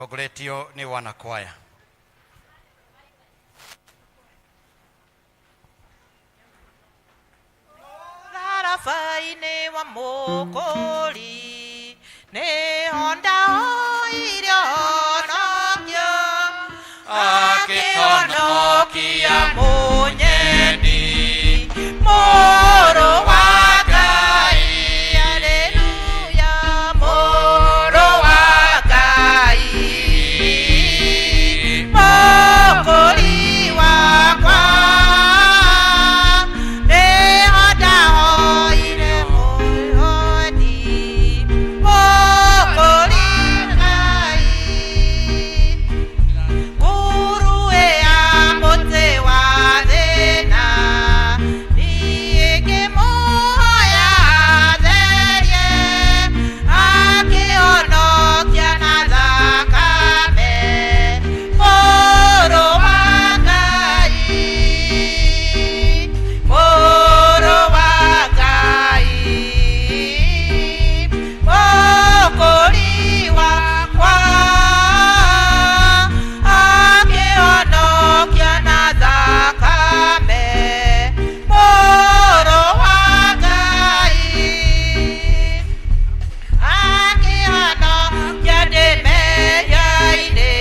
Tongoretio nĩ wanakwaya. Mũtharaba-inĩ wa Mũkũri nĩho ndahoire ũhonokio, akĩhonokia mũnyendi, Mũrũ wa Ngai, haleluya, Mũrũ wa Ngai, Mũkũri wakwa, nĩho ndahoire mũhoni, Mũkũri Ngai. Nguruwe ya mũtĩ wa thĩna, niĩ ngĩmũhoya atherie, akĩhonokia na thakame, Mũrũ wa Ngai, Mũrũ wa Ngai, Mũkũri wakwa, akĩhonokia na thakame, Mũrũ wa Ngai, akĩhonokia ndĩ mehia-inĩ,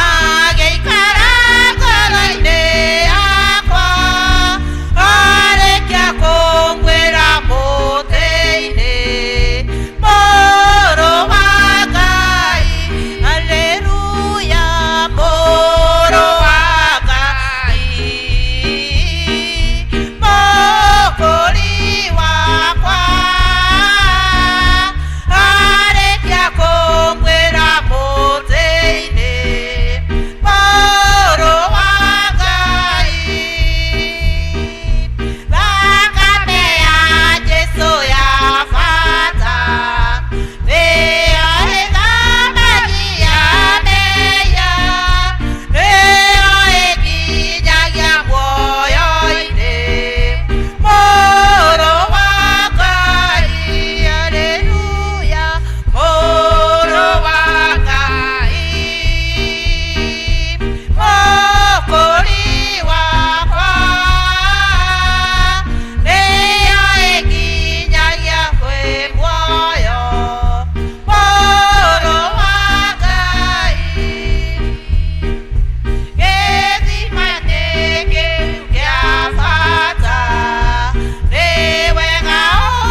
agĩikara ngoro-inĩ yakwa, arĩkia kũngwĩra mũtĩ-inĩ, Mũrũ wa Ngai, haleluya, Mũrũ wa Ngai, Mũkũri wakwa, arĩkia kũngwĩra mũtĩ-inĩ, Mũrũ wa Ngai. Thakame ya Jesũ ya bata, nĩyo ĩthambagia mehia, nĩyo ĩnginyagia muoyo-inĩ, Mũrũ wa Ngai, haleluya, Mũrũ wa Ngai, Mũkũri wakwa, nĩyo ĩnginyagia kwĩ muoyo, Mũrũ wa Ngai. Gĩthima-inĩ kĩu kĩa bata, nĩ wega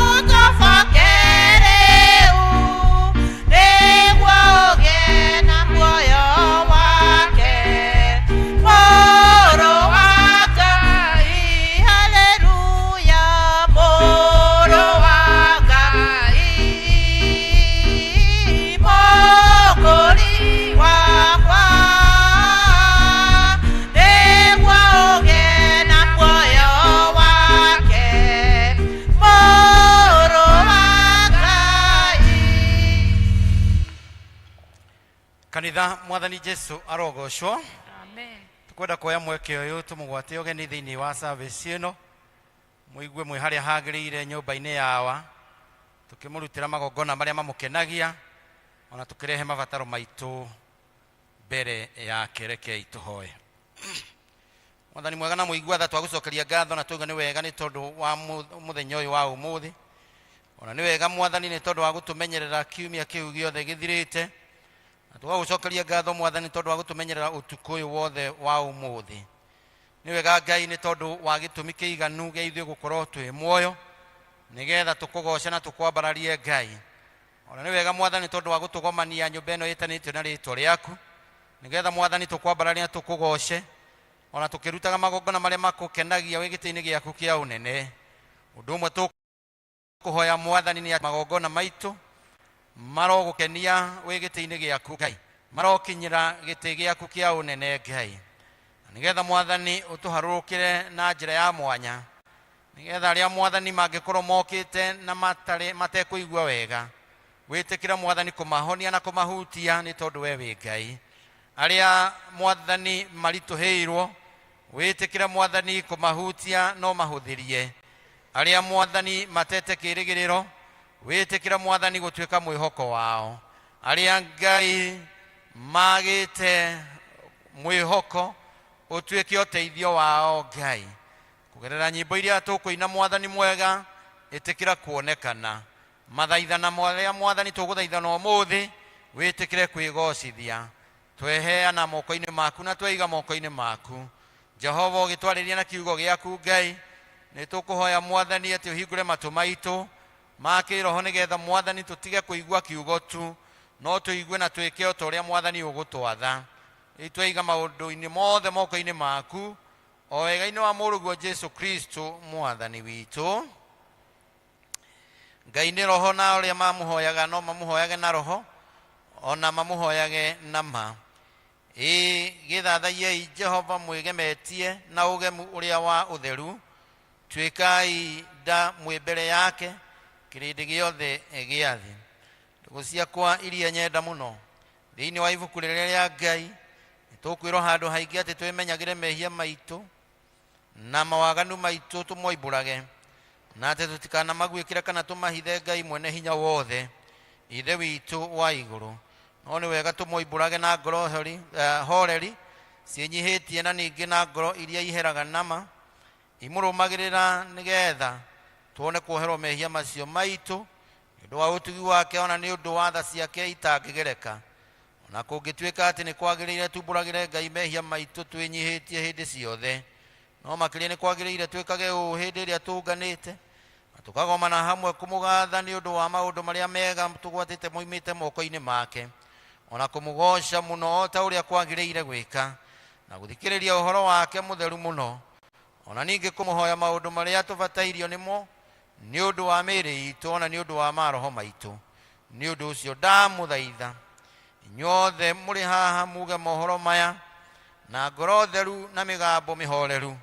ũtoboke rĩu, nĩguo ũgĩe na muoyo wake, Mũrũ wa Ngai, haleluya, Mũrũ wa Ngai, Mũkũri wakwa, nĩguo ũgĩe na muoyo wake, Mũrũ wa Ngai. Kanitha, mwathani Jesu arogocwo. Amen. Tukwenda kuoya mweke ũyũ tũmũgwate ũgeni thĩinĩ wa service ĩno, mũigue mwĩ harĩa hagĩrĩire nyũmba-inĩ yawa, tũkĩmũrutĩra magongona marĩa mamũkenagia, ona tũkĩrehe mabataro maitũ mbere yake. Rekei tũhoe. Mwathani mwega na mũigua tha, twagũcokeria ngatho na twauga nĩ wega nĩ tondũ wa mũthenya ũyũ wa ũmũthĩ, ona nĩ wega mwathani nĩ tondũ wa gũtũmenyerera kiumia kĩu gĩothe gĩthirĩte, na tũgagũcokeria ngatho mwathani tondũ wa gũtũmenyerera ũtukũ ũyũ wothe wa ũmũthĩ. Nĩ wega Ngai nĩ tondũ wa gĩtũmi kĩiganu gĩa ithuĩ gũkorwo twĩ muoyo, nĩgetha tũkũgoce na tũkwambararie Ngai. Ona nĩ wega mwathani tondũ wa gũtũgomania nyũmba ĩno ĩtanĩtio na rĩtwa rĩaku, nĩgetha mwathani tũkwambararie na tũkũgoce, ona tũkĩrutaga magongona marĩa makũkenagia wĩ gĩtĩ-inĩ gĩaku kĩa ũnene. Ũndũ ũmwe tũkũhoya mwathani nĩ magongona maitũ marogũkenia wĩ gĩtĩ-inĩ gĩaku Ngai, marokinyĩra gĩtĩ gĩaku kĩa ũnene Ngai, nĩgetha mwathani ũtũharũrũkĩre na njĩra ya mwanya, nĩgetha arĩa mwathani mangĩkorwo mokĩte na matarĩ matekũigua wega, wĩtĩkĩre mwathani kũmahonia na kũmahutia, nĩ tondũ we wĩ Ngai. Arĩa mwathani maritũhĩirwo, wĩtĩkĩre mwathani kũmahutia no mahũthĩrie. Arĩa mwathani matete kĩrĩgĩrĩro, wĩtĩkĩre mwathani gũtuĩka mwĩhoko wao. Arĩa Ngai Magĩte mwĩhoko ũtuĩke ũteithio wao Ngai kũgerera nyĩmbo iria tũkũina. Mwathani mwega, ĩtĩkĩra kuonekana mathaithana marĩa Mwathani tũgũthaithana ũmũthĩ, wĩtĩkĩre kwĩgocithia. Tweheana moko-inĩ maku na tweiga moko-inĩ maku, Jehova, ũgĩtwarĩria na kiugo gĩaku. Ngai, nĩ tũkũhoya Mwathani atĩ ũhingũre matũ maitũ ma kĩroho, nĩgetha Mwathani tũtige kũigua kiugo tu, no tũigue na twĩke o ta ũrĩa Mwathani ũgũtwatha. Rĩu tweiga maũndũ-inĩ mothe moko-inĩ maku, o wega-inĩ wa mũrũguo Jesu Kristo Mwathani witũ. Ngai nĩ roho, na ũrĩa mamũhoyaga no mamũhoyage na roho ona mamũhoyage na ma. Ĩĩ, gĩthathaiei Jehova mwĩgemetie na ũgemu ũrĩa wa ũtheru. Tuĩkai nda mwĩ mbere yake, kĩrĩndĩ gĩothe gĩa thĩ. Ndũgũ ciakwa iria nyenda mũno, thĩinĩ wa ibuku rĩrĩa rĩa Ngai nĩ tũkwĩrwo handũ haingĩ atĩ twĩmenyagĩre mehia maitũ na mawaganu maitũ, tũmoimbũrage, na atĩ tũtikanamaguĩkĩre kana tũmahithe Ngai mwene hinya wothe, Ithe witũ wa igũrũ. No nĩ wega tũmoimbũrage na ngoro horeri ciĩnyihĩtie, na ningĩ na ngoro iria iheraga nama imũrũmagĩrĩra, nĩgetha tuone kuoherwo mehia macio maitũ nĩ ũndũ wa ũtugi wake, ona nĩ ũndũ wa tha ciake itangĩgereka. Ona kũngĩtuĩka atĩ nĩ kwagĩrĩire tumbũragĩre Ngai mehia maitũ twĩnyihĩtie hĩndĩ ciothe, no makĩria nĩ kwagĩrĩire twĩkage ũũ hĩndĩ ĩrĩa tũnganĩte na tũkagomana hamwe kũmũgatha nĩ ũndũ wa maũndũ marĩa mega tũgwatĩte moimĩte moko-inĩ make, ona kũmũgoca mũno o ta ũrĩa kwagĩrĩire gwĩka, na gũthikĩrĩria ũhoro wake mũtheru mũno, ona ningĩ kũmũhoya maũndũ marĩa tũbatairio nĩmo nĩ ũndũ wa mĩĩrĩ itũ, ona nĩ ũndũ wa maroho maitũ. Nĩ ũndũ ũcio ndamũthaitha inyuothe mũrĩ haha muge mohoro maya na ngoro theru na mĩgambo mĩhoreru,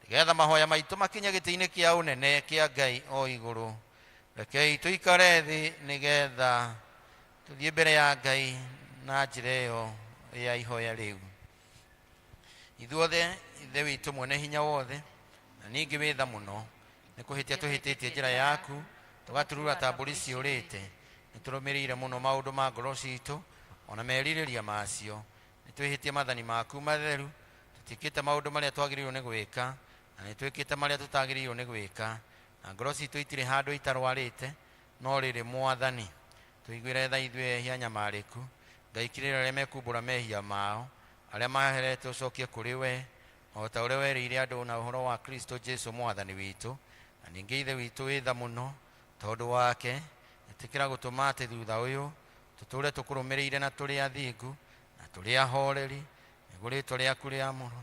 nĩgetha mahoya maitũ makinye gĩtĩ-inĩ kĩa ũnene kĩa Ngai o igũrũ. Rekei tũikare thĩ nĩgetha tũthiĩ mbere ya Ngai na njĩra ĩyo ya ihoya. Rĩu ithuothe, Ithe witũ mwene hinya wothe na ningĩ wĩ tha mũno, nĩ kũhĩtia tũhĩtĩtie njĩra yaku, tũgaturura ta mbũri ciũrĩte. Nĩ tũrũmĩrĩire mũno maũndũ ma ngoro citũ ona merirĩria macio. Nĩ twĩhĩtie mathani maku matheru. Tũtiĩkĩte maũndũ marĩa twagĩrĩirwo nĩ gwĩka, na nĩ twĩkĩte marĩa tũtagĩrĩirwo nĩ gwĩka, na ngoro citũ itirĩ handũ itarwarĩte. No rĩrĩ, Mwathani, tũiguĩre tha ithuĩ ehia nyamarĩku. Ngai, kirĩra arĩa mekumbũra mehia mao, arĩa maherete ũcokie kũrĩ we, o ta ũrĩa werĩire andũ na ũhoro wa Kristo Jesu Mwathani witũ. Na ningĩ Ithe witũ wĩ tha mũno, tondũ wake ĩtĩkĩra gũtũma atĩ thutha ũyũ tũtũre tũkũrũmĩrĩire na tũrĩ athingu na tũrĩ ahoreri, nĩguo rĩtwa rĩaku rĩamũrwo.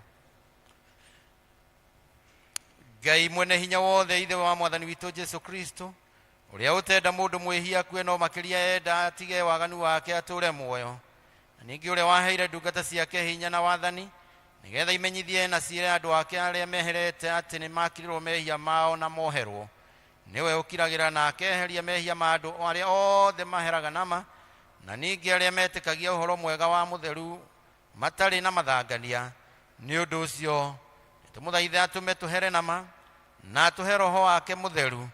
Ngai mwene hinya wothe, Ithe wa Mwathani witũ Jesu Kristo, ũrĩa ũtenda mũndũ mwĩhia akue, no makĩria enda atige waganu wake atũre muoyo, na ningĩ ũrĩa waheire ndungata ciake hinya na wathani nĩgetha imenyithie na ciĩre andũ ake arĩa meherete atĩ nĩ makirirwo mehia mao na moherwo, nĩwe ũkiragĩra na akeheria mehia ma andũ arĩa othe maheraga nama, na ningĩ arĩa metĩkagia ũhoro mwega wa mũtheru matarĩ na mathangania. Nĩ ũndũ ũcio tũmũthaithe atũme tũhere nama na atũhe roho wake mũtheru,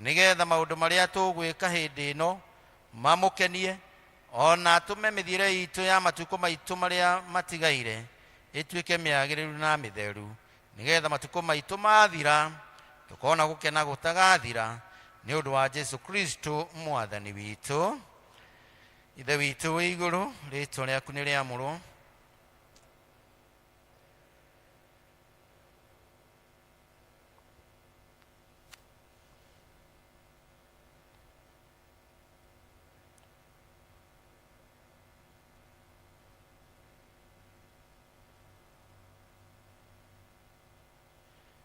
nĩgetha maũndũ marĩa tũgwĩka hĩndĩ ĩno mamũkenie, ona atũme mĩthiĩre itũ ya matukũ maitũ marĩa matigaire ĩtuĩke mĩagĩrĩru na mĩtheru, nĩgetha matukũ maitũ mathira tũkona gũkena gũtagathira, nĩ ũndũ wa Jesu Kristo Mwathani witũ. Ithe witũ wĩ igũrũ, rĩtwa rĩaku nĩ rĩamũrwo.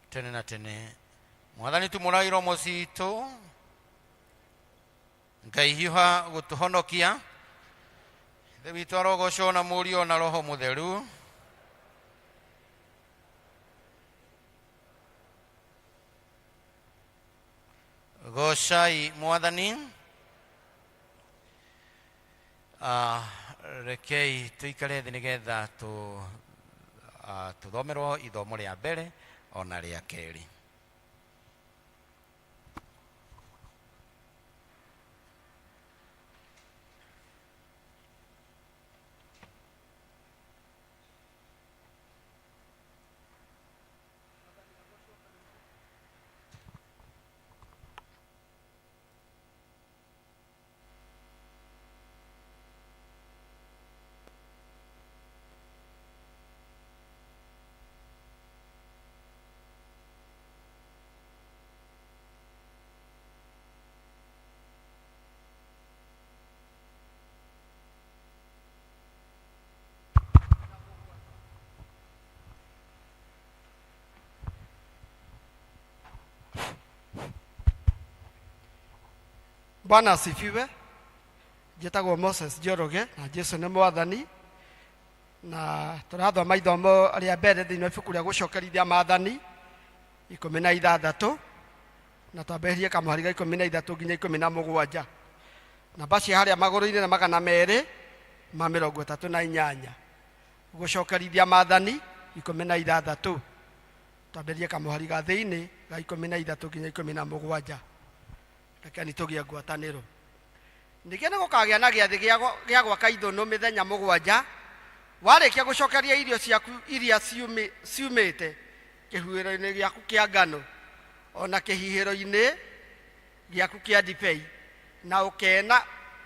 Tene na tene. Mwathani, tumũra iromo citũ. Ngai, hiũha gũtũhonokia. Ithe witũ arogocwo na Mũriũ na Roho Mũtheru. Gocai Mwathani. Rekei tũikare thĩ nĩgetha tũthomerwo ithomo rĩa mbere ona rĩa kerĩ. Bwana asifiwe. Njĩtagwo Moses Njoroge na Jesu nĩ mwathani, na tũrathoma ithomo rĩa mbere thĩinĩ wa ibuku rĩa gũcokerithia maathani 16, na twambĩrĩrie kamũhari ga 13 nginya 17. Namba cia harĩa magũrũ-inĩ na 238. Gũcokerithia maathani 16, twambĩrĩrie kamũhari ga thĩinĩ ga 13 nginya 17. Rekeni tũgĩe ngwatanĩro. Ningĩ nĩ gũkagĩa na gĩathĩ gĩa gwaka ithũnũ mĩthenya 7, warĩkia gũcokeria irio ciaku iria ciumĩte kĩhuhĩro-inĩ gĩaku kĩa ngano ona kĩhihĩro-inĩ gĩaku kĩa ndibei, na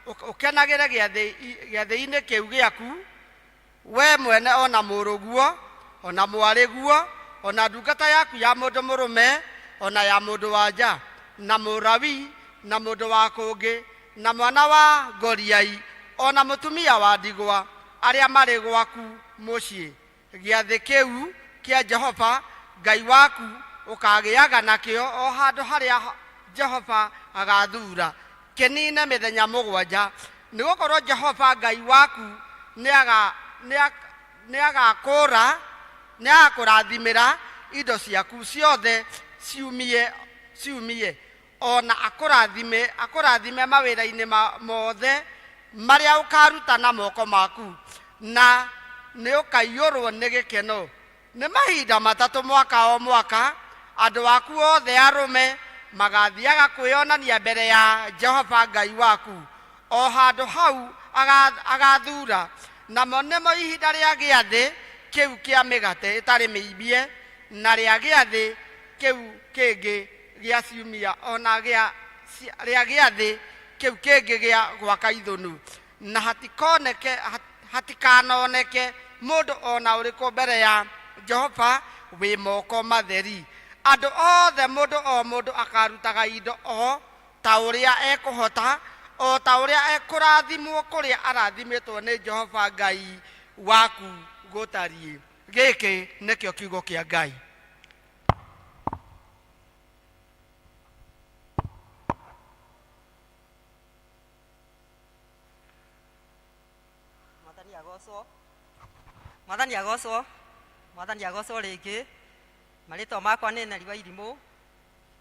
ũkenagĩre gĩathĩ-inĩ kĩu gĩaku we mwene, ona mũrũguo, ona mwarĩguo, ona ndungata yaku ya mũndũ mũrũme, ona ya mũndũ wa nja, na mũrawi, na mũndũ wa kũngĩ, na mwana wa ngoriai, ona mũtumia wa ndigwa, arĩa marĩ gwaku mũciĩ. Gĩathĩ kĩu kĩa Jehova Ngai waku ũkagĩaga nakĩo o handũ harĩa Jehova agathura, kĩnine mĩthenya 7, nĩgũkorwo Jehova Ngai waku nĩagakũrathimĩra indo ciaku ciothe ciumie, ona akũrathime mawĩra-inĩ mothe marĩa ũkaruta na moko maku, na nĩũkaiyũrwo nĩ gĩkeno. Nĩ mahinda 3 mwaka o mwaka andũ aku othe arũme magathiaga kwĩonania mbere ya Jehova Ngai waku o handũ hau agathura, namo nĩmo ihinda rĩa gĩathĩ kĩu kĩa mĩgate ĩtarĩ mĩimbie, na rĩa gĩathĩ kĩu kĩngĩ gĩa ciumia, ona rĩa gĩathĩ kĩu kĩngĩ gĩa gwaka ithũnũ, na hatikanoneke mũndũ ona ũrĩkũ mbere ya Jehova wĩ moko matheri. Andũ othe, mũndũ o mũndũ akarutaga indo o ta ũrĩa ekũhota, o ta ũrĩa ekũrathimwo kũrĩa arathimĩtwo nĩ Jehova Ngai waku gũtariĩ. Gĩkĩ nĩkĩo kiugo kĩa Ngai. Mwathani agocwo. Mwathani agocwo. Mwathani agocwo rĩngĩ. Marĩtwa makwa nĩ Neri wa Irimũ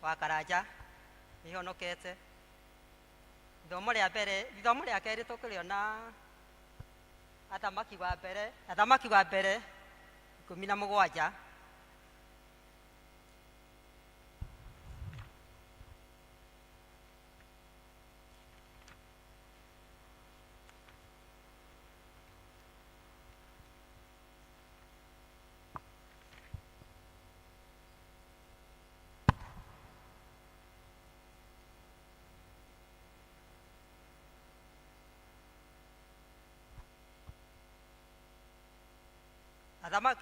wa Karanja, nĩhonokete. Ithomo rĩa mbere, ithomo rĩa kerĩ tũkĩrĩona Athamaki wa mbere, Athamaki wa mbere 17.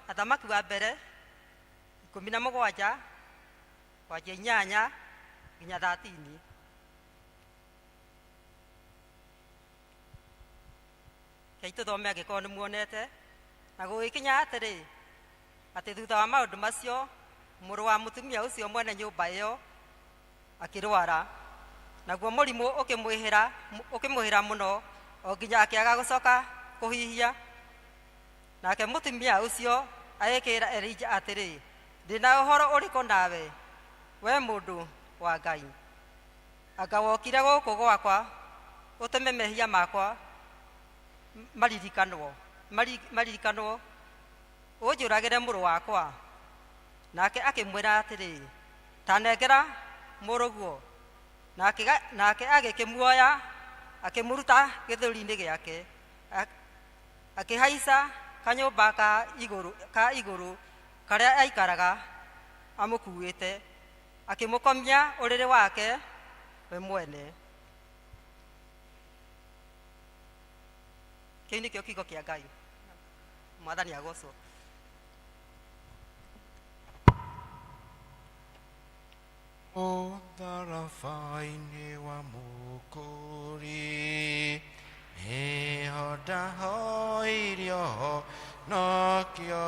Athamaki wa mbere 17 kwanjia 8 nginya 13. Rekei tũthome angĩkorwo nĩ muonete. Na gũgĩkinya atĩrĩ, atĩ thutha wa maũndũ macio, mũrũ wa mũtumia ũcio mwene nyũmba ĩyo akĩrwara, naguo mũrimũ ũkĩmwĩhĩra mũno o nginya akĩaga gũcoka kũhihia. Nake mũtumia ũcio agĩkĩĩra Elija atĩrĩ, ndĩna ũhoro ũrĩkũ nawe, we mũndũ wa Ngai? Anga wokire gũkũ gwakwa ũtũme mehia makwa maririkanwo, ũnjũragĩre mũrũ wakwa. Nake akĩmwĩra atĩrĩ, ta nengera mũrũguo. Nake agĩkĩmuoya akĩmũruta gĩthũri-inĩ gĩake, akĩhaica kanyũmba ka igũrũ karĩa aikaraga amũkuĩte, akĩmũkomia ũrĩrĩ wake we mwene. Kĩu nĩkĩo kiugo kĩa Ngai. Mwathani agocwo. Mũtharaba-inĩ wa Mũkũri, nĩho ndahoirio honokio,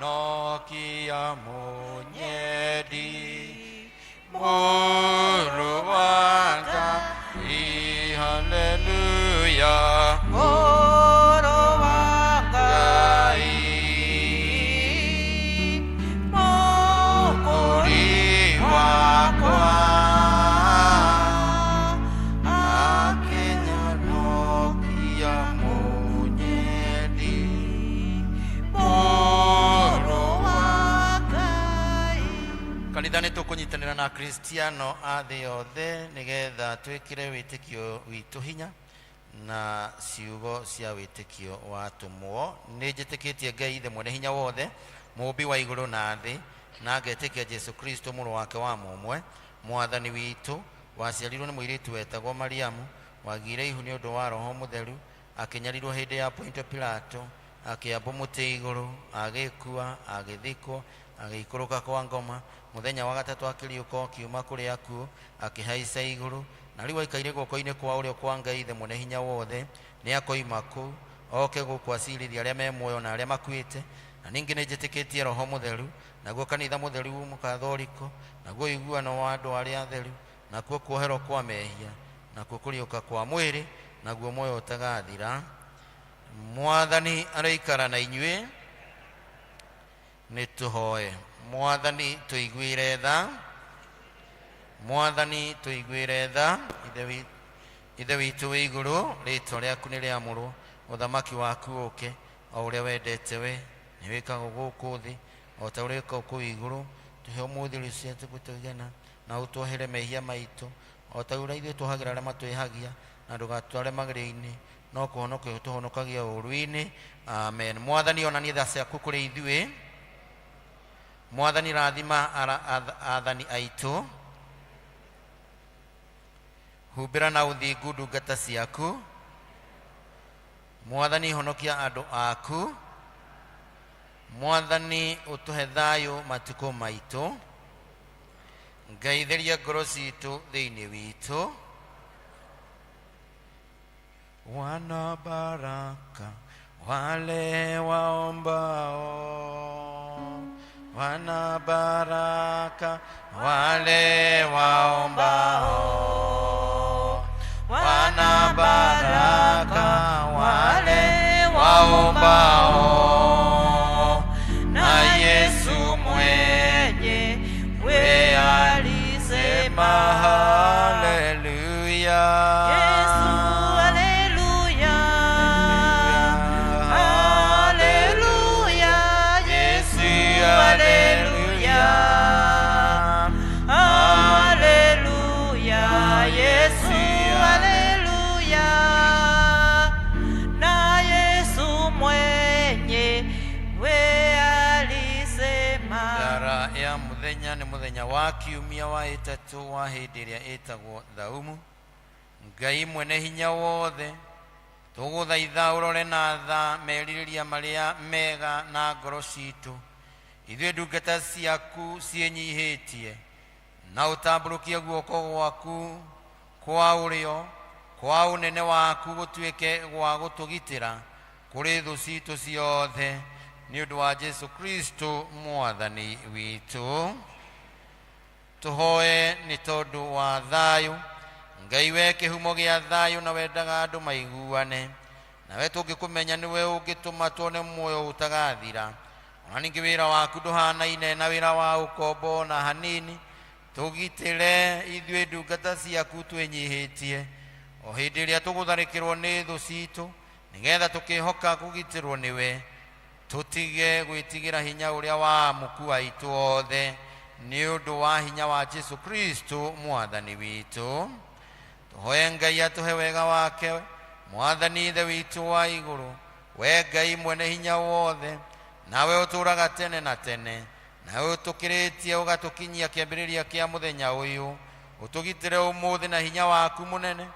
akĩhonokia mũnyendi, Mũrũ wa Ngai, haleluya. Mũrũ wa Ngai, Mũkũri wakwa, akĩnyonokia mũnyendi. Mũrũ wa Ngai. Kanitha nĩ tũkũnyitanĩra na Akristiano a thĩ yothe nĩgetha twĩkĩre wĩtĩkio witũ hinya na ciugo cia wĩtĩkio wa atũmwo. Nĩ njĩtĩkĩtie Ngai Ithe mwene hinya wothe, mũũmbi wa igũrũ na thĩ, na ngetĩkia Jesu Kristo mũrũ wake wa mũmwe, mwathani witũ, waciarirwo nĩ mũirĩtu wetagwo Mariamu, wagĩire ihu nĩ ũndũ wa Roho Mũtheru, akĩnyarirwo hĩndĩ ya Pontio Pilato, akĩambwo mũtĩ igũrũ, agĩkua, agĩthikwo, agĩikũrũka kwa ngoma, mũthenya wa gatatũ akĩriũka akiuma kũrĩ akuũ, akĩhaica igũrũ, na rĩu aikaire guoko-inĩ kwa ũrĩo kwa Ngai Ithe mwene hinya wothe. Nĩ akoima kũu oke gũkũ acirithia arĩa me muoyo na arĩa makuĩte. Na ningĩ nĩ njĩtĩkĩtie Roho Mũtheru, naguo kanitha mũtheru mũkathoriko, naguo ũiguano wa andũ arĩa atheru, nakuo kuoherwo kwa mehia, nakuo kũriũka kwa mwĩrĩ, naguo muoyo ũtagathira. Mwathani aroikara na inyuĩ. Nĩ tũhoe. Mwathani tũiguĩre tha. Mwathani tũiguĩre tha. Ithe witũ wĩ igũrũ, rĩtwa rĩaku nĩ rĩamũrwo, ũthamaki waku ũke, o ũrĩa wendete we nĩ wĩkagwo gũkũ thĩ o ta ũrĩa wĩkagwo kũu igũrũ. Tũhe ũmũthĩ irio cia gũtũigana, na ũtuohere mehia maitũ o ta ũrĩa ithuĩ tuohagĩra arĩa matwĩhagia, na ndũgatware magerio-inĩ, no kũhonokia ũtũhonokagia ũũru-inĩ. Amen. Mwathani onanie tha ciaku kũrĩ ithuĩ. Mwathani rathima athani aitũ. Humbĩra na ũthingu ndungata ciaku. Mwathani honokia andũ aku. Mwathani ũtũhe thayũ matukũ maitũ. Ngai theria ngoro citũ thĩinĩ witũ. Wana baraka wale waombao, wana baraka wale waombao, wana baraka wale waombao, na Yesu mwenyewe alisema haleluya. Yesu haleluya, haleluya, Yesu haleluya, haleluya, Yesu haleluya, na Yesu mwenyewe alisema. Thara ya muthenya nĩ mũthenya wa kiumia wa ĩtatũ wa hĩndĩ ĩrĩa ĩtagwo thaumu. Ngai mwene hinya wothe, tũgũthaitha ũrore na tha merirĩria marĩa mega na ngoro citũ, ithuĩ ndungata ciaku ciĩnyihĩtie, na ũtambũrũkie guoko gwaku kwa ũrĩo kwa ũnene waku gũtuĩke gwa gũtũgitĩra kũrĩ thũ citũ ciothe, nĩ ũndũ wa Jesu Kristo mwathani witũ. Tũhoe nĩ tondũ wa thayũ. Ngai we kĩhumo gĩa thayũ na wendaga andũ maiguane, nawe tũngĩkũmenya nĩwe ũngĩtũma tuone muoyo ũtagathira. Ona ningĩ wĩra waku ndũhanaine na wĩra wa ũkombo na hanini. Tũgitĩre ithuĩ ndungata ciaku twĩnyihĩtie o hĩndĩ ĩrĩa tũgũtharĩkĩrwo nĩ thũ citũ, nĩgetha tũkĩhoka kũgitĩrwo nĩwe, tũtige gwĩtigĩra hinya ũrĩa wa mũku aitũ othe, nĩ ũndũ wa hinya wa Jesu Kristo mwathani witũ. Tũhoe Ngai atũhe wega wake. Mwathani Ithe witũ wa igũrũ, we Ngai mwene hinya wothe, nawe ũtũũraga tene na tene, nawe ũtũkĩrĩtie ũgatũkinyia kĩambĩrĩria kĩa mũthenya ũyũ, ũtũgitĩre ũmũthĩ na hinya waku mũnene,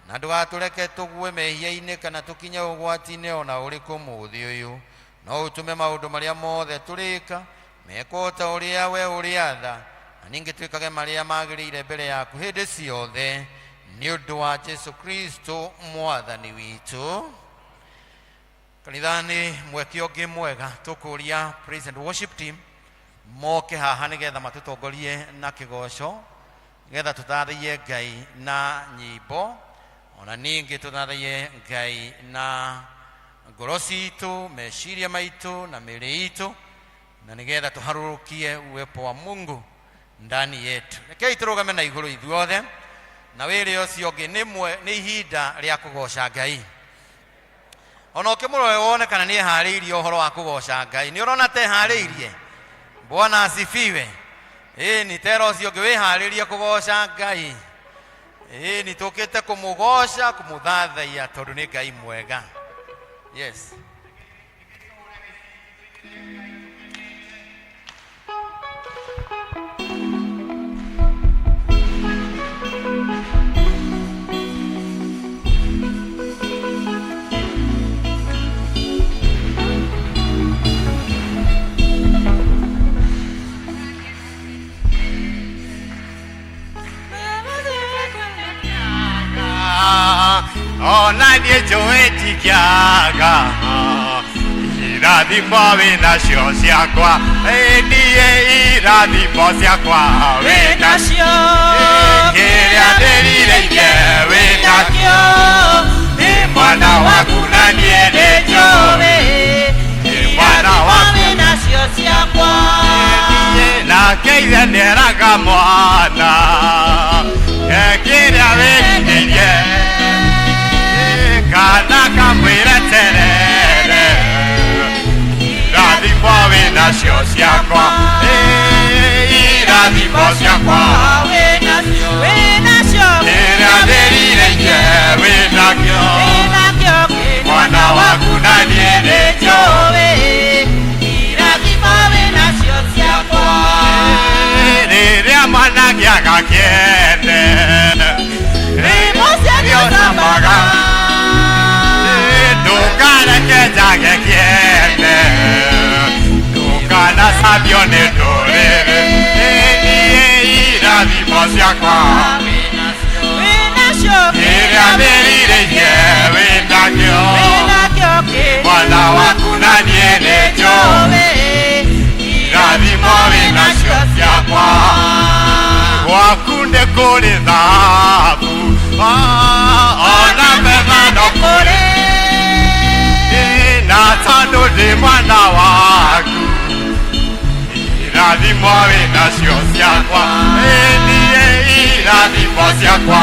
na ndũgatũreke tũgue mehia-inĩ kana tũkinye ũgwati-inĩ ona ũrĩkũ mũthĩ ũyũ, no ũtũme maũndũ marĩa mothe tũrĩka mekwo ta ũrĩa we ũrĩatha, na ningĩ twĩkage marĩa magĩrĩire mbere yaku hĩndĩ ciothe, nĩ ũndũ wa Jesu Kristo mwathani witũ. Kanitha nĩ mweke ũngĩ mwega tũkũria praise and worship team moke haha nĩgetha matũtongorie na kĩgoco. Nĩgetha tũthathaiye Ngai na nyĩmbo, ona ningĩ tũthathaiye Ngai na ngoro citũ, meciria maitũ na mĩĩrĩ itũ, na nĩgetha tũharũrũkie uwepo wa Mungu ndani yetu. Rekei tũrũgame na igũrũ ithuothe, na wĩrĩ ũcio ũngĩ nĩ ihinda rĩa kũgoca Ngai. Ona ũkĩmũrore wone kana nĩ eharĩirie ũhoro wa kũgoca Ngai. Nĩ ũrona ta eharĩirie? Bwana asifiwe. Ĩni tera ũcio ũngĩ wĩharĩrie kũgoca Ngai. Ĩni tũkĩte kũmũgoca, kũmũthathaiya tondũ nĩ Ngai mwega. Yes. Ona niĩ njũĩ ndingĩaga irathimo wĩnacio ciakwa, ĩ niĩ irathimo ciakwa wĩnacio, kĩrĩa ndĩrirĩirie wĩnakĩo, nĩ mwana waku na niĩ nĩ njũĩ nĩ mwana waku nacio ciakwa. Nake ithe nĩeraga mwana kĩrĩa wĩrirĩirie, kana kamwĩre terere, irathimo wĩnacio ciakwa, irathimo ciakwa wĩnacio, kĩrĩa ndĩrirĩirie wĩnakĩo, wĩnakĩo, mwana waku na niĩ nĩ njũĩ irathimo wĩnacio ciakwa. Rĩrĩa mwana agĩaga kĩene Rĩmũciario ndũkareke njage kĩene, ndũkanacambio nĩ ndũrĩrĩ, niĩ irathimo ciakwa wĩnacio, kĩrĩa ndĩrirĩirie wĩnakĩo, wĩnakĩo, mwana waku na niĩ nĩ njũĩ irathimo wĩnacio ciakwa. Gwaku nĩ kũrĩ thahabu ona betha no kũrĩ, na tondũ ndĩ mwana waku irathimo wĩnacio ciakwa, niĩ irathimo ciakwa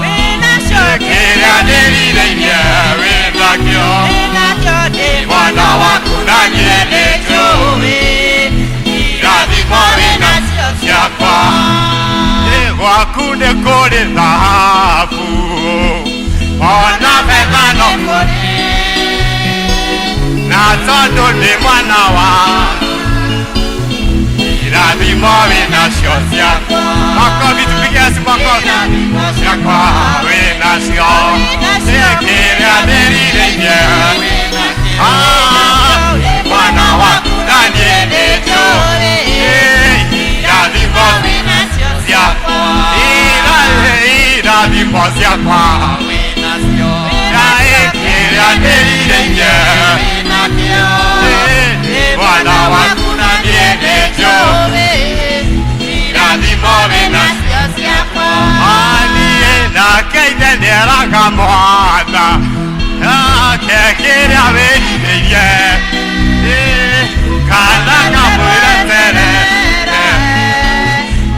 wĩnacio, kĩrĩa ndĩrirĩirie wĩnakĩo, wĩnakĩo, ndĩ mwana waku na niĩ nĩ njũĩ irathimo wĩnacio ciakwa. Gwaku nĩ kũrĩ thahabu ona betha no, na tondũ ndĩ mwana wa irathimo wĩnacio ciakwa. Makofi, tupige Yesu makofi. Ciakwa wĩnacio, kĩrĩa ndĩrirĩirie, mwana waku na niĩ nĩ njũĩ irathimo ciakwa, irathimo ciakwa, kĩrĩa ndĩrirĩirie, mwana waku na niĩ nĩ njũĩ irathimo wĩnacio ciakwa. Niĩ nake ithe nĩeraga mwana nake kĩrĩa wĩrirĩirie, kana kamwĩre terere,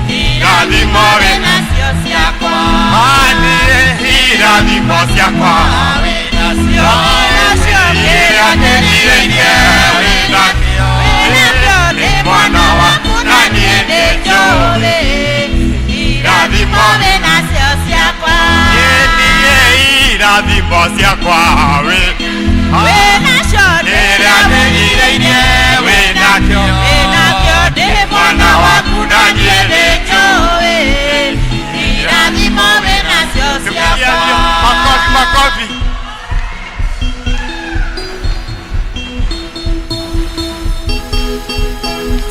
irathimo wĩnacio ciakwa. Niĩ irathimo ciakwa wĩnacio, kĩrĩa ndĩrirĩirie wĩnakĩo, wĩnakĩo, ndĩ mwana waku na niĩ nĩ njũĩ irathimo wĩnacio ciakwa. Niĩ irathimo ciakwa wĩ wĩnacio, kĩrĩa ndĩrirĩirie wĩnakĩo, wĩnakĩo, ndĩ mwana waku na niĩ nĩ njũĩ irathimo wĩnacio ciakwa. Makofi, makofi.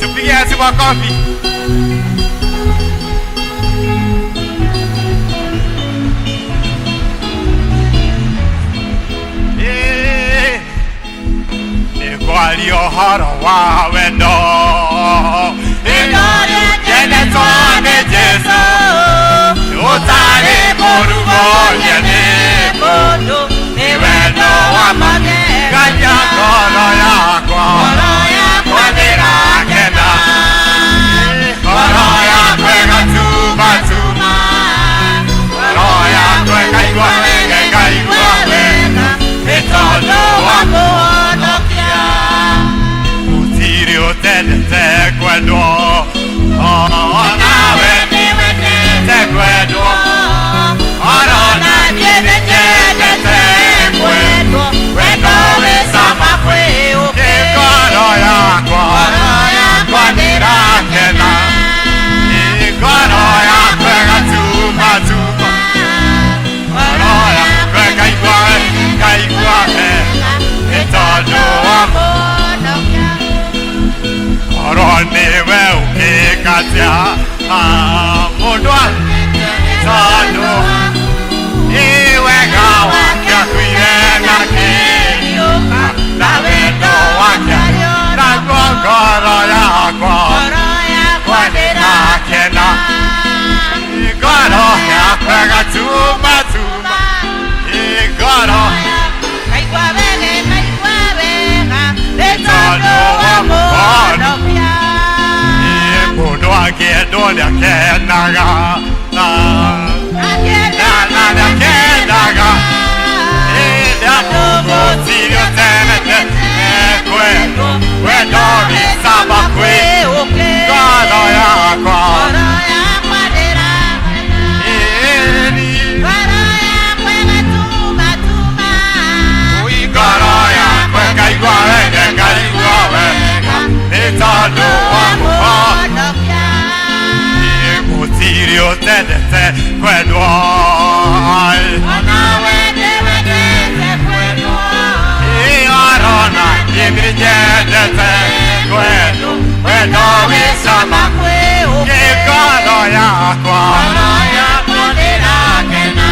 Tupige Yesu makofi. Nĩ kwaria ũhoro wa wendo. Nyendetwo nĩ Jesũ. Ũtarĩ mũrugorie nĩ Mũndũ nĩ wendo wa magegania ngoro yakwa. Ngoro yakwa nĩrakena. Ngoro yakwa ĩgatumatuma. Ngoro yakwa ĩkaigua wega, ĩkaigua wega nĩ tondũ wa mũhonokia. Gũtirĩ ũtendete kwendwo onawe Nĩwendete kwendwo Ona niĩ nĩnyendete kwendwo. Wendo wĩ cama kwĩ ũkĩ. Ngoro yakwa Ngoro yakwa nĩrakena. Ngoro yakwa ĩgatumatuma. Ngoro yakwa ĩkaigua wega, ĩkaigua wega nĩ tondũ wa mũhonokia. Korwo nĩwe ũngĩkatia mũndũ tondũ ĩ wega wake akuire na kĩriũka na wendo wake naguo ngoro yakwa Ngoro yakwa nĩrakena. Ngoro yakwa ĩgatumatuma. Ngoro Kaigua wega, kaigua wega, nĩ tondũ wa mũhonokia. Mũndũ angĩendwo nĩakenaga na Akena, nĩakenaga gũtirĩ ũtendete kwendwo wendo wĩ cama kwĩ ũkĩ. Ngoro yakwa Ngoro yakwa nĩrakena. ĩni Ngoro yakwa ĩgatumatuma. Ngoro yakwa ĩkaigua wega, ĩkaigua wega nĩ tondũ wa mũhonokia. Mũhonokia. Gũtirĩ ũtendete kwendwo Onawe nĩwendete kwendwo. Arona niĩ nĩnyendete kwendwo wendo wĩ cama kwĩ ũkĩ. Ngoro yakwa Ngoro yakwa nĩrakena.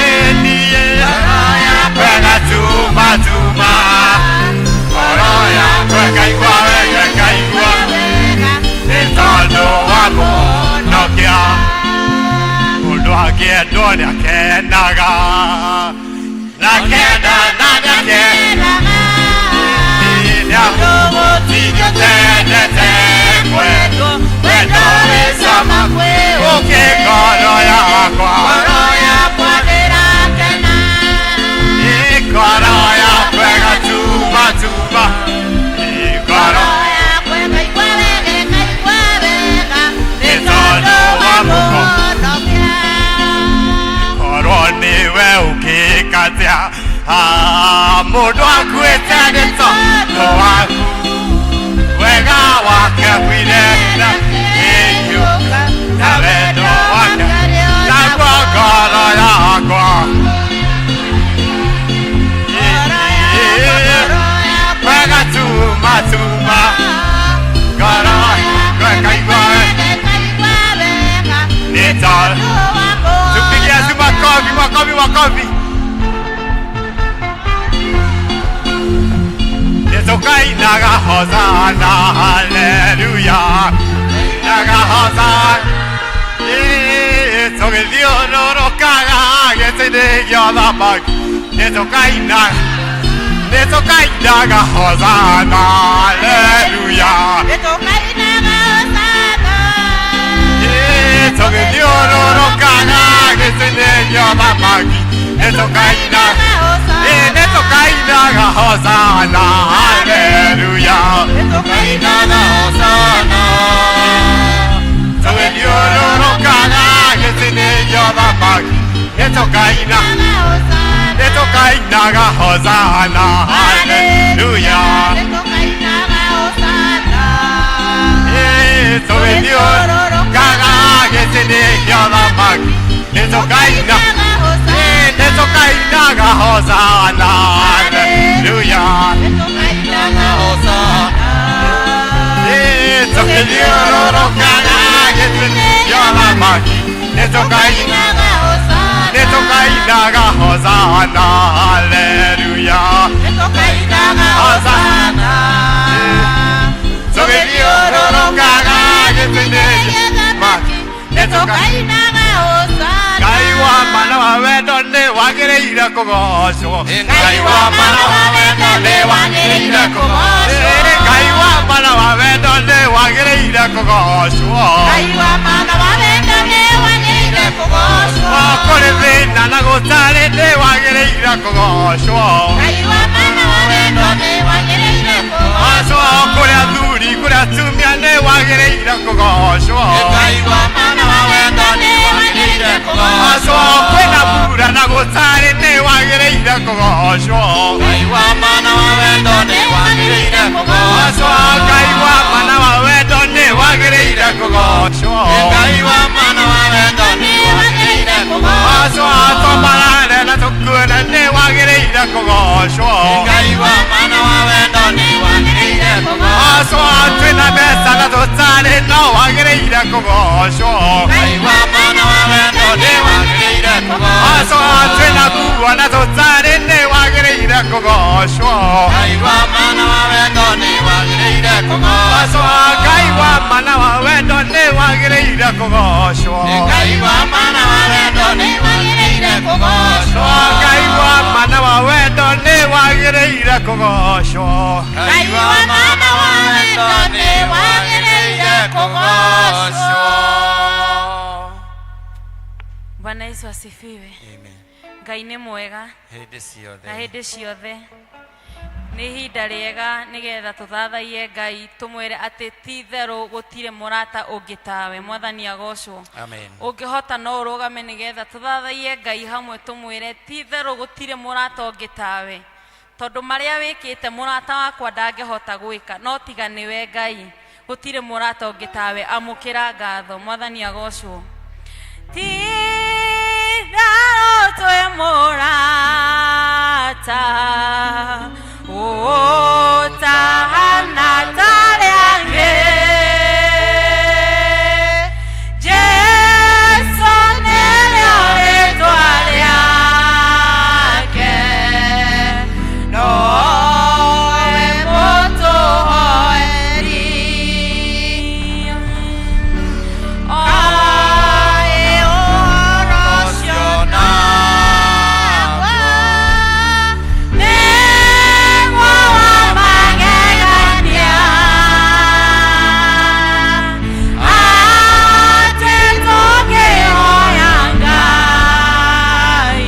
Ĩni yakwa ĩgatumatuma. Ngoro yakwa ĩkaigua wega, ĩkaigua Wega, nĩ tondũ wa mũhonokia. Mũndũ angĩendwo nĩakenaga nakenda na nĩakenaga gũtirĩ ũtendete kwendwo wendo wĩ cama ũkĩ ngoro yakwa. Ngoro yakwa nĩrakena. Ngoro yakwa ĩgatumatuma. Ngoro Ngoro yakwa ĩkaigua wega, ĩkaigua wega, nĩ nĩ tondũ tondũ wa wa mũhonokia. Korwo nĩwe ũngĩkatia mũndũ akuĩte nĩ tondũ waku wega wake akuire na kĩriũka na wendo wake naguo ngoro yakwa Ngoro yakwa, ngoro yakwa, wega tumatuma ngoro yakwa ĩkaigua wega, ĩkaigua wega, nĩ tondũ tondũ wa mũhonokia. Tupigie Yesu makofi, makofi, makofi. Nĩtũkainaga hosana haleluya inaga hosana tũgĩthiũrũrũkaga gĩtĩ-inĩ gĩa ũthamaki nĩtũkainaga nĩtũkainaga hosana haleluya Nĩtũkainaga hosana. Tũgĩthiũrũrũkaga gĩtĩ-inĩ gĩa ũthamaki nĩtũkainaga nĩtũkainaga hosana haleluya Nĩtũkainaga hosana. Tũgĩthiũrũrũkaga gĩtĩ-inĩ gĩa ũthamaki nĩtũkaina nĩtũkainaga hosana haleluya Nĩtũkainaga hosana. Tũgĩthiũrũrũkaga gĩtĩ-inĩ gĩa ũthamaki nĩtũkaina nĩtũkainaga hosana haleluya Nĩtũkainaga hosana. Tũgĩthiũrũrũkaga gĩtĩ-inĩ gĩa ũthamaki nĩtũkaina nĩtũkainaga hosana haleluya Nĩtũkainaga hosana. Tũgĩthiũrũrũkaga gĩtĩ-inĩ gĩa ũthamaki Nĩtũkainaga hosana. wagĩrĩire kũgocwo. Ngai wa mana wa wendo nĩ wagĩrĩire kũgocwo. Ngai wa mana wa wendo nĩ wagĩrĩire kũgocwo. Ngai wa mana wa wendo nĩ wagĩrĩire kũgocwo. Kũrĩ thĩna na gũtarĩ nĩ wagĩrĩire kũgocwo. Ngai wa mana wa wendo nĩ wagĩrĩire kũgocwo. Kũrĩ athuri kũrĩ atumia nĩ wagĩrĩire kũgocwo. Ngai wa mana wa wendo nĩ wagĩrĩire kũgocwo. Kwĩna mbura na gũtarĩ nĩ wagĩrĩire kũgocwo. Ngai wa mana wa wendo nĩ wagĩrĩire kũgocwo. Ngai wa mana wa wendo nĩ wagĩrĩire kũgocwo. Ngai wa mana wa wendo nĩ wagĩrĩire kũgocwo. Tũmarane na tũkuone nĩ wagĩrĩire kũgocwo. Ngai wa mana wa wendo nĩ wagĩrĩire kũgocwo. Twĩna mbeca na tũtarĩ no wagĩrĩire kũgocwo. Ngai wa mana wa wendo nĩ wagĩrĩire kũgocwo. Twĩna nguo na tũtarĩ nĩ wagĩrĩire kũgocwo. Ngai wa mana wa wendo nĩ wagĩrĩire kũgocwo. Ngai wa mana wa wendo nĩ wagĩrĩire kũgocwo. Ngai wa mana wa wendo nĩ wagĩrĩire kũgocwo. Ngai wa mana wa wendo nĩ wagĩrĩire kũgocwo. Ngai wa mana wa wendo nĩ wagĩrĩire kũgocwo. Bwana Yesu asifiwe. Amen. Ngai nĩ mwega Hĩndĩ ciothe. Na hĩndĩ ciothe. Nĩ ihinda rĩega nĩgetha tũthathaiye Ngai tũmwĩre atĩ ti itherũ gũtirĩ mũrata ũngĩ tawe. Mwathani agocwo. Amen. Ũngĩhota no ũrũgame nĩgetha tũthathaiye Ngai hamwe tũmwĩre ti itherũ gũtirĩ mũrata ũngĩ tawe. Tondũ marĩa wĩkĩte mũrata wakwa ndangĩhota gwĩka no tiga nĩwe Ngai. Gũtirĩ mũrata ũngĩ tawe. Amũkĩra ngatho. Mwathani agocwo. Ti itherũ twĩ mũrata ũtahana tarĩ angĩ. Jesũ nĩrĩo rĩtwa rĩake, nowe mũtũhoeri. Kaĩ ũhoro ũcio naguo nĩguo wa magegania. Atĩ tũngĩhoya Ngai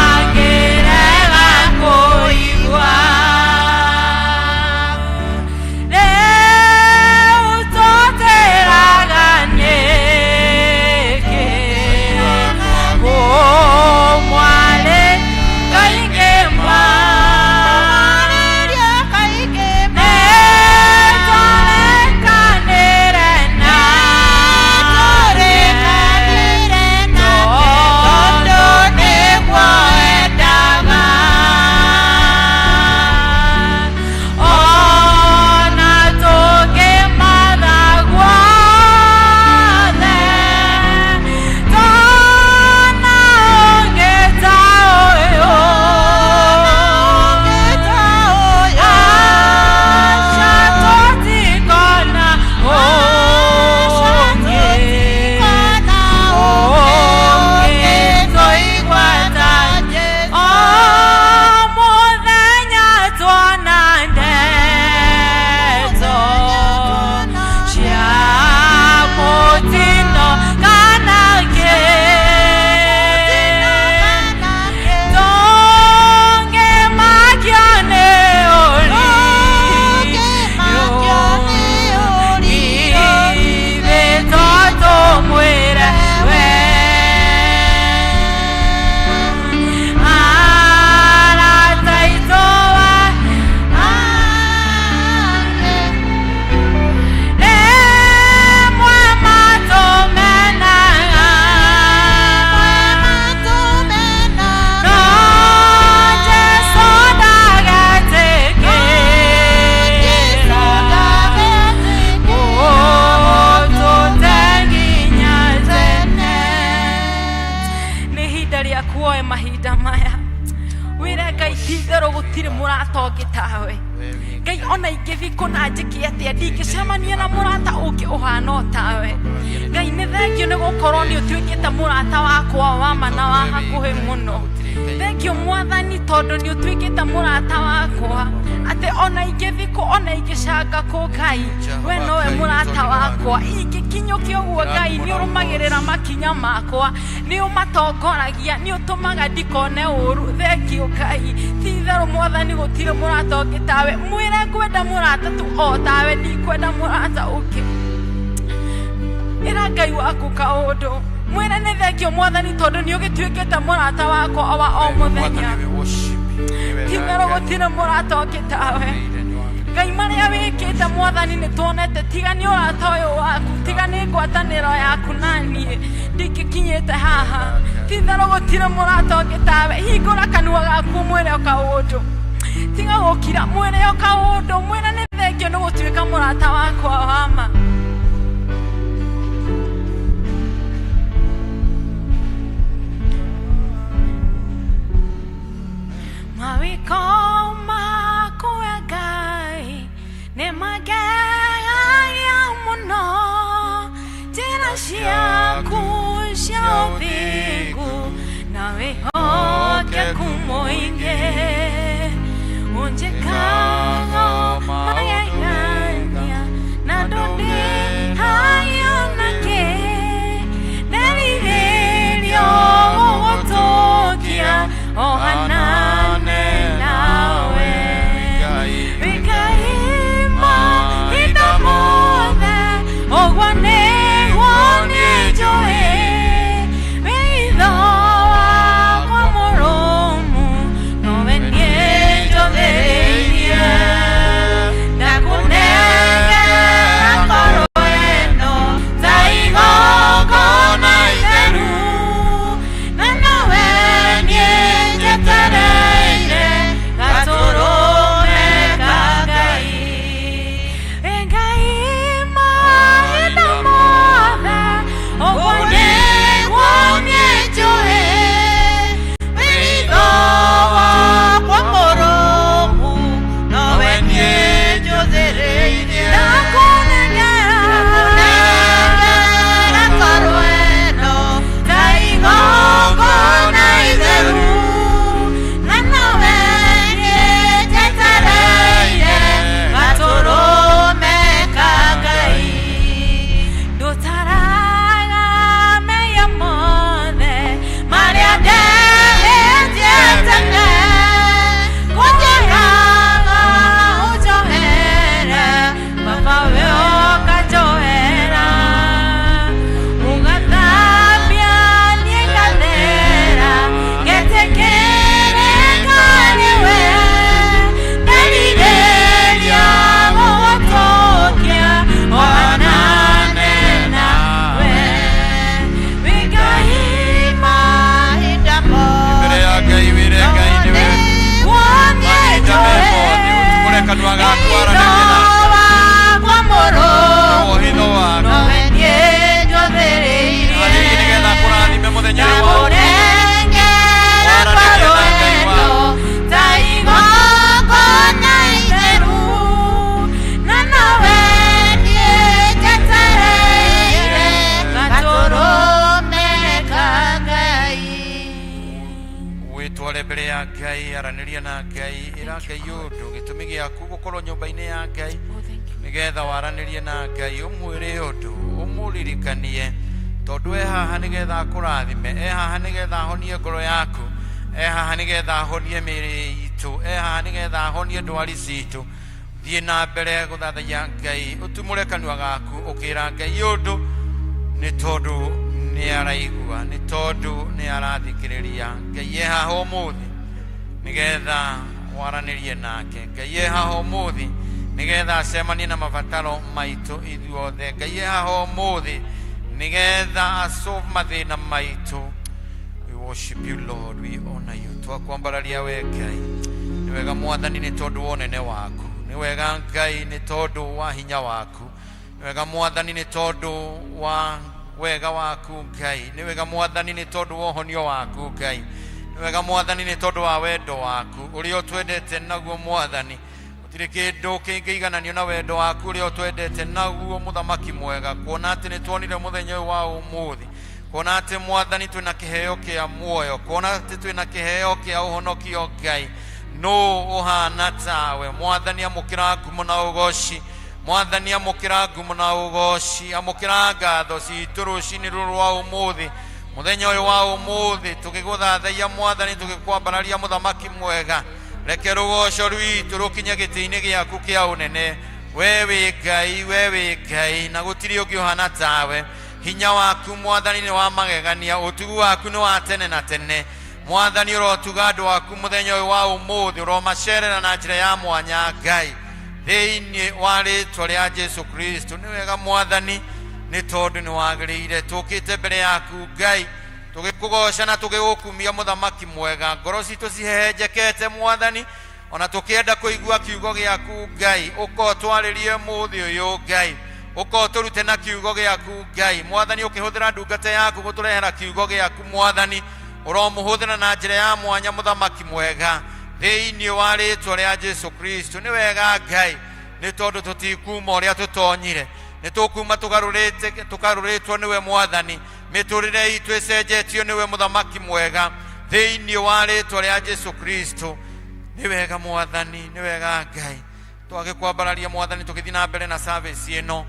ndangĩrega kũigua. Rĩu tũtĩraga nĩkĩ kũmwarĩ kaingĩ ma kaingĩ nĩtũrekanĩre nake tũrĩkanĩre nake tondũ nĩguo endaga. Ona tũngĩmatha guothe tona ũngĩ ta ũyũ. Aca tũtikona ũngĩ ũngĩ tũigua ta o mũthenya tuona ndeto cia mũtino kana kĩ tũngĩmakio nĩ ũri ithe to tũmwĩre we arata aitũ rĩmwe matũmenaga no Jesũ ndagetĩkĩra gũtũte nginya tene. Nĩ ihinda rĩa kuoe mahinda maya Wĩre Ngai ti itherũ gũtirĩ mũrata ũngĩ tawe. Ngai ona ingĩthiĩ kũna njĩke atĩa ndingĩcemania na mũrata ũngĩ ũhana o tawe. Ngai nĩ thengio nĩ gũkorwo nĩ ũtuĩkĩte mũrata wakwa wa ma na wa hakuhĩ mũno. Thengio Mwathani tondũ nĩ ũtuĩkĩte mũrata wakwa, atĩ ona ingĩthiĩ kũ ona ingĩcanga kũ, Ngai we nowe mũrata wakwa. Ingĩkinyũkia ũguo, Ngai nĩ ũrũmagĩrĩra makinya makwa, nĩ ũmatongoragia, nĩ ũtũmaga ndikone ũru. Thengio Ngai, ti itherũ Mwathani gũtirĩ mũrata ũngĩ tawe. Mwĩre ngwenda mũrata tu o tawe, ndikwenda mũrata ũngĩ. Ĩra Ngai waku kaũndũ, mwĩre nĩ thengio Mwathani tondũ nĩ ũgĩtuĩkĩte mũrata wakwa wa o mũthenya. Ti itherũ gũtirĩ mũrata ũngĩ tawe. Ngai, marĩa wĩkĩte Mwathani nĩ tuonete, tiga nĩ ũrata ũyũ waku, tiga nĩ ngwatanĩro yaku na niĩ, ndingĩkinyĩte haha. Ti itherũ gũtirĩ mũrata ũngĩ tawe. Hingũra kanua gaku mwĩre o kaũndũ, tiga gũkira, mwĩre o kaũndũ, mwĩre nĩ thengio nĩ gũtuĩka mũrata wakwa wa ma. Mawĩko maku Ngai nĩ magegagia mũno, njĩra ciaku cia ũthingu na wĩhokeku mũingĩ ũnjĩkaga magegania na ndũndĩhagia nakĩ. Nderirĩrio gũgũtũkia o hanane nawe. Ngai mahinda mothe, ũguo nĩguo niĩ njũĩ, wĩitho wakwa mũrũmu nowe niĩ njũthĩrĩirie. Ndakũnengera ngoro ĩno ta igongona itheru, na nowe niĩ njetereire gatũrũme ka Ngai. Ngai mahinda mothe, ũguo nĩguo niĩ njũĩ, wĩitho wakwa mũrũmu nowe niĩ njũthĩrĩirie. Ndakũnengera Nengera ngoro ĩno ta igongona itheru, na nowe niĩ njetereire gatũrũme ka Ngai. Ndũtaraga mehia mothe marĩa ndehĩtie tene, kũnjĩraga ũnjohere, Baba we ũkanjohera, ũgathambia niĩ ngathera, ngetĩkĩrĩka nĩwe. Nderirĩria gũgũtũkia o hanane nawe. Wĩ Ngai mahinda Mbere ya Ngai wĩre Ngai nĩwe mahinda me mothe, ũtumũre kanua gaku aranĩrie na wakwa mũrũmu hitho waku. Nowe niĩ njũthĩrĩirie. Aranĩrie nĩgetha akũrathime mũthenya ũyũ wa Ndakũnengera Waranĩrie ngoro na Ngai ĩno waku. ta igongona itheru, na nowe niĩ njetereire gatũrũme ka Ngai. Wĩtware mbere ya Ngai, aranĩria na Ngai, ĩra Ngai ũndũ gĩtũmi gĩaku gũkorwo nyũmba-inĩ ya Ngai, nĩgetha waranĩrie na Ngai, ũmwĩre ũndũ, ũmũririkanie tondũ e haha nĩgetha akũrathime, e haha nĩgetha ahonie ngoro yaku, e haha nĩgetha ahonie mĩĩrĩ itũ, e haha nĩgetha ahonie ndwari citũ. Thiĩ na mbere gũthathaiya Ngai, ũtumũre kanua gaku ũkĩra Ngai ũndũ, nĩ tondũ nĩ araigua, nĩ tondũ nĩ arathikĩrĩria. Ngai e haha ũmũthĩ nĩgetha waranĩrie nake. Ngai e haha ũmũthĩ nĩgetha acemanie na mabataro maitũ ithuothe. Ngai e haha ũmũthĩ nĩgetha asolve mathĩna maitũ. We worship you, Lord, we honor you. Twakwambararia we Ngai. Nĩ wega Mwathani nĩ tondũ wa ũnene waku, nĩ wega Ngai nĩ tondũ wa hinya waku, nĩ wega Mwathani nĩ tondũ wa wega waku Ngai, nĩ wega Mwathani nĩ tondũ wa ũhonio waku Ngai. Nĩ Nĩ wega Mwathani nĩ tondũ wa wendo waku ũrĩa ũtwendete naguo Mwathani. Gũtirĩ kĩndũ kĩngĩigananio na wendo waku ũrĩa ũtwendete naguo mũthamaki mwega, kuona atĩ nĩ tuonire mũthenya ũyũ wa ũmũthĩ, kuona atĩ Mwathani twĩna kĩheo kĩa muoyo, kuona atĩ twĩna kĩheo kĩa ũhonokio Ngai. Nũ ũhana tawe Mwathani? Amũkĩra ngumo na ũgoci Mwathani, amũkĩra ngumo na ũgoci, amũkĩra ngatho citũ rũcinĩ rũrũ rwa ũmũthĩ, mũthenya ũyũ wa ũmũthĩ, tũgĩgũthathaiya Mwathani, tũgĩkwambararia mũthamaki mwega. Reke rũgoco rwitũ rũkinye gĩtĩ-inĩ gĩaku kĩa ũnene. We wĩ Ngai, we wĩ Ngai, na gũtirĩ ũngĩ ũhana tawe. Hinya waku Mwathani nĩ wa magegania, ũtugu waku nĩ wa tene na tene. Mwathani, ũrotuga andũ aku mũthenya ũyũ wa ũmũthĩ, ũromacerera na njĩra ya mwanya Ngai, thĩinĩ wa rĩtwa rĩa Jesu Kristo. Nĩ wega Mwathani nĩ tondũ nĩ wagĩrĩire. Tũkĩte mbere yaku Ngai tũgĩkũgoca na tũgĩgũkumia mũthamaki mwega. Ngoro citũ cihehenjekete Mwathani, ona tũkĩenda kũigua kiugo gĩaku Ngai. Ũka ũtwarĩrie mũthĩ ũyũ Ngai, ũka ũtũrute na kiugo gĩaku Ngai. Mwathani, ũkĩhũthĩra ndungata yaku gũtũrehera kiugo gĩaku Mwathani, ũromũhũthĩra na njĩra ya mwanya mũthamaki mwega, thĩinĩ wa rĩtwa rĩa Jesu Kristo. Nĩ wega Ngai nĩ tondũ tũtikuma ũrĩa tũtonyire, nĩ tũkuma tũgarũrĩte, tũgarũrĩtwo nĩwe Mwathani, mĩtũrĩre itũ ĩcenjetio nĩwe mũthamaki mwega, thĩinĩ wa rĩtwa rĩa Jesu Kristo. Nĩ wega Mwathani, nĩ wega Ngai, twagĩkwambararia Mwathani tũgĩthiĩ na mbere na service ĩno.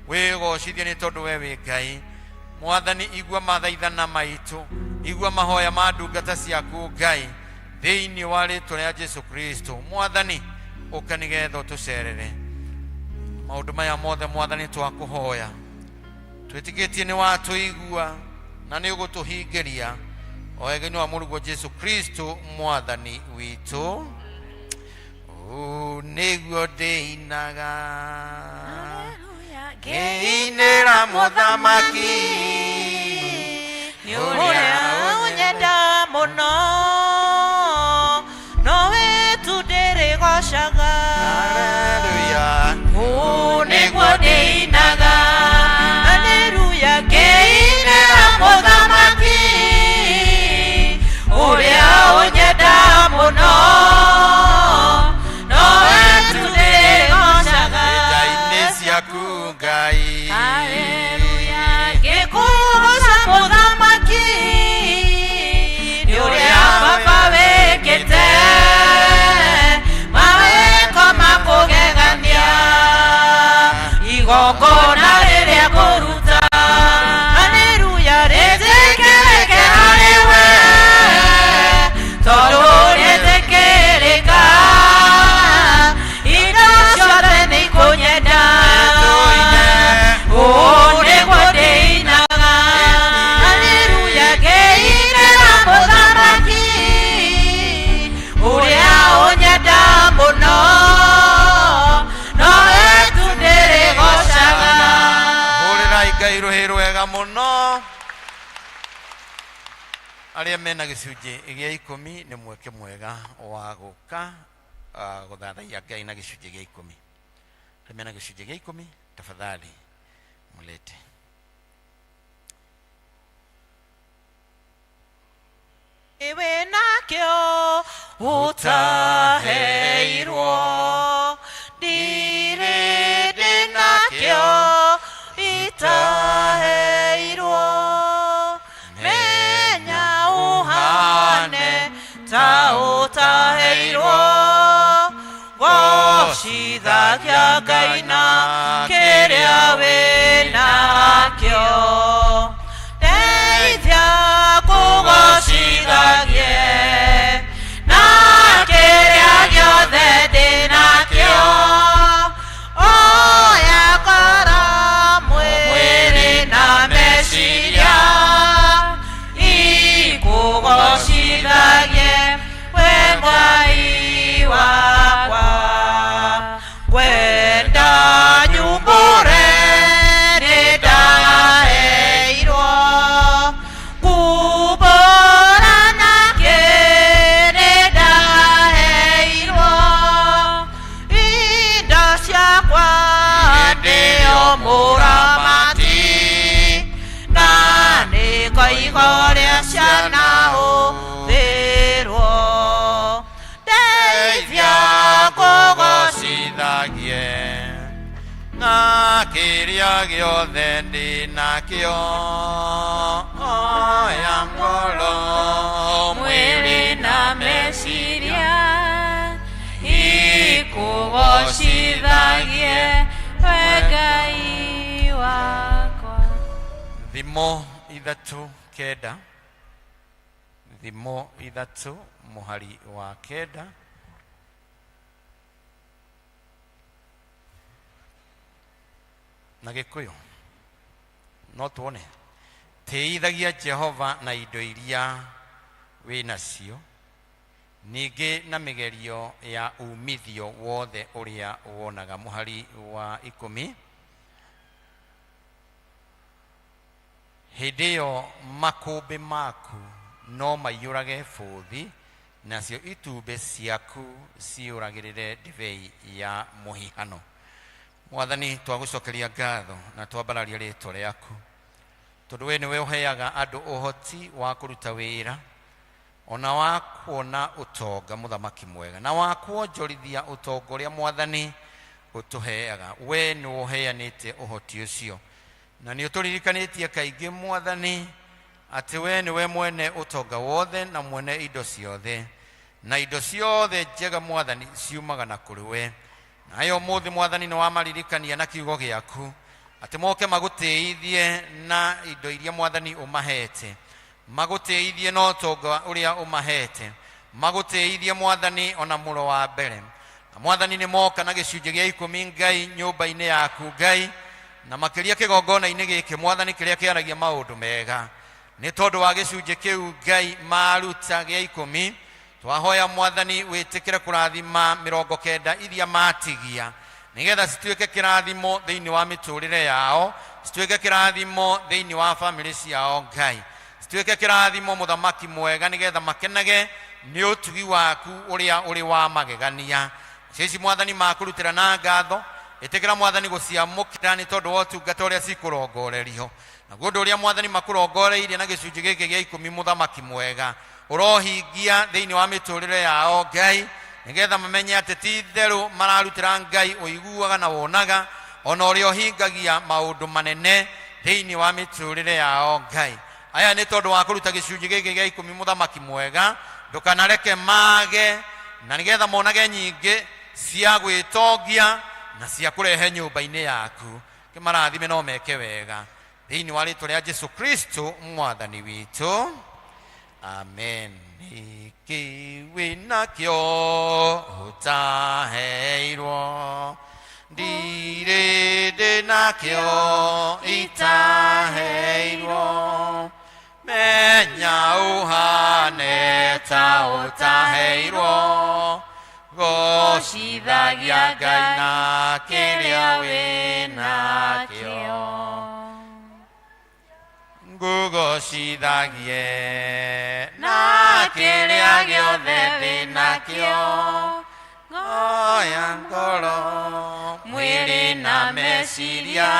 Wĩgocithie nĩ tondũ we wĩ Ngai. Mwathani, igua mathaithana maitũ, igua mahoya ma ndungata ciaku Ngai, thĩinĩ wa rĩtwa rĩa Jesu Kristo. Mwathani, ũka nĩgetha ũtũcerere. Maũndũ maya mothe Mwathani twakũhoya, twĩtĩkĩtie nĩ watũigua na nĩ ũgũtũhingĩria, o wega-inĩ wa mũrũguo Jesu Kristo Mwathani witũ. Ũũ nĩguo ndĩinaga ngĩinĩra mũthamaki nĩ ũrĩa ũnyenda mũno, nowe tu ndĩrĩgocaga. Haleluya. Ũũ nĩguo ndĩinaga, haleluya, ngĩinĩra mũthamaki ũrĩa ũnyenda mũno, nowe tu ndĩrĩgocaga. Nja-inĩ ciaku Ngai. Haleluya, ngĩkũgoca mũthamaki nĩ ũrĩa baba wĩkĩte, mawĩko makũgegania, igongona rĩrĩa ngũruta, haleluya, rĩtĩkĩrĩke harĩ we, tondũ rĩtĩkĩrĩka indo ciothe nĩ ikũnyenda. Ũũ nĩguo ndĩinaga, haleluya, ngĩinĩra mũthamaki ũrĩa ũnyenda mũno, nowe tu ndĩrĩgocaga. Hũrĩrai Ngai rũhĩ rwega mũno. Arĩa mena gĩcunjĩ gĩa ikũmi, nĩ mweke mwega wa gũka gũthathaiya Ngai na gĩcunjĩ gĩa ikũmi. Arĩa mena gĩcunjĩ gĩa ikũmi, tafadhali mlete. Wĩ nakĩo ũtaheirwo, ndirĩ ndĩ nakĩo itaheirwo, menya ũhane ta ũtaheirwo, gocithagia Ngai na kĩrĩa wĩ nakĩo, ndeithia kũgocithagie na kĩrĩa gĩothe ndĩ nakĩo, oya ngoro, mwĩrĩ na meciria, ikũgocithagie we Ngai wakwa. Kwenda nyumbũre nĩ ndaheirwo, kumbũra na kĩrĩa Ikũgocithagie na kĩrĩa gĩothe ndĩ nakĩo, oya ngoro, mwĩrĩ na meciria ikũgocithagie we Ngai wakwa. Thimo 3:9, Thimo 3 mũhari wa 9. Na Gĩkũyũ no tuone: tĩithagia Jehova na indo iria wĩ nacio, ningĩ na mĩgerio ya umithio wothe ũrĩa wonaga. Mũhari wa 10: hĩndĩ ĩyo makũmbĩ maku no maiyũrage bũthi, nacio itumbĩ ciaku ciũragĩrĩre ndibei ya mũhihano. Mwathani, twagũcokeria ngatho na twambararia rĩtwa rĩaku, tondũ we nĩwe ũheaga andũ ũhoti wa kũruta wĩra ona wa kuona ũtonga, mũthamaki mwega, na wa kuonjorithia ũtonga ũrĩa Mwathani ũtũheaga. We nĩwe ũheanĩte ũhoti ũcio, na nĩ ũtũririkanĩtie kaingĩ, Mwathani, atĩ we nĩwe mwene ũtonga wothe na mwene indo ciothe, na indo ciothe njega, Mwathani, ciumaga na kũrĩ we. Nayo ũmũthĩ, Mwathani, nĩ wamaririkania na kiugo gĩaku atĩ moke magũtĩithie na indo iria, Mwathani, ũmahete, magũtĩithie na ũtonga ũrĩa ũmahete, magũtĩithie, Mwathani, ona mũro wa mbere. Na Mwathani, nĩ moka na gĩcunjĩ gĩa 10, Ngai, nyũmba-inĩ yaku, Ngai, na makĩria kĩgongona-inĩ gĩkĩ, Mwathani, kĩrĩa kĩaragia maũndũ mega. Nĩ tondũ wa gĩcunjĩ kĩu, Ngai, maruta gĩa 10, twahoya, Mwathani, wĩtĩkĩre kũrathima 90 iria matigia, nĩgetha cituĩke kĩrathimo thĩinĩ wa mĩtũrĩre yao, cituĩke kĩrathimo thĩinĩ wa bamĩrĩ ciao, Ngai, cituĩke kĩrathimo, mũthamaki mwega, nĩgetha makenage nĩ ũtugi waku ũrĩa ũrĩ wa magegania. Cici, Mwathani, makũrutĩra na ngatho, ĩtĩkĩra, Mwathani, gũciamũkĩra nĩ tondũ wa ũtungata ũrĩa cikũrongorerio naguo. Ũndũ ũrĩa, Mwathani, makũrongoreirie na gĩcunjĩ gĩkĩ gĩa 10, mũthamaki mwega, ũrohingia thĩinĩ wa mĩtũrĩre yao, Ngai, nĩgetha mamenye atĩ ti itherũ mararutĩra Ngai ũiguaga na wonaga ona ũrĩa ũhingagia maũndũ manene thĩinĩ wa mĩtũrĩre yao. Ngai, aya nĩ tondũ wa kũruta gĩcunjĩ gĩkĩ gĩa 10, mũthamaki mwega, ndũkanareke mage, na nĩgetha monage nyingĩ cia gwĩtongia na cia kũrehe nyũmba-inĩ yaku. Kĩmarathime no meke wega thĩinĩ wa rĩtwa rĩa Jesu Kristo Mwathani witũ, amen. Nĩkĩ wĩ nakĩo ũtaheirwo? Ndirĩ ndĩ nakĩo itaheirwo. Menya ũhane ta ũtaheirwo, gocithagia Ngai na kĩrĩa wĩ nakĩo. Ngũgocithagie na kĩrĩa gĩothe ndĩ nakĩo, ngoya ngoro, mwĩrĩ na meciria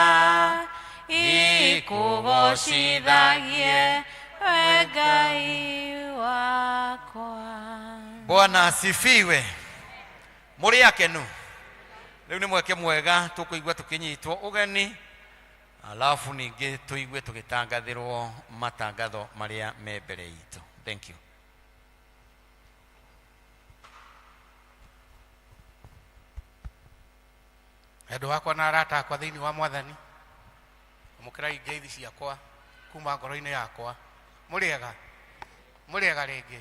ikũgocithagie we Ngai wakwa. Bwana asifiwe. Mũrĩ akenu? Rĩu nĩ mweke mwega tũkũigua tũkĩnyitwo ũgeni, alafu ningĩ tũigue tũgĩtangathĩrwo matangatho marĩa me mbere itũ. Thank you. Endwa wakwa na arata akwa thĩinĩ wa Mwathani, amũkĩrai ngeithi ciakwa kuma ngoro-inĩ yakwa. Mũrĩega? Mũrĩega rĩngĩ.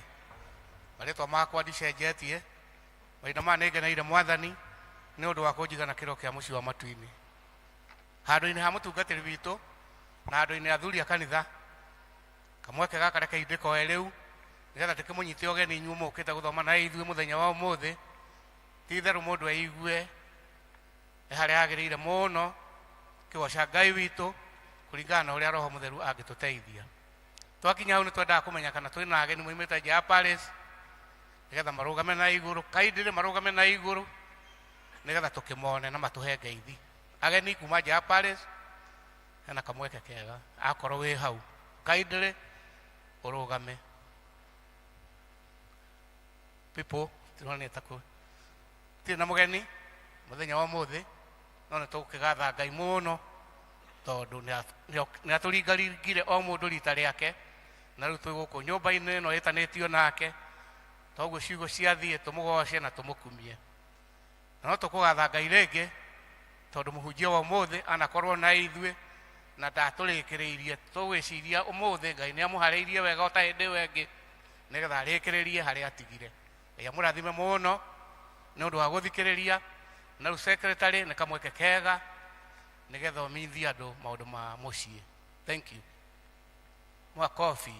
Marĩtwa makwa ndicenjetie. Mahinda maya nĩ ngeneire Mwathani nĩ ũndũ wa kũnjiga na kĩro kĩa mũciĩ wa matu-inĩ, handũ-inĩ ha mũtungatĩri witũ na handũ-inĩ athuri a kanitha. Kamweke gaka rekei ndĩkoe rĩu nĩgetha tũkĩmũnyite ũgeni inyuĩ mũkĩte gũthoma na ithuĩ mũthenya wa ũmũthĩ. Ti itherũ mũndũ eigue nĩ harĩa hagĩrĩire mũno kĩgoca Ngai witũ kũringana na ũrĩa Roho Mũtheru angĩtũteithia. Twakinya hau nĩ twendaga kũmenya kana twĩ na ageni moimĩte nja ya Paris, nĩgetha marũgame na igũrũ kaindĩrĩ, marũgame na igũrũ nĩgetha tũkĩmone na matũhe ngeithi. Ageni kuma nja ya Paris, hena kamweke kega, akorwo wĩ hau kaindĩrĩ ũrũgame. People tironete kũ tirĩ na mũgeni. Mũthenya wa ũmũthĩ no nĩ tũgũkĩgatha Ngai mũno tondũ nĩ atũringaringire o mũndũ rita rĩake, na rĩu twĩ gũkũ nyũmba-inĩ ĩno ĩtanĩtio nake. Toguo ciugo ciathiĩ, tũmũgoce na tũmũkumie. Na no tũkũgatha Ngai rĩngĩ tondũ mũhunjia wa ũmũthĩ anakorwo na ithuĩ na ndatũrĩkĩrĩirie. Tũgwĩciria ũmũthĩ Ngai nĩ amũharĩirie wega o ta hĩndĩ ĩyo ĩngĩ, nĩgetha arĩkĩrĩrie harĩa atigire. Ngai amũrathime mũno nĩ ũndũ wa gũthikĩrĩria. Na rĩu secretary, nĩ kamweke kega nĩgetha ũmithie andũ maũndũ ma mũciĩ. Thank you. Mwakobi.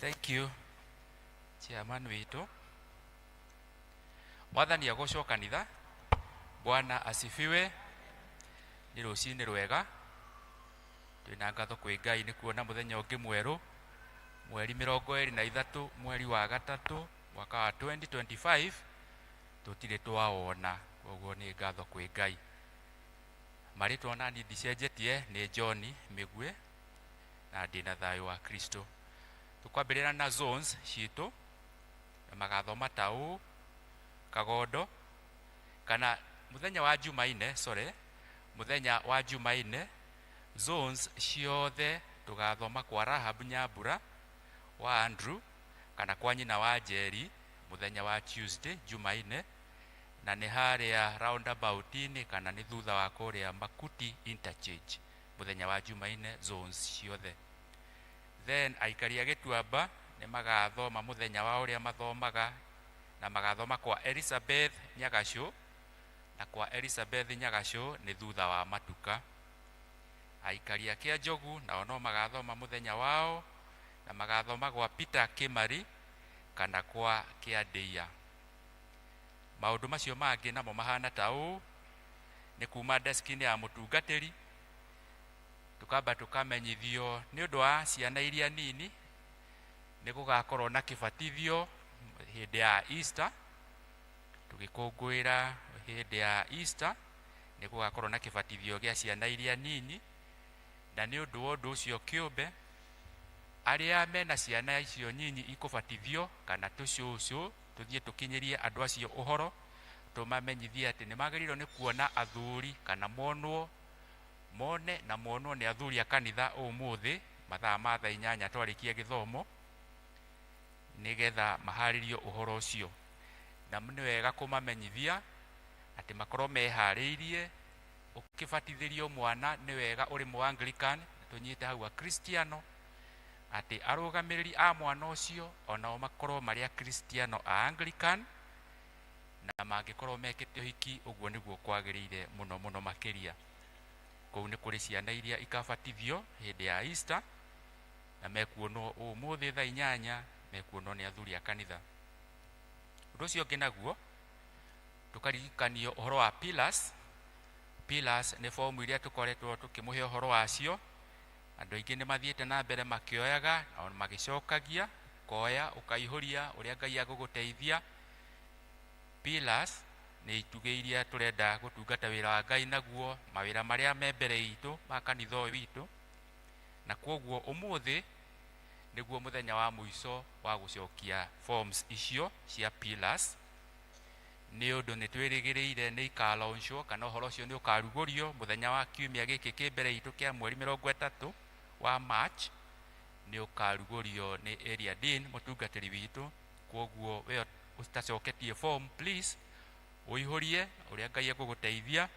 Thank you, chairman witũ. Mwathani agocwo kanitha. Bwana asifiwe. Nĩ rũcinĩ rwega. Twĩna ngatho kwĩ Ngai nĩ kuona mũthenya ũngĩ mwerũ, mweri 23, mweri wa gatatũ, mwaka wa 2025, tũtirĩ twawona. Koguo nĩ ngatho kwĩ Ngai. Marĩtwa nani ndicenjetie, nĩ John Mĩgue na ndĩna thayũ wa Kristo. Tũkwambĩrĩra na zones citũ na magathoma ta ũũ: Kagondo, kana mũthenya wa Jumaine, sorry, mũthenya wa Jumaine zones ciothe tũgathoma kwa Rahab Nyambura wa Andrew kana kwa nyina wa Njeri mũthenya wa Tuesday, Jumaine, na nĩ harĩa roundabout-inĩ kana nĩ thutha wa kũrĩa Makuti interchange, mũthenya wa Jumaine zones ciothe. Then aikari a Gĩtuamba nĩ magathoma mũthenya wa ũrĩa mathomaga, na magathoma kwa Elizabeth Nyagacũ, na kwa Elizabeth Nyagacũ nĩ thutha wa matuka. Aikari a Kĩanjogu nao no magathoma mũthenya wao, na magathoma gwa Peter Kimari kana kwa Kĩandĩia. Maũndũ macio mangĩ namo mahana ta ũũ: nĩ kuma deski-inĩ ya mũtungatĩri, tukamba tukamenyithio nĩ ũndũ wa ciana iria nini nĩ gũgakorwo na kĩbatithio hĩndĩ ya Easter. Tũgĩkũngũĩra hĩndĩ ya Easter, nĩ gũgakorwo na kĩbatithio gĩa ciana iria nini, na nĩ ũndũ wa ũndũ ũcio kĩũmbe, arĩa mena ciana icio nyinyi ikũbatithio kana tũcũcũ, tũthiĩ tũkinyĩrie andũ acio ũhoro, tũmamenyithie atĩ nĩ magĩrĩirwo nĩ kuona athuri kana monwo mone na monwo nĩ athuri a kanitha ũmũthĩ mathaa ma thaa 8 twarĩkia gĩthomo, nĩgetha maharĩrio ũhoro ũcio. Na nĩ wega kũmamenyithia atĩ makorwo meharĩirie. Ũkĩbatithĩrio mwana, nĩ wega ũrĩ mũ Anglican, tũnyite hau akristiano, atĩ arũgamĩrĩri a mwana ũcio onao makorwo marĩ akristiano a Anglican, na mangĩkorwo mekĩte ũhiki, ũguo nĩguo kwagĩrĩire mũno mũno makĩria. Kũu nĩ kũrĩ ciana iria ikabatithio hĩndĩ ya Easter, na mekuonwo ũmũthĩ thaa 8, mekuonwo nĩ athuri a kanitha. Ũndũ ũcio ũngĩ naguo, tũkaririkanio ũhoro wa pillars. Pillars nĩ fomu iria tũkoretwo tũkĩmũhe ũhoro wacio. Andũ aingĩ nĩ mathiĩte na mbere makĩoyaga na magĩcokagia, koya ũkaihũria ũrĩa Ngai agũgũteithia. Pillars nĩ itugĩ iria tũrenda gũtungata wĩra wa Ngai naguo, mawĩra marĩa me mbere itũ ma kanitha ũyũ witũ. Na kwoguo ũmũthĩ nĩguo mũthenya wa mũico wa gũcokia forms icio cia pillars, nĩ ũndũ nĩ twĩrĩgĩrĩire nĩ ikalaunchwo, kana ũhoro ũcio nĩ ũkarugũrio mũthenya wa kiumia gĩkĩ kĩ mbere itũ kĩa mweri 30 wa March. Nĩ ũkarugũrio nĩ area dean, mũtungatĩri witũ. Kwoguo we ũtacoketie form, please ũihũrie ũrĩa Ngai egũgũteithia.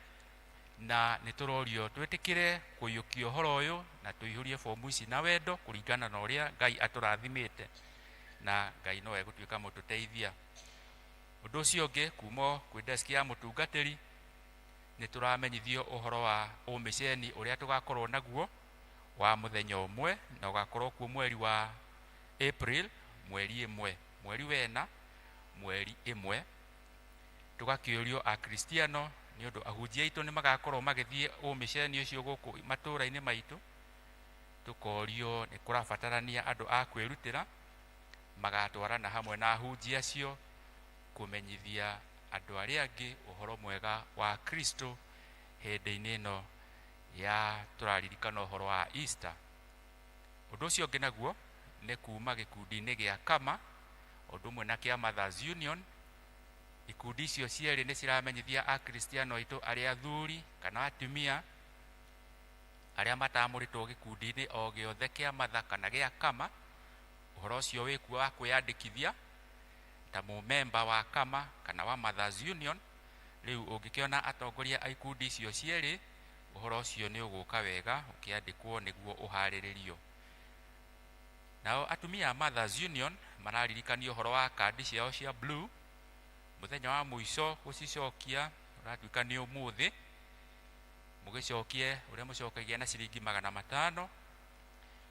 Na nĩ tũrorio twĩtĩkĩre kũiyũkia ũhoro ũyũ na tũihũrie fomu ici na wendo kũringana na ũrĩa Ngai atũrathimĩte, na Ngai no egũtuĩka mũtũteithia. Ũndũ ũcio ũngĩ, kuma kwĩ desk ya mũtungatĩri, nĩ tũramenyithio ũhoro wa ũmĩceni ũrĩa tũgakorwo naguo wa mũthenya ũmwe, na ũgakorwo kuo mweri wa April, mweri 1, mweri wena, mweri 1. Tũgakĩũrio akristiano, nĩ ũndũ ahunjia aitũ nĩ magakorwo magĩthiĩ ũmĩceni ũcio gũkũ matũũra-inĩ maitũ, tũkorio nĩ kũrabatarania andũ a kwĩrutĩra magatwarana hamwe na ahunjia acio kũmenyithia andũ arĩa angĩ ũhoro mwega wa Kristo hĩndĩ-inĩ ĩno Ya tũraririkana ũhoro wa Easter. Ũndũ ũcio ũngĩ naguo nĩ kuma gĩkundi-inĩ gĩa Kama ũndũ ũmwe na kĩa Mothers Union. Ikundi icio cierĩ nĩ ciramenyithia Akristiano aitũ arĩa athuri kana atumia arĩa matamũrĩtwo gĩkundi-inĩ o gĩothe kĩa Mother kana gĩa Kama, ũhoro ũcio wĩkuo wa kwĩyandĩkithia ta mũmemba wa Kama kana wa Mothers Union. Rĩu ũngĩkĩona atongoria a ikundi icio cierĩ, ũhoro ũcio nĩ ũgũka wega ũkĩandĩkwo nĩguo ũharĩrĩrio. Nao atumia a Mothers Union mararirikanio ũhoro wa kandi ciao cia blue. Mũthenya wa mũico gũcicokia ũratuĩka nĩ ũmũthĩ. Mũgĩcokie ũrĩa mũcokagia na ciringi 500.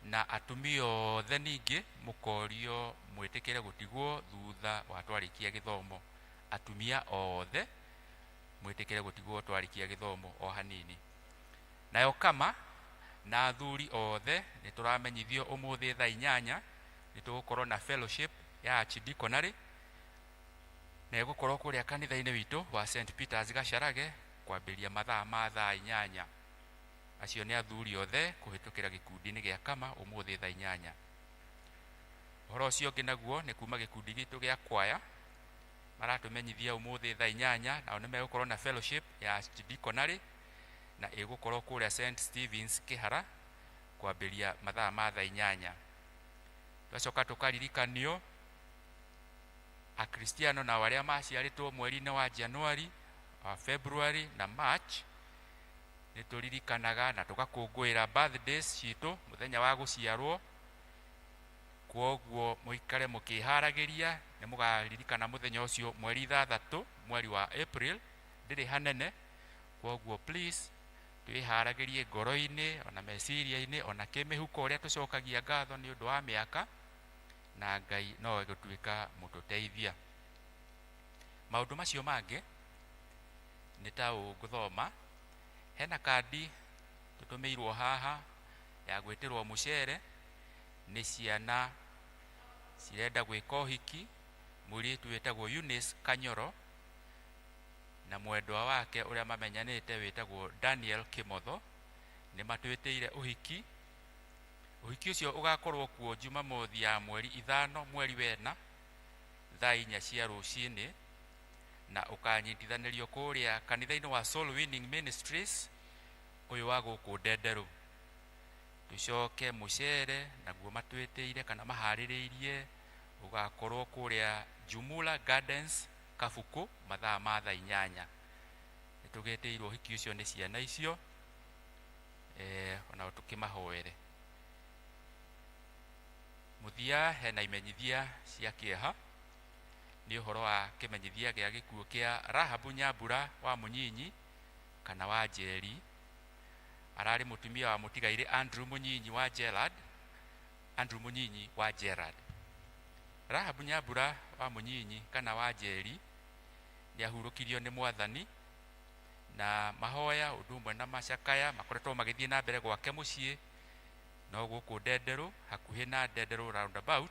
Na atumia othe ningĩ mũkorio mwĩtĩkĩre gũtigwo thutha wa twarĩkia gĩthomo. Atumia othe mwĩtĩkĩre gũtigwo twarĩkia gĩthomo o hanini. Nayo Kama na athuri othe nĩ tũramenyithio ũmũthĩ thaa 8 nĩ tũgũkorwo na fellowship ya archdeaconry, na ĩgũkorwo kũrĩa kanitha-inĩ witũ wa St Peters Gacharage kwambĩrĩria mathaa ma thaa 8. Acio nĩ athuri othe kũhĩtũkĩra gĩkundi-inĩ gĩa Kama ũmũthĩ thaa 8. Ũhoro ũcio ũngĩ naguo nĩ kuma gĩkundi gitũ gĩa kwaya, maratũmenyithia ũmũthĩ thaa 8 nao nĩ megũkorwo na fellowship ya archdeaconry, na ĩgũkorwo kũrĩa St Stevens Kĩhara kwambĩrĩria mathaa ma thaa 8. Twacoka tũkaririkanio Akristiano nao arĩa maciarĩtwo mweri-inĩ wa January, wa February na March, nĩ tũririkanaga na tũgakũngũĩra birthdays citũ, mũthenya wa gũciarwo. Kwoguo mũikare mũkĩharagĩria nĩ mũgaririkana mũthenya ũcio mweri 6 mweri wa April, ndĩrĩ hanene. Kwoguo please twĩharagĩrie ngoro-inĩ ona meciria-inĩ ona kĩmĩhuko ũrĩa tũcokagia ngatho nĩ ũndũ wa mĩaka, na Ngai no egũtuĩka mũtũteithia. Maũndũ macio mangĩ nĩ ta ũũ ngũthoma. Hena kandi tũtũmĩirwo haha ya gwĩtĩrwo mũcere nĩ ciana cirenda gwĩka ũhiki. Mũirĩtu wĩtagwo Eunice Kanyoro na mwendwa wake ũrĩa mamenyanĩte wĩtagwo Daniel Kimotho nĩ matwĩtĩire ũhiki. Ũhiki ũcio ũgakorwo kuo Jumamothi ya mweri 5 mweri wena thaa 4 cia rũcinĩ, na ũkanyitithanĩrio kũrĩa kanitha-inĩ wa Soul Winning Ministries ũyũ wa gũkũ Ndenderũ. Tũcoke mũcere naguo matwĩtĩire kana maharĩrĩirie ũgakorwo kũrĩa Jumula Gardens Kabuku mathaa ma thaa 8. Nĩ tũgĩtĩirwo ũhiki ũcio nĩ ciana icio, onao tũkĩmahoere. Mũthia hena imenyithia cia kĩeha. Nĩ ũhoro wa kĩmenyithia gĩa gĩkuũ kĩa Rahabu Nyambura wa Mũnyinyi kana wa Njeri. Ararĩ mũtumia wa mũtigairĩ Andrew Mũnyinyi wa Gerard. Andrew Mũnyinyi wa Gerard. Rahabu Nyambura wa Mũnyinyi kana wa Njeri nĩ ahurũkirio nĩ Mwathani, na mahoya ũndũ ũmwe na macakaya makoretwo magĩthiĩ na mbere gwake mũciĩ no gũkũ Ndenderũ, hakuhĩ na Ndenderũ roundabout,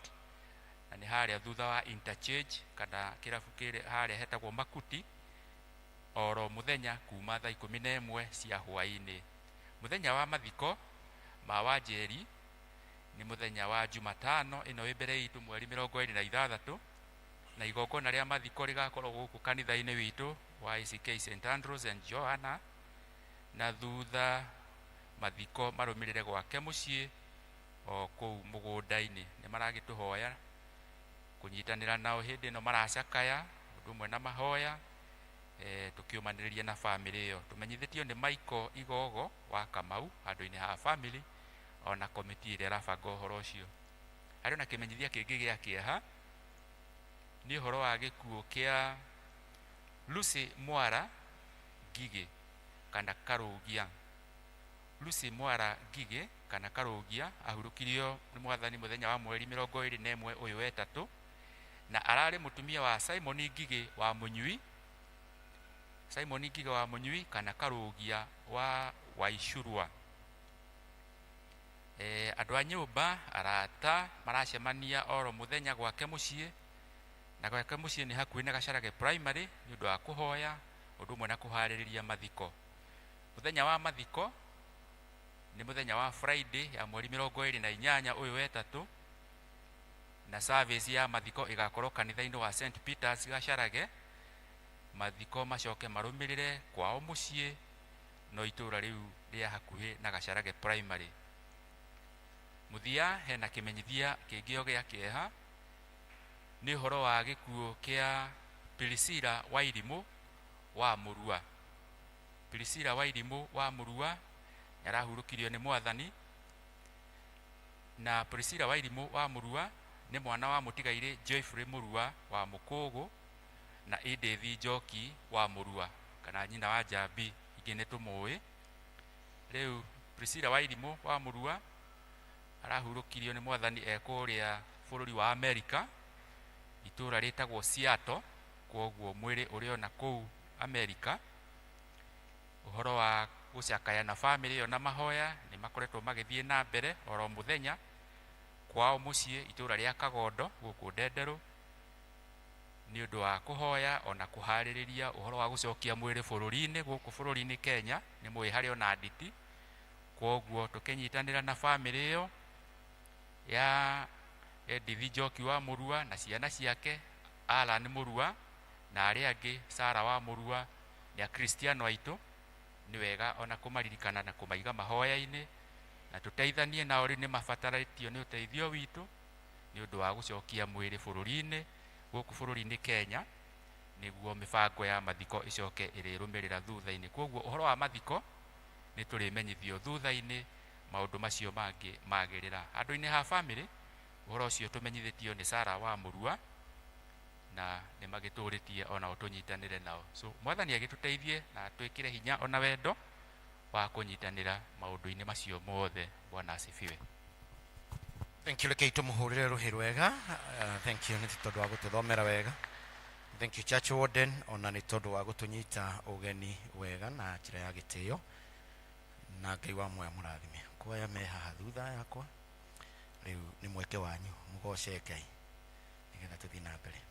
na nĩ harĩa thutha wa interchange kana kĩrabu kĩrĩa harĩa hetagwo Makuti, oro mũthenya kuma thaa 11 cia hwaĩ-inĩ. Mũthenya wa mathiko ma Wanjeri nĩ mũthenya wa Jumatano ĩno ĩ mbere itũ mweri 26, na igongona rĩa mathiko rĩgakorwo gũkũ kanitha-inĩ witũ wa ACK St Andrews and Joanna, na thutha mathiko marũmĩrĩre gwake mũciĩ o kũu mũgũnda-inĩ. Nĩ maragĩtũhoya kũnyitanĩra nao hĩndĩ ĩno maracakaya ũndũ ũmwe na mahoya, tũkĩũmanĩrĩria na bamĩrĩ ĩyo. Tũmenyithĩtio nĩ Michael Igogo wa Kamau handũ-inĩ ha bamĩrĩ ona komiti ĩrĩa ĩrabanga ũhoro ũcio. Harĩ na kĩmenyithia kĩngĩ gĩa kĩeha, nĩ ũhoro wa gĩkuũ kĩa Lucy Mwara Ngigĩ kana Karũgia. Lucy Mwara Ngigĩ kana Karũgia ahurũkirio nĩ Mwathani mũthenya wa mweri 21 ũyũ wetatũ, na ararĩ mũtumia wa Simon Ngigĩ wa Mũnyui. Simon Ngigĩ wa Mũnyui kana Karũgia wa Waicurua. Andũ a nyũmba arata maracemania oro mũthenya gwake mũciĩ, na gwake mũciĩ nĩ hakuhĩ na Gacharage Primary nĩ ũndũ wa kũhoya ũndũ ũmwe na kũharĩrĩria mathiko. Mũthenya wa mathiko Nĩ mũthenya wa Friday ya mweri 28 ũyũ wetatũ, na service ya mathiko ĩgakorwo kanitha-inĩ wa St Peters Gacharage. Mathiko macoke marũmĩrĩre kwao mũciĩ no itũra rĩu rĩa hakuhĩ na Gacharage Primary. Mũthia hena kĩmenyithia kĩngĩ o gĩa kĩeha, nĩ ũhoro wa gĩkuũ kĩa Priscilla Wairimũ wa Mũrua. Priscilla Wairimũ wa Mũrua nĩarahurũkirio nĩ Mwathani. Na Priscilla Wairimũ wa Mũrua nĩ mwana wa mũtigairĩ Geoffrey Mũrua wa Mũkũgũ na Edith Njoki wa Mũrua, kana nyina wa Njambi, ingĩ nĩ tũmũĩ. Rĩu Priscilla Wairimũ wa Mũrua arahurũkirio nĩ Mwathani e kũrĩa bũrũri wa Amerika, itũra rĩtagwo Seattle. Kwoguo mwĩrĩ ũrĩ ona kũu Amerika. Ũhoro wa gũcakaya na bamĩrĩ ĩyo na mahoya nĩ makoretwo magĩthiĩ na mbere oro mũthenya kwao mũciĩ itũra rĩa Kagondo gũkũ Ndenderũ, nĩ ũndũ wa kũhoya ona kũharĩrĩria ũhoro wa gũcokia mwĩrĩ bũrũri-inĩ gũkũ bũrũri-inĩ Kenya. Nĩ mũĩ harĩ ona nditi. Kwoguo tũkĩnyitanĩra na bamĩrĩ ĩyo ya Edith Njoki wa Mũrua na ciana ciake Alan Mũrua na arĩa angĩ Sarah wa Mũrua, nĩ akristiano aitũ, nĩ wega ona kũmaririkana na kũmaiga mahoya-inĩ, na tũteithanie nao. Rĩu nĩ mabatarĩtio nĩ ũteithio witũ nĩ ũndũ wa gũcokia mwĩrĩ bũrũri-inĩ gũkũ bũrũri-inĩ Kenya, nĩguo mĩbango ya mathiko ĩcoke ĩrĩrũmĩrĩra thutha-inĩ. Kwoguo ũhoro wa mathiko nĩ tũrĩmenyithio thutha-inĩ maũndũ macio mangĩ magĩrĩra. Handũ-inĩ ha bamĩrĩ, ũhoro ũcio tũmenyithĩtio nĩ Sarah wa Mũrua, na nĩ magĩtũrĩtie onao tũnyitanĩre nao. So Mwathani agĩtũteithie na twĩkĩre hinya ona wendo wa kũnyitanĩra maũndũ-inĩ macio mothe. Bwana asifiwe. Thank you. Rekei tũmũhũrĩre rũhĩ rwega. Thank you nĩ tondũ wa gũtũthomera wega. Thank you Church Warden ona nĩ tondũ wa gũtũnyita ũgeni wega na njĩra ya gĩtĩo, na Ngai wa muoyo mũrathime. Kwaya me haha thutha yakwa, rĩu nĩ mweke wanyu mũgoce Ngai nĩgetha tũthiĩ na mbere.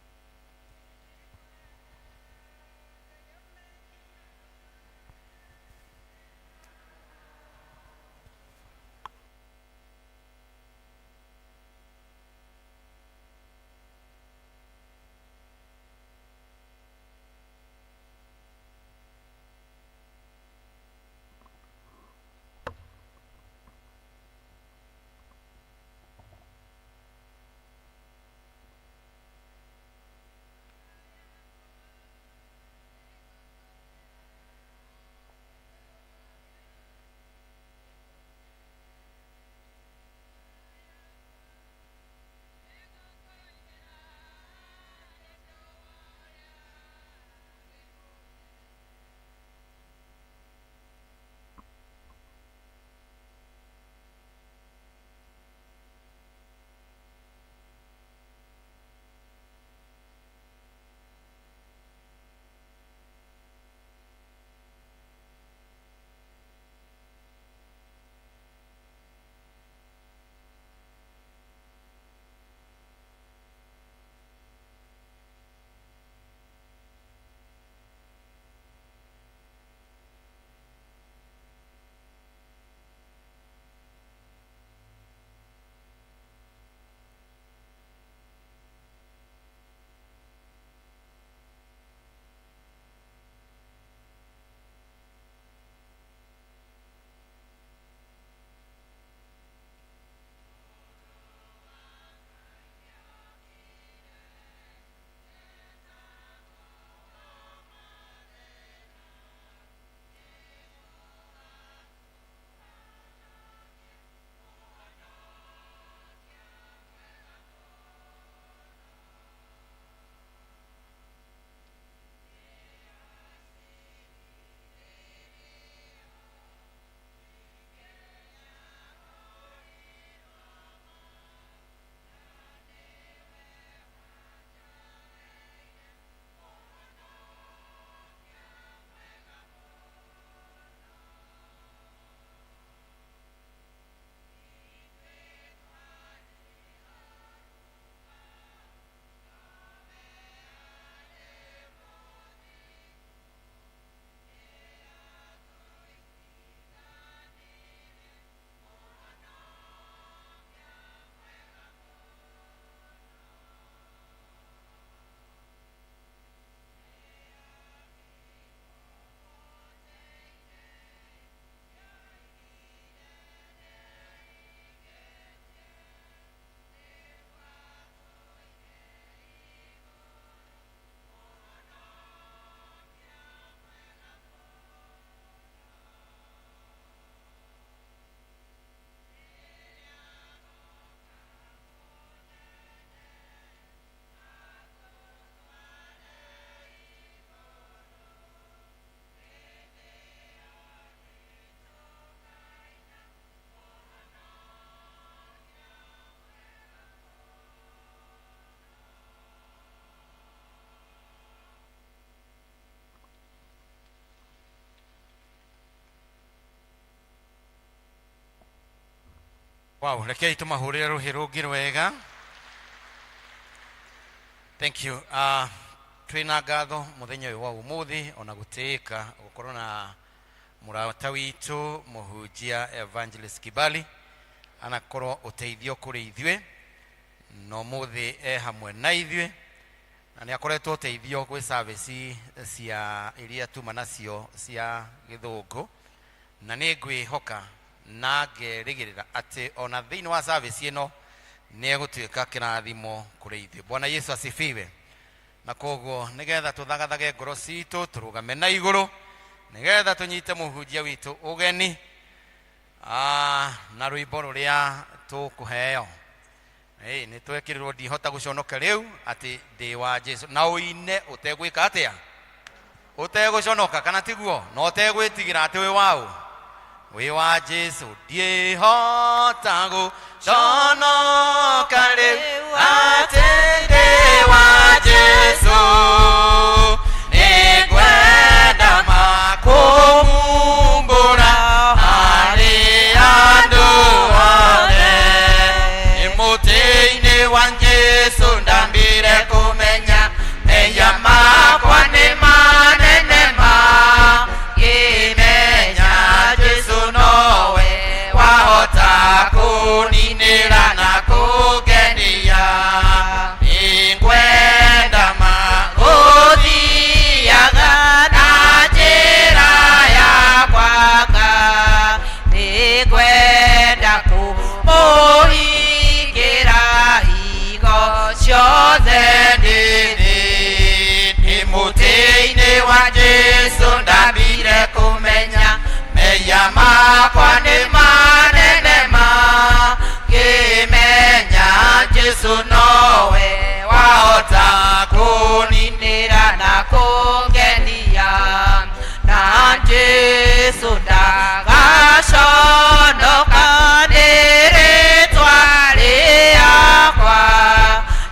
Wow, rekei tũmahũrĩre rũhĩ rũngĩ rwega. Thank you. Twĩna ngatho mũthenya ũyũ wa ũmũthĩ ona gũtĩĩka gũkorwo na mũrata witũ mũhunjia Evangelist Kibali anakorwo ũteithio kũrĩ ithuĩ na ũmũthĩ e hamwe na ithuĩ na nĩ akoretwo ũteithio gwĩ service cia iria tuma nacio cia gĩthũngũ na nĩ ngwĩhoka na ngerĩgĩrĩra atĩ ona thĩinĩ wa service ĩno nĩ egũtuĩka kĩrathimo kũrĩ ithuĩ. Bwana Yesu asifiwe. Na koguo nĩgetha tũthagathage ngoro citũ tũrũgame na igũrũ nĩgetha tũnyite mũhunjia witũ ũgeni na rwĩmbo rũrĩa tũkũheo. Ĩĩ nĩ twekĩrirwo ndihota gũconoka rĩu atĩ ndĩ wa Jesu na ũine ũtegwĩka atĩa ũtegũconoka kana tiguo na ũtegwĩtigĩra atĩ wĩ waũ wĩ wa Jesu ndiĩhota gũconoka rĩu atĩ ndĩ wa Jesu nĩngwenda makũmumbũra harĩ andũ othe nĩ mũtĩ-inĩ wa Jesu ndambire kũmenya mehia makwa nĩ manene ma ngĩmenya Jesu nowe wahota kũninĩra na kũngenia nĩngwenda ma Gũthiaga na njĩra yakwa nĩngwenda kũmũhingĩra higo ciothe ndĩthĩ nĩ mũtĩ-inĩ wa Jesu ndambire kũmenya mehia makwa nĩ manene ma ngĩmenya Jesu nowe wahota kũninĩra na kũngenia na Jesu ndagaconoka nĩ rĩtwa rĩakwa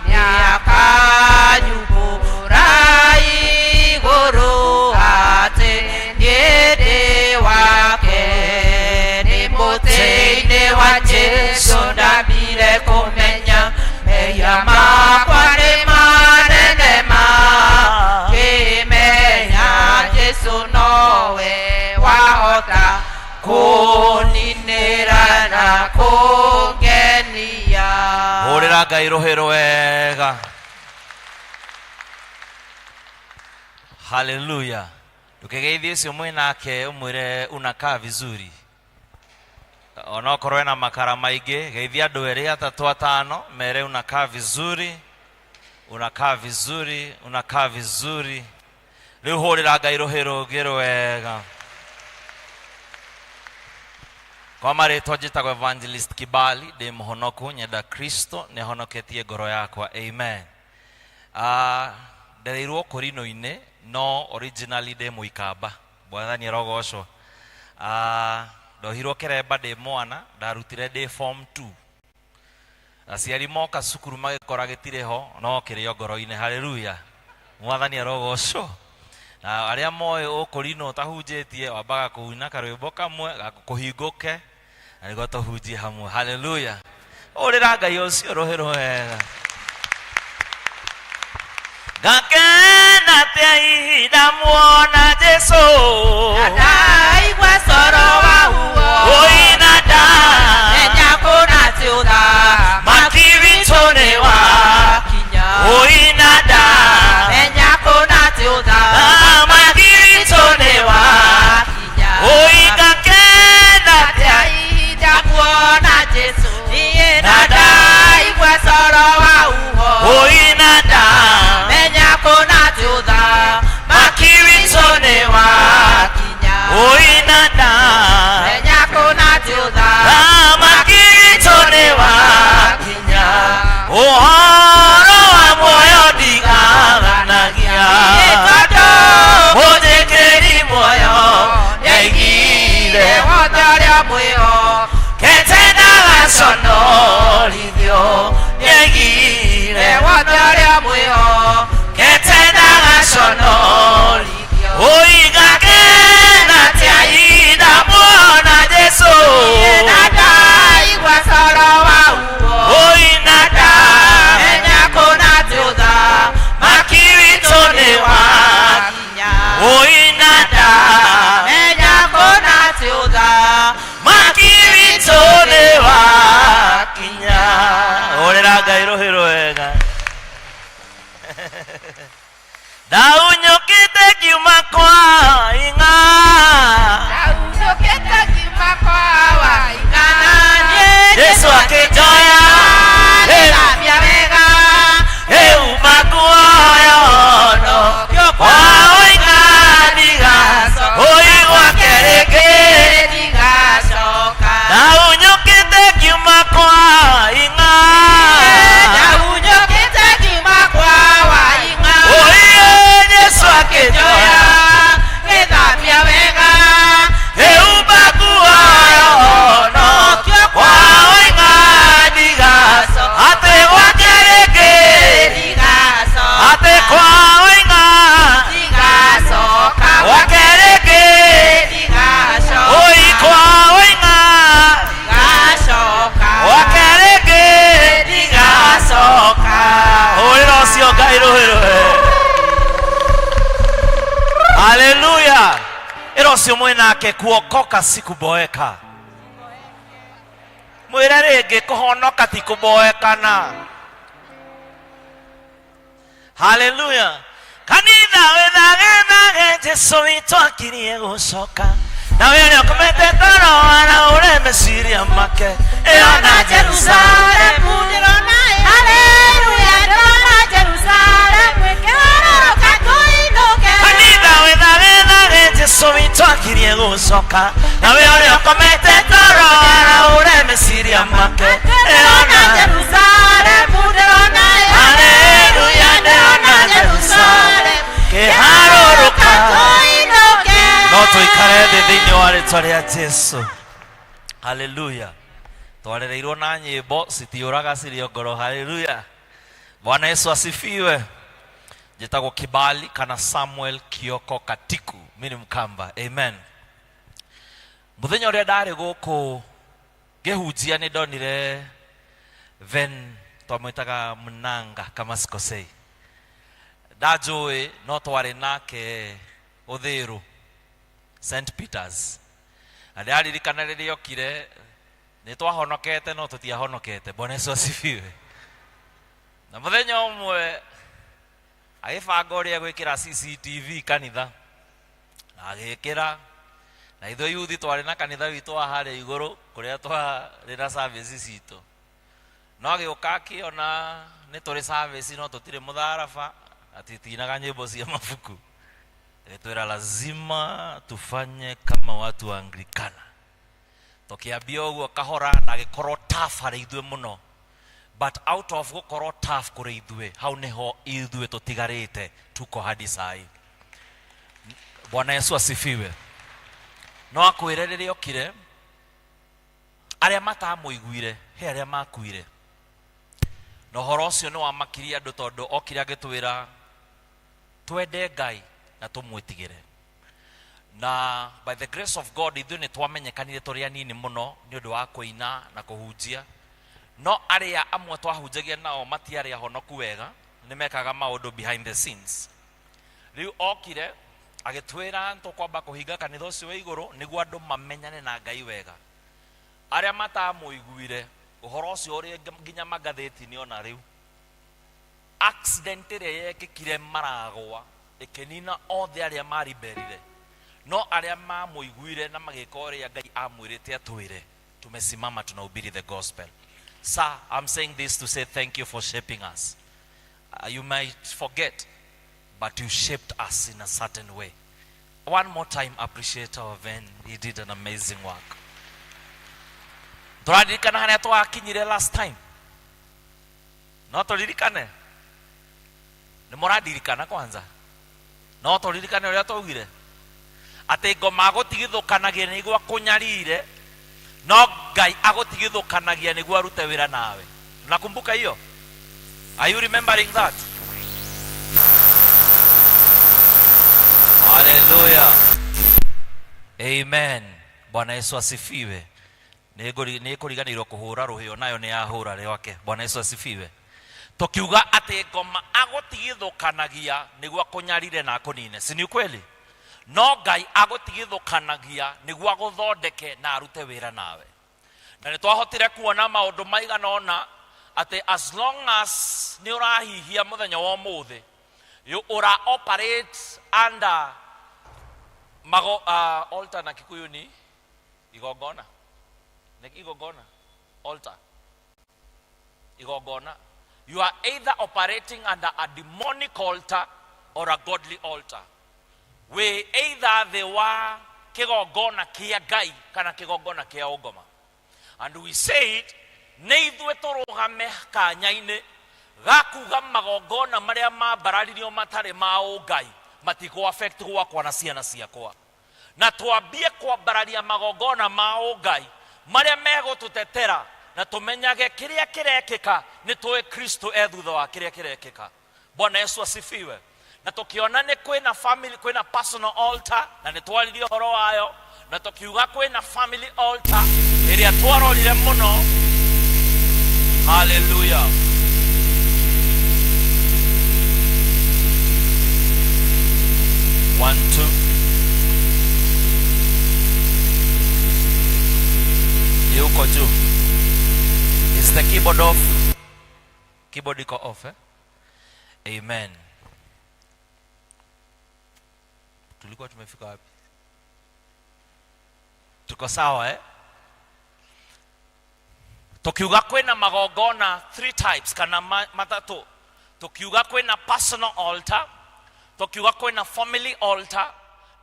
nĩakanyumbũra igũrũ atĩ niĩ ndĩ wake nĩ mũtĩ-inĩ wa Jesu ndambire kũmenya mehia makwa nĩ manene ma ngĩmenya Jesu nowe wahota kũninĩra na kũngenia. Hũrĩra Ngai rũhĩ rwega. Haleluya. Ndũkĩgeithie ũcio mwĩ nake ũmwĩre unakaa vizuri onokorwo ena makara maingĩ geithia andũ erĩ atatũ atano mere unakaa vizuri unakaa vizuri unakaa vizuri rĩu hũrĩra Ngai rũhĩ rũngĩ rwega. Kwa marĩtwa njĩtagwo Evangelist Kibali ndĩ mũhonoku nyenda Kristo nĩahonoketie ngoro yakwa amen. Ndereirwo kũrinũ-inĩ no originally ndĩ mũikamba Mwathani arogocwo. Ndohirwo kĩremba ndĩ mwana ndarutire ndĩ form 2 aciari moka cukuru magĩkora gĩtirĩ ho no kĩrĩ o ngoro-inĩ haleluya Mwathani arogocwo. Na arĩa moĩ ũkũrinũ ũtahunjĩtie wambaga kũina karwĩmbo kamwe kũhingũke na nĩguo tũhunjie hamwe haleluya. Ũrĩra Ngai ũcio rũhĩ rwega. Ngakena atĩa ihinda muona Jesu Ndaigua coro wa huo ũina nda menya kũna ti ũtha maki witũ nĩ wa kinya ũina nda menya kũna ti ũtha maki witũ nĩ wa kinya ũingakena atĩa ihinda muona Jesu niĩ na Na ndaigua coro wa uho ũina nda menya kũna ti ũtha maki witũ nĩ wa kinya ũina nda menya kũna ti ũtha maki witũ nĩ wa kinya ũhoro wa muoyo ndigaganagia tondũ mũnjĩkĩri muoyo nĩaigire wothe ũrĩa mwĩho kete ndagaconorithio nĩaigire wothe ũrĩa mwĩho kete ndagaconorithio ũigakena atĩa ihinda muona Jesu na ndaigua coro Ndaunyũkĩte ngiuma kwa ing'a. Ndaunũkĩte ngiuma kwa waing'ana. Jesu akĩnjoya. Ngĩthambia wega. Rĩu makuoyo no kwa waing'a ndigacoka. Ũi gwake rĩngĩ. Ndigacoka. Ndaunyũkĩte ngiuma kwa ing'a. Ndaunũkĩte ngiuma kwa waing'a. Ũi Jesu akĩnjoya. Ngĩthambia wega. Rĩu makuoyo no kwa waing'a ndigacoka. Atĩ gwake rĩngĩ. Ndigacoka. Atĩ kwa waing'a. Ndigacoka. Gwake rĩngĩ. Ndigacoka. Ũi kwa waing'a. Ndigacoka. Gwake rĩngĩ. Ndigacoka. Hũrĩra ũcio Ngai rũhĩ rũhe. Haleluya. Ĩra ũcio mwĩnake kuokoka si kuboeka. Mwĩre rĩngĩ kũhonoka ti kũboekana. Haleluya. Kanitha wĩthagethage Jesu witũ akirie gũcoka. Na we ũrĩa ũkomete toro araũre meciria make. Ĩrona Jerusalemu ndĩrona Haleluya ndĩrona Jerusalemu ĩkĩharũrũka tũinũke. Kanitha wĩthagethage Jesu witũ akirie gũcoka. Na we ũrĩa ũkomete toro araũre meciria make. Ndĩrona Ĩrona Jerusalemu ndĩrona Haleluya ndĩrona Jerusalemu kĩharũrũka. tũinũke. No tũikare thĩ thĩinĩ wa rĩtwa rĩa Jesu. Haleluya. Twarereirwo na nyĩmbo citiũraga cirĩ o ngoro. Haleluya. Bwana Yesu asifiwe. Njĩtagwo Kibali kana Samuel Kioko Katiku. Mimi ni Mkamba. Amen. Mũthenya ũrĩa ndarĩ gũkũ ngĩhunjia nĩ ndonire Ven twamwĩtaga Mnanga kama sikosei. Ndanjũĩ no twarĩ nake Ũthĩrũ St Peters. Na ndĩraririkana rĩrĩa okire nĩ twahonokete no tũtiahonokete. Bwana Yesu asifiwe. Na mũthenya ũmwe agĩbanga ũrĩa gwĩkĩra CCTV kanitha na agĩkĩra na ithuĩ yuthi twarĩ na kanitha witũ wa harĩa igũrũ kũrĩa twarĩ na service citũ no agĩũka akĩona nĩ tũrĩ service no tũtirĩ mũtharaba na tũtinaga nyĩmbo cia mabuku agĩtwĩra lazima tufanye kama watu wa Anglikana tũkĩambia ũguo kahora na agĩkorwo tough harĩ ithuĩ mũno but out of gũkorwo tough kũrĩ ithuĩ hau nĩho ithuĩ tũtigarĩte tuko hadi sai. Bwana Yesu asifiwe. No akwĩre rĩrĩa okire arĩa matamũiguire he arĩa makuire na ũhoro ũcio nĩ wamakirie andũ tondũ okire agĩtwĩra twende Ngai na tũmwĩtigĩre na by the grace of God ithuĩ nĩ twamenyekanire tũrĩ anini mũno nĩ ũndũ wa kũina na kũhunjia no arĩa amwe twahunjagia nao matiarĩ ahonoku wega nĩ mekaga maũndũ behind the scenes. Rĩu okire agĩtwĩra tũkwamba kũhinga kanitha ũcio wa igũrũ nĩguo andũ mamenyane na Ngai wega. Arĩa matamũiguire ũhoro ũcio ũrĩ nginya magathĩti-inĩ ona rĩu. Accident ĩrĩa yekĩkire Maragwa ĩkĩnina othe arĩa mariberire no arĩa mamũiguire na magĩka ũrĩa Ngai amwĩrĩte atwĩre tumesimama tunahubiri the gospel. Sir, I'm saying this to say thank you for shaping us. You might forget, but you shaped us in a certain way. One more time, appreciate our Ven. He did an amazing work. Tũraririkana harĩa twakinyire last time. No tũririkane? Nĩ mũrandirikana kwanza? No tũririkane ũrĩa twaugire? Atĩ ngoma agũtigithũkanagia nĩguo akũnyarire, no Ngai agũtigithũkanagia nĩguo arute wĩra nawe. Unakumbuka hiyo? Are you remembering that? Hallelujah. Amen. Bwana Yesu asifiwe. Nĩ ngũriganĩirwo kũhũra rũhĩo nayo nĩ yahũra rwake. Bwana Yesu asifiwe. Tukiuga atĩ ngoma agũtigithũkanagia nĩguo akũnyarire na akũnine. Si ni ukweli? No Ngai agũtigithũkanagia nĩguo agũthondeke na arute wĩra nawe. Na nĩ twahotire kuona maũndũ maigana ũna atĩ as long as nĩ ũrahihia mũthenya wa ũmũthĩ You ura operate under mago, altar na Kikuyu ni igongona. Ni igongona. Altar. Igongona. You are either operating under a demonic altar or a godly altar. We either thĩ wa kĩgongona kĩa Ngai kana kĩgongona kĩa ũngoma. And we said nĩ ithuĩ tũrũgame kanya-inĩ ga kuga magongona marĩa mambararirio matarĩ ma ũngai matikũ affect gwakwa na ciana ciakwa, na twambie kwambararia magongona ma ũngai marĩa megũtũtetera, na tũmenyage kĩrĩa kĩrekĩka nĩ tũĩ Kristo e thutha wa kĩrĩa kĩrekĩka. Bwana Yesu asifiwe. Na tukiona nĩ kwĩna family, kwĩna personal altar, na nĩ twaririe ũhoro wayo, na tukiuga kwĩna family altar ĩrĩa twarorire mũno. Haleluya. One, two. Yuko juu. Is the keyboard off? Keyboard iko off, eh? Amen. Tulikuwa tumefika wapi? Tuko sawa, eh? Tukiuga kwĩna magongona three types kana matatũ. Tukiuga kwĩna personal altar, tukiuga kwĩna family altar,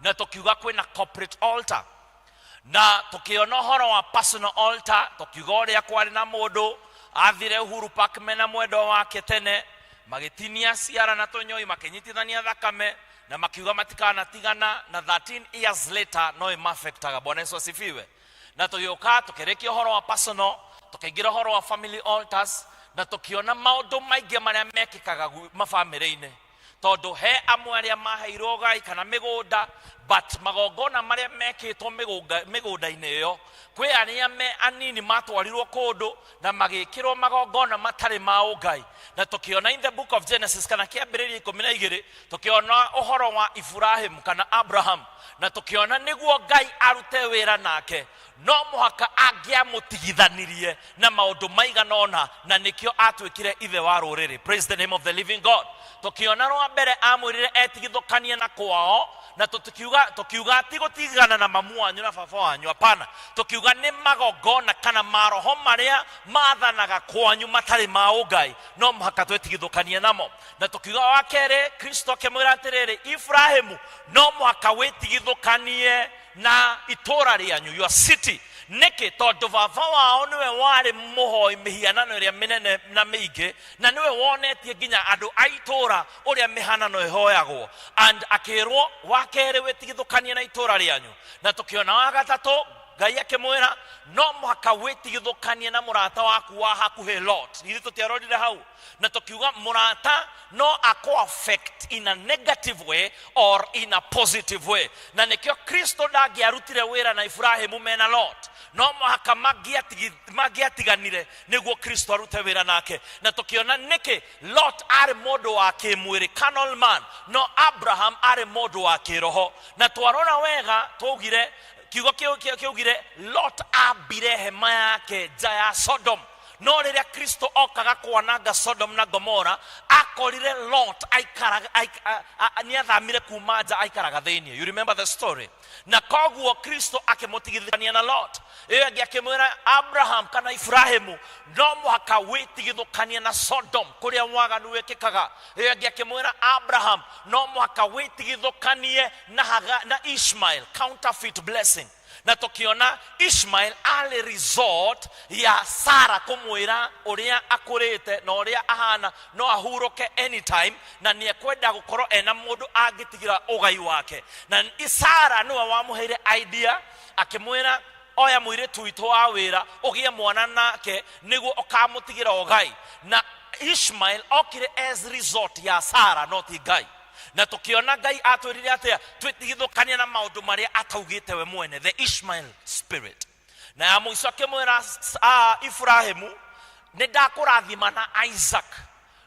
na tukiuga kwĩna corporate altar. Na tukiona ũhoro wa personal altar, tukiuga ũrĩa kwarĩ na mũndũ athire Uhuru Park mena mwendwa wake tene, magĩtinia ciara na tũnyoi, makĩnyitithania thakame na makiuga matikanatigana, na 13 years later no ĩmafectaga. Bwana Yesu asifiwe. Na tũgĩũka tũkĩrĩkia ũhoro wa personal, tũkĩingĩra ũhoro wa family altars, na tũkĩona maũndũ maingĩ marĩa mekĩkaga mabamĩrĩ-inĩ, tondũ he amwe arĩa maheirwo gai kana mĩgũnda, but magongona marĩa mekĩtwo mĩgũnda-inĩ ĩyo, kwĩ arĩa me anini matwarirwo kũndũ na magĩkĩrwo magongona matarĩ ma ũngai. Na tũkĩona in the book of Genesis kana kĩambĩrĩria 12, tũkĩona ũhoro wa Ibrahim kana Abraham, na tũkĩona nĩguo Ngai arute wĩra nake no mũhaka angĩamũtigithanirie na maũndũ maigana ũna, na nĩkĩo atuĩkire ithe wa rũrĩrĩ. Praise the name of the living God. Tũkĩona rwa mbere amwĩrire etigithũkanie na kwao, na tũkiuga ti gũtigana na mamu wanyu na baba wanyu, hapana. Tũkiuga nĩ magongona kana maroho marĩa mathanaga kwanyu matarĩ ma ũngai, no mũhaka twĩtigithũkanie namo. Na tũkiuga wa kerĩ, Kristo akĩmwĩra atĩrĩrĩ, Ibrahimu, no mũhaka wĩtigithũkanie na itũra rĩanyu, your city. Nĩkĩ? Tondũ baba wao nĩwe warĩ mũhoi mĩhianano ĩrĩa mĩnene na mĩingĩ, na nĩwe wonetie nginya andũ a itũra ũrĩa mĩhanano ĩhoyagwo. And akĩrwo wa kerĩ wĩtigithũkanie na itũra rĩanyu. Na tũkĩona wa gatatũ, Ngai akĩmwĩra no mũhaka wĩtigithũkanie na mũrata waku wa hakuhĩ Lot. Ithuĩ tũtiarorire hau, na tũkiuga mũrata no akũ affect in a negative way or in a positive way, na nĩkĩo Kristo ndangĩarutire wĩra na Ibrahimu mena Lot, no mũhaka mangĩatiganire nĩguo Kristo arute wĩra nake. Na tũkĩona nĩkĩ Lot arĩ mũndũ wa kĩmwĩrĩ, carnal man, no Abraham arĩ mũndũ wa kĩroho. Na twarora wega twaugire kiugo kĩaugire Lot ambire hema yake nja ya Sodom, no rĩrĩa Kristo okaga kwananga Sodom na Gomora, akorire Lot aikaraga, nĩ athamire kuma nja aikaraga thĩinĩ. You remember the story? Na koguo Kristo akĩmũtigithania na Lot. Ĩyo ĩngĩ akĩmwĩra Abraham kana Ibrahimu, no mũhaka wĩtigithũkanie na Sodom kũrĩa waganu wĩkĩkaga. Ĩyo ĩngĩ akĩmwĩra Abraham, no mũhaka wĩtigithũkanie na Haga, na Ishmael, counterfeit blessing. Na tũkĩona Ishmael arĩ result ya Sara kũmwĩra ũrĩa akũrĩte na ũrĩa ahana no ahurũke anytime, na nĩ ekwenda gũkorwo ena mũndũ angĩtigĩra ũgai wake. Na Sara nĩwe wamũheire idea, akĩmwĩra oya mũirĩtu witũ wa wĩra ũgĩe mwana nake nĩguo ũkamũtigĩra ũgai. Na Ishmael okire as result ya Sara, no ti Ngai. Na tũkĩona Ngai atwĩrire atĩa twĩtigithũkanie na maũndũ marĩa ataugĩte we mwene, the Ishmael spirit. Na ya mũico akĩmwĩra Ibrahimu, nĩ ndakũrathima na Isaac,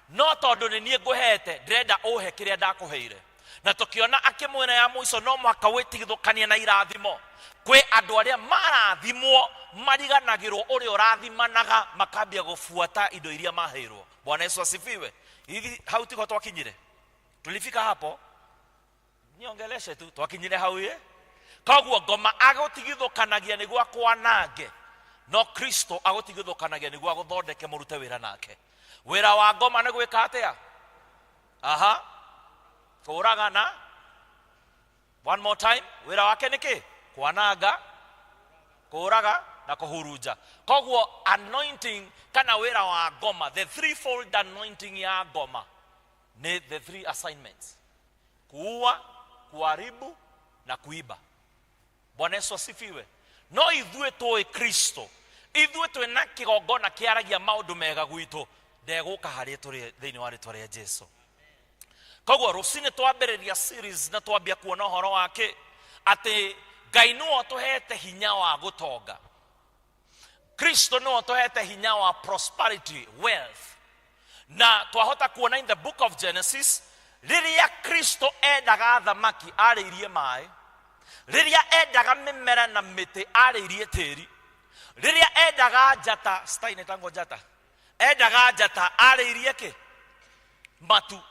no tondũ nĩ niĩ ngũhete, ndĩrenda ũhe kĩrĩa ndakũheire. Na tũkĩona akĩmwĩra ya mũico no mũhaka wĩtigithũkanie na irathimo. Kwĩ andũ arĩa marathimwo mariganagĩrwo ũrĩa ũrathimanaga, makambia gũbuata indo iria maheirwo. Bwana Yesu asifiwe. Hivi hau tiho twakinyire? Tulifika hapo, niongeleshe tu, twakinyire hau ye. Koguo ngoma agũtigithũkanagia nĩguo akwanange, no Kristo agũtigithũkanagia nĩguo agũthondeke mũrute wĩra nake. Wĩra wa ngoma nĩ gwĩka atĩa? Aha, kũũragana. One more time, wĩra wake nĩ kĩ? Kwananga, kũũraga na kũhurunja. Koguo anointing kana wĩra wa ngoma, the threefold anointing ya ngoma nĩ the three assignments: kuua, kuharibu na kuiba. Bwana Yesu asifiwe. No ithuĩ tũĩ Kristo, ithuĩ twĩna kĩgongona kĩaragia maũndũ mega gwitũ, ndegũka harĩa tũrĩ thĩinĩ wa rĩtwa rĩa Jesu. Koguo rũcinĩ twambĩrĩria series na twambia kuona ũhoro wake atĩ Ngai nĩwe ũtũhete hinya wa gũtonga, Kristo nĩwe ũtũhete hinya wa prosperity, wealth. Na twahota kuona in the book of Genesis, rĩrĩa Kristo endaga thamaki arĩirie maĩ, rĩrĩa endaga mĩmera na mĩtĩ arĩirie tĩri, rĩrĩa endaga njata, star inetangwo njata, endaga njata arĩirie kĩ? Matu.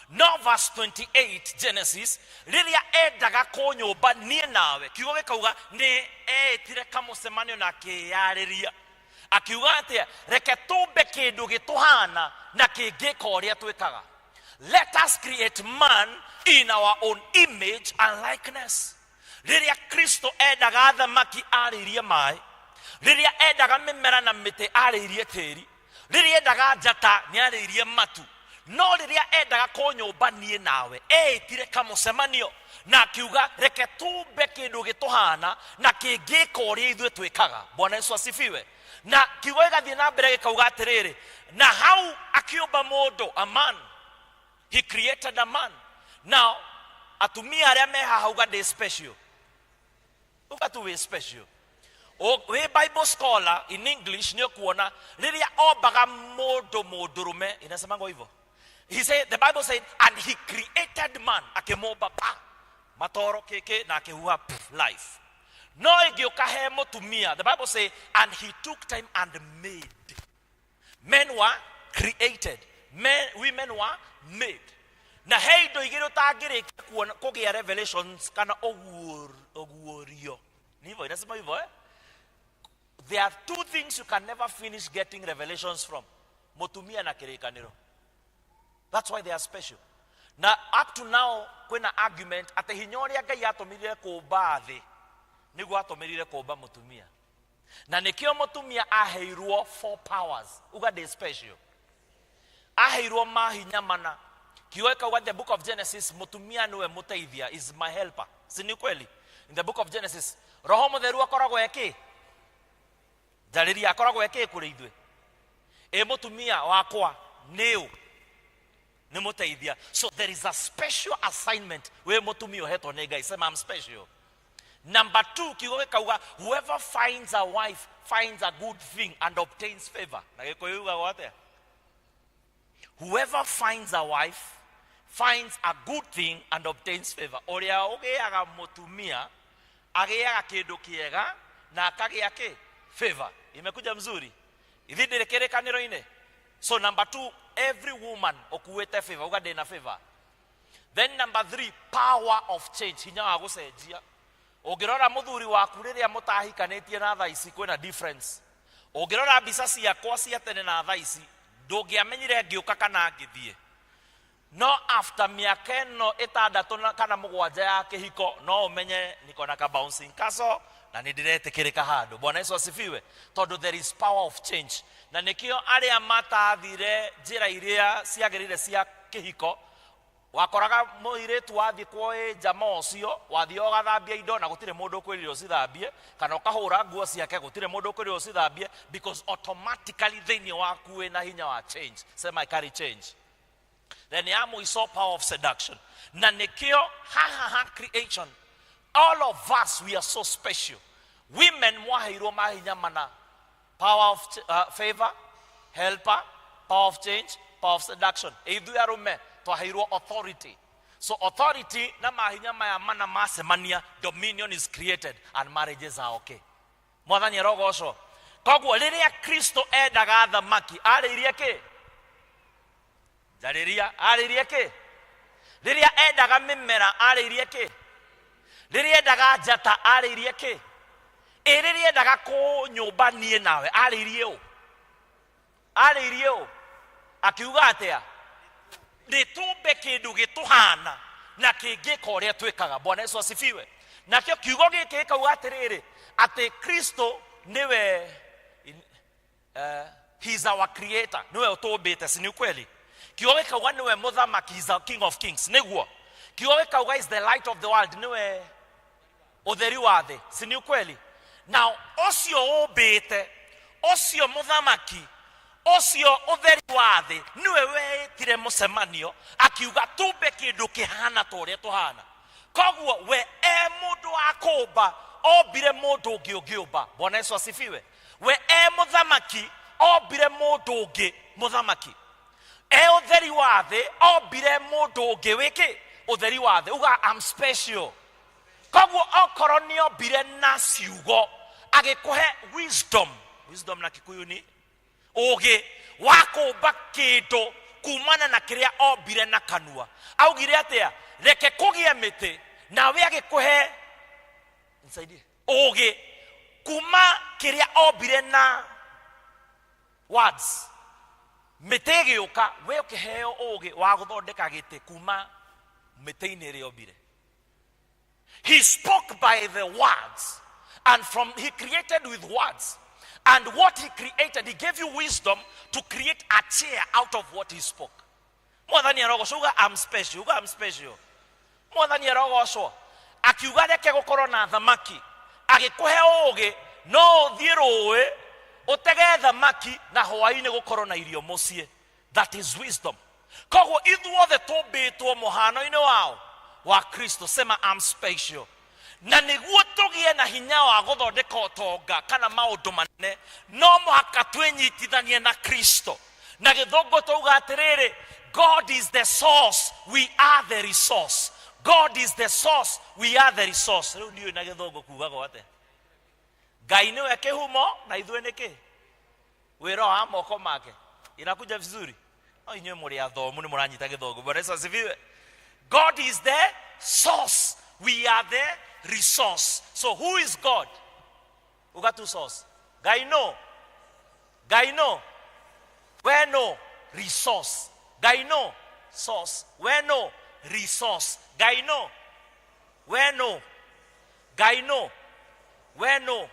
No verse 28 Genesis, rĩrĩa endaga kũnyũmba niĩ nawe, kiugo gĩkauga nĩ eĩtire kamũcemanio na akĩyarĩria, akiuga atĩa? Reke tũmbe kĩndũ gĩtũhana na kĩngĩka ũrĩa twĩkaga. Let us create man in our own image and likeness. Rĩrĩa Kristo endaga thamaki arĩirie maĩ, rĩrĩa endaga mĩmera na mĩtĩ arĩirie tĩri, rĩrĩa endaga njata nĩ arĩirie matu, no rĩrĩa endaga kũnyũmba niĩ nawe eĩtire kamũcemanio na akiuga reke tũmbe kĩndũ gĩtũhana na kĩngĩka ũrĩa ithuĩ twĩkaga. Bwana Yesu asifiwe. Na kiugo gĩgathiĩ na mbere gĩkauga atĩrĩrĩ, na hau akĩũmba mũndũ, a man, he created a man. Now atumia arĩa me haha, uga ndĩ special, uga tu wĩ special. Wĩ Bible scholar in English, nĩ ũkuona rĩrĩa ombaga mũndũ mũndũrũme, inasemangwo hivyo. He said, the Bible said, and he created man, akĩmũmba pa matoro kĩkĩ na akĩhuha pff, life. No ĩngĩũka he mũtumia, the Bible say, and he took time and made. Men were created, men, women were made. Na he indo igĩrĩ ũtangĩrĩkia kuona kũgĩa revelations kana ũguũrio. Ni hivyo inasema hivyo, eh? There are two things you can never finish getting revelations from: mũtumia na kĩrĩkanĩro. That's why they are special. Na up to now kwĩna argument atĩ hinya ũrĩa Ngai atũmĩrire kũmba thĩ nĩguo atũmĩrire kũmba mũtumia, na nĩkĩo mũtumia aheirwo four powers. Uga ndĩ special. Aheirwo mahinya mana. Kiugo gĩkauga in the book of Genesis, mũtumia nĩwe mũteithia, is my helper. Si ni kweli? In the book of Genesis, Roho Mũtheru akoragwo ekĩ njarĩria, akoragwo ekĩ kũrĩ ithuĩ. Ĩ mũtumia wakwa nĩ ũ? Nĩ mũteithia. So there is a special assignment wĩ mũtumia ũhetwo nĩ Ngai. Sema, I'm special. Number two, kiugo gĩkauga whoever finds a wife finds a good thing and obtains favor. Na Gĩkũyũ yugagwo atĩa? Whoever finds a wife finds a good thing and obtains favor. Ũrĩa ũgĩaga mũtumia agĩaga kĩndũ kĩega na akagĩa kĩ? Favor. Imekuja mzuri ithi ndĩrĩ kĩrĩkanĩro-inĩ. So number two, every woman ũkuĩte favor. Uga ndĩna favor. Then number three, power of change, hinya wa gũcenjia. Ũngĩrora mũthuri waku rĩrĩa mũtahikanĩtie na thaa ici, kwĩna difference. Ũngĩrora mbica ciakwa cia tene na thaa ici, ndũngĩamenyire ngĩũka kana ngĩthiĩ. No after mĩaka ĩno 6 kana 7 ya kĩhiko, no ũmenye niko na ka bouncing castle na nĩ ndĩretĩkĩrĩka handũ. Bwana Yesu asifiwe. Tondũ there is power of change. Na nĩkĩo arĩa matathire njĩra iria ciagĩrĩire cia kĩhiko, wakoraga mũirĩtu wathiĩ kwa ĩ jama ũcio, wathiĩ ũgathambia indo na gũtirĩ mũndũ ũkwĩrire ũcithambie, kana ũkahũra nguo ciake, gũtirĩ mũndũ ũkwĩrire ũcithambie, because automatically thĩinĩ waku wĩna hinya wa change. Sema, I carry change. Then ya mũico, power of seduction. Na nĩkĩo haha ha creation, all of us, we are so special. Women mwaheirwo mahinya mana: power of favor, helper, power of change, power of seduction. Ithuĩ arũme twaheirwo authority. So authority na mahinya maya mana macemania, dominion is created and marriages are okay. Mwathani arogocwo. Koguo rĩrĩa Kristo endaga thamaki arĩirie kĩ? Njarĩria, arĩirie kĩ? Rĩrĩa endaga mĩmera arĩirie kĩ? Rĩrĩa endaga njata arĩirie kĩ? Ĩ rĩrĩa endaga kũnyũmba niĩ nawe arĩirie ũ? Arĩirie ũ? Akiuga atĩa? Nĩ tũmbe kĩndũ gĩtũhana na kĩngĩka ũrĩa twĩkaga. Bwana Yesu asifiwe. Nakĩo kiugo gĩkĩ gĩkauga atĩrĩrĩ, atĩ Kristo nĩwe he is our creator, nĩwe ũtũmbĩte, si ni ukweli? Kiugo gĩkauga nĩwe mũthamaki, he is the king of kings, nĩguo. Kiugo gĩkauga is the light of the world, nĩwe ũtheri wa thĩ, si ni ukweli? Na ũcio ũmbĩte, ũcio mũthamaki, ũcio ũtheri wa thĩ, nĩwe weĩtire mũcemanio akiuga tũmbe kĩndũ kĩhana ta ũrĩa tũhana. Koguo we e mũndũ wa kũmba, ombire mũndũ ũngĩ ũngĩũmba. Bwana Yesu asifiwe. We e mũthamaki, ombire mũndũ ũngĩ mũthamaki. E ũtheri wa thĩ, ombire mũndũ ũngĩ wĩkĩ? Ũtheri wa thĩ. Uga I'm special. Koguo okorwo nĩ ombire na ciugo, agĩkũhe wisdom. Wisdom na Kikuyu ni ũgĩ wa kũmba kĩndũ kumana na kĩrĩa ombire na kanua. Augire atĩa? Reke kũgĩe mĩtĩ, nawe agĩkũhe, nisaidie, ũgĩ kuma kĩrĩa ombire na words. Mĩtĩ ĩgĩũka, we ũkĩheo ũgĩ wa gũthondeka gĩtĩ kuma mĩtĩ-inĩ ĩrĩa ombire. He spoke by the words, and from he created with words. And what he created, he gave you wisdom to create a chair out of what he spoke. Mwathani arogocwo, uga I'm special, uga I'm special. Mwathani arogocwo, akiuga reke gũkorwo na thamaki, agĩkũhe ũũgĩ, no ũthiĩ rũĩ ũtege thamaki na hwaĩ-inĩ gũkorwo na irio mũciĩ. That is wisdom. Koguo ithuothe tũmbĩtwo mũhano-inĩ wao wa Kristo. Sema I'm special. Na nĩguo tũgĩe na hinya wa gũthondeka ũtonga kana maũndũ manene, no mũhaka twĩnyitithanie na Kristo. Na gĩthũngũ tauga atĩrĩrĩ, God is the source, we are the resource. God is the source, we are the resource. Rĩu ndiũĩ na gĩthũngũ kugagwo atĩa. Ngai nĩwe kĩhumo na ithuĩ nĩ kĩ? Wĩra wa moko make. Inakuja vizuri. No inyuĩ mũrĩ athomu nĩ mũranyita gĩthũngũ. Bwana Yesu asifiwe. God is the source, we are the resource. So who is God? Uga tu source. Ngai no. Ngai no. We no resource. Ngai no source. We no resource. Ngai no. We no. Ngai no. We no.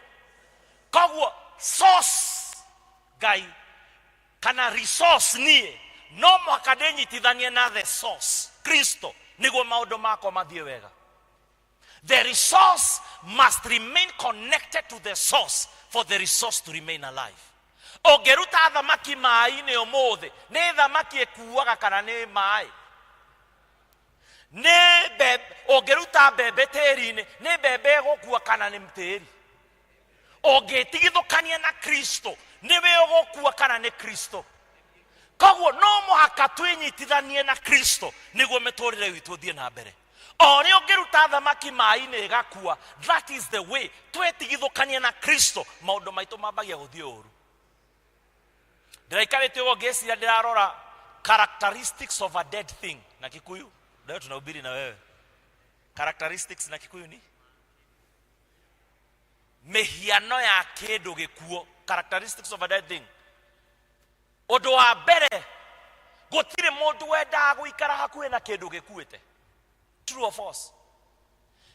Koguo source Ngai kana resource niĩ no mũhaka ndĩnyitithanie na the source Kristo nĩguo maũndũ makwa mathiĩ wega. The resource must remain connected to the source for the resource to remain alive. Ũngĩruta thamaki maĩ-inĩ ũmũthĩ, nĩ thamaki ĩkuaga kana nĩ maĩ? Nĩ mbembe, ũngĩruta mbembe tĩri-inĩ, nĩ mbembe ĩgũkua kana nĩ tĩri? Ũngĩtigithũkania na Kristo, nĩwe ũgũkua kana nĩ Kristo? Koguo no mũhaka twĩnyitithanie na Kristo nĩguo mĩtũrĩre witũ ĩthiĩ na mbere. O ũrĩa ũngĩruta thamaki maĩ-inĩ ĩgakua, that is the way. Twetigithũkania na Kristo, maũndũ maitũ mambagia gũthiĩ ũru. Ndĩraikarĩte ũguo ngĩciria, ndĩrarora characteristics of a dead thing na Kikuyu. Leo tunahubiri na wewe. Characteristics na Kikuyu ni mĩhiano ya kĩndũ gĩkuo. Characteristics of a dead thing. Ũndũ wa mbere, gũtirĩ mũndũ wendaga gũikara hakuhĩ na kĩndũ gĩkuĩte. True or false?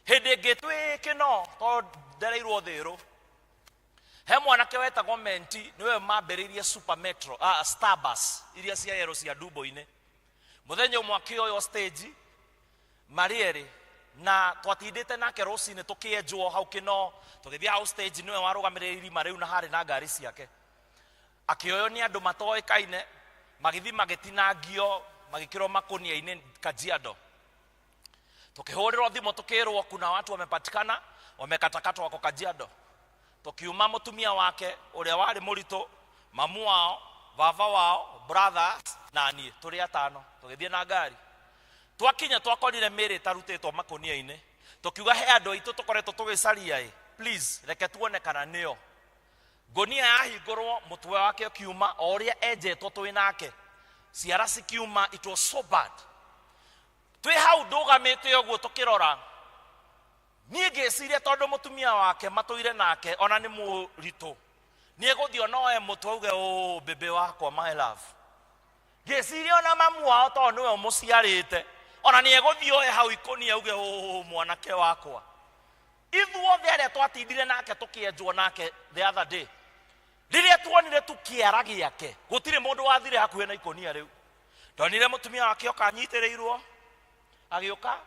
Hĩndĩ ĩngĩ twĩ kĩno, tondũ ndereirwo thĩrũ, he mwanake wetagwo Menti, nĩwe mambĩrĩirie Super Metro, Starbus iria cia yero cia Ndumbo-inĩ. Mũthenya ũmwe akĩoywo stage marĩ erĩ, na twatindĩte nake rũcinĩ tũkĩenjwo hau kĩno, tũgĩthiĩ hau stage, nĩwe warũgamĩrĩire irima rĩu na harĩ na ngari ciake. Akĩoywo nĩ andũ matoĩkaine, magĩthiĩ magĩtinangio, magĩkĩrwo makũnia-inĩ Kajiado. Tukĩhũrĩrwo thimũ tukĩrwo kuna watu wamepatikana wamekatakatwa wako Kajiado. Tukiuma mũtumia wake ũrĩa warĩ mũritũ, mamu wao, baba wao, brothers na niĩ, tũrĩ atano, tũgĩthiĩ na ngari. Twakinya twakorire mĩĩrĩ ĩtarutĩtwo makũnia-inĩ, tũkiuga he andũ aitũ tũkoretwo tũgĩcaria ĩ, please reke tuone kana nĩo. Ngũnia yahingũrwo, mũtwe wake ũkiuma o ũrĩa enjetwo twĩ nake, ciara cikiuma, it was so bad. Twĩ hau ndũgamĩte ũguo tũkĩrora, niĩ ngĩciria tondũ mũtumia wake matũire nake ona nĩ mũritũ, nĩ egũthiĩ ona oe mũtwe auge, "Ũ bebe wakwa, my love." Ngĩciria ona mamu wao tondũ nĩwe ũmũciarĩte, ona nĩ egũthiĩ oe hau ikũnia auge, "Ũ mwanake wakwa." Ithuothe arĩa twatindire nake tũkĩenjwo nake the other day, rĩrĩa tuonire tu kĩara gĩake, gũtirĩ mũndũ wathire hakuhĩ na ikũnia rĩu. Ndonire mũtumia wake oka anyitĩrĩirwo, agĩũka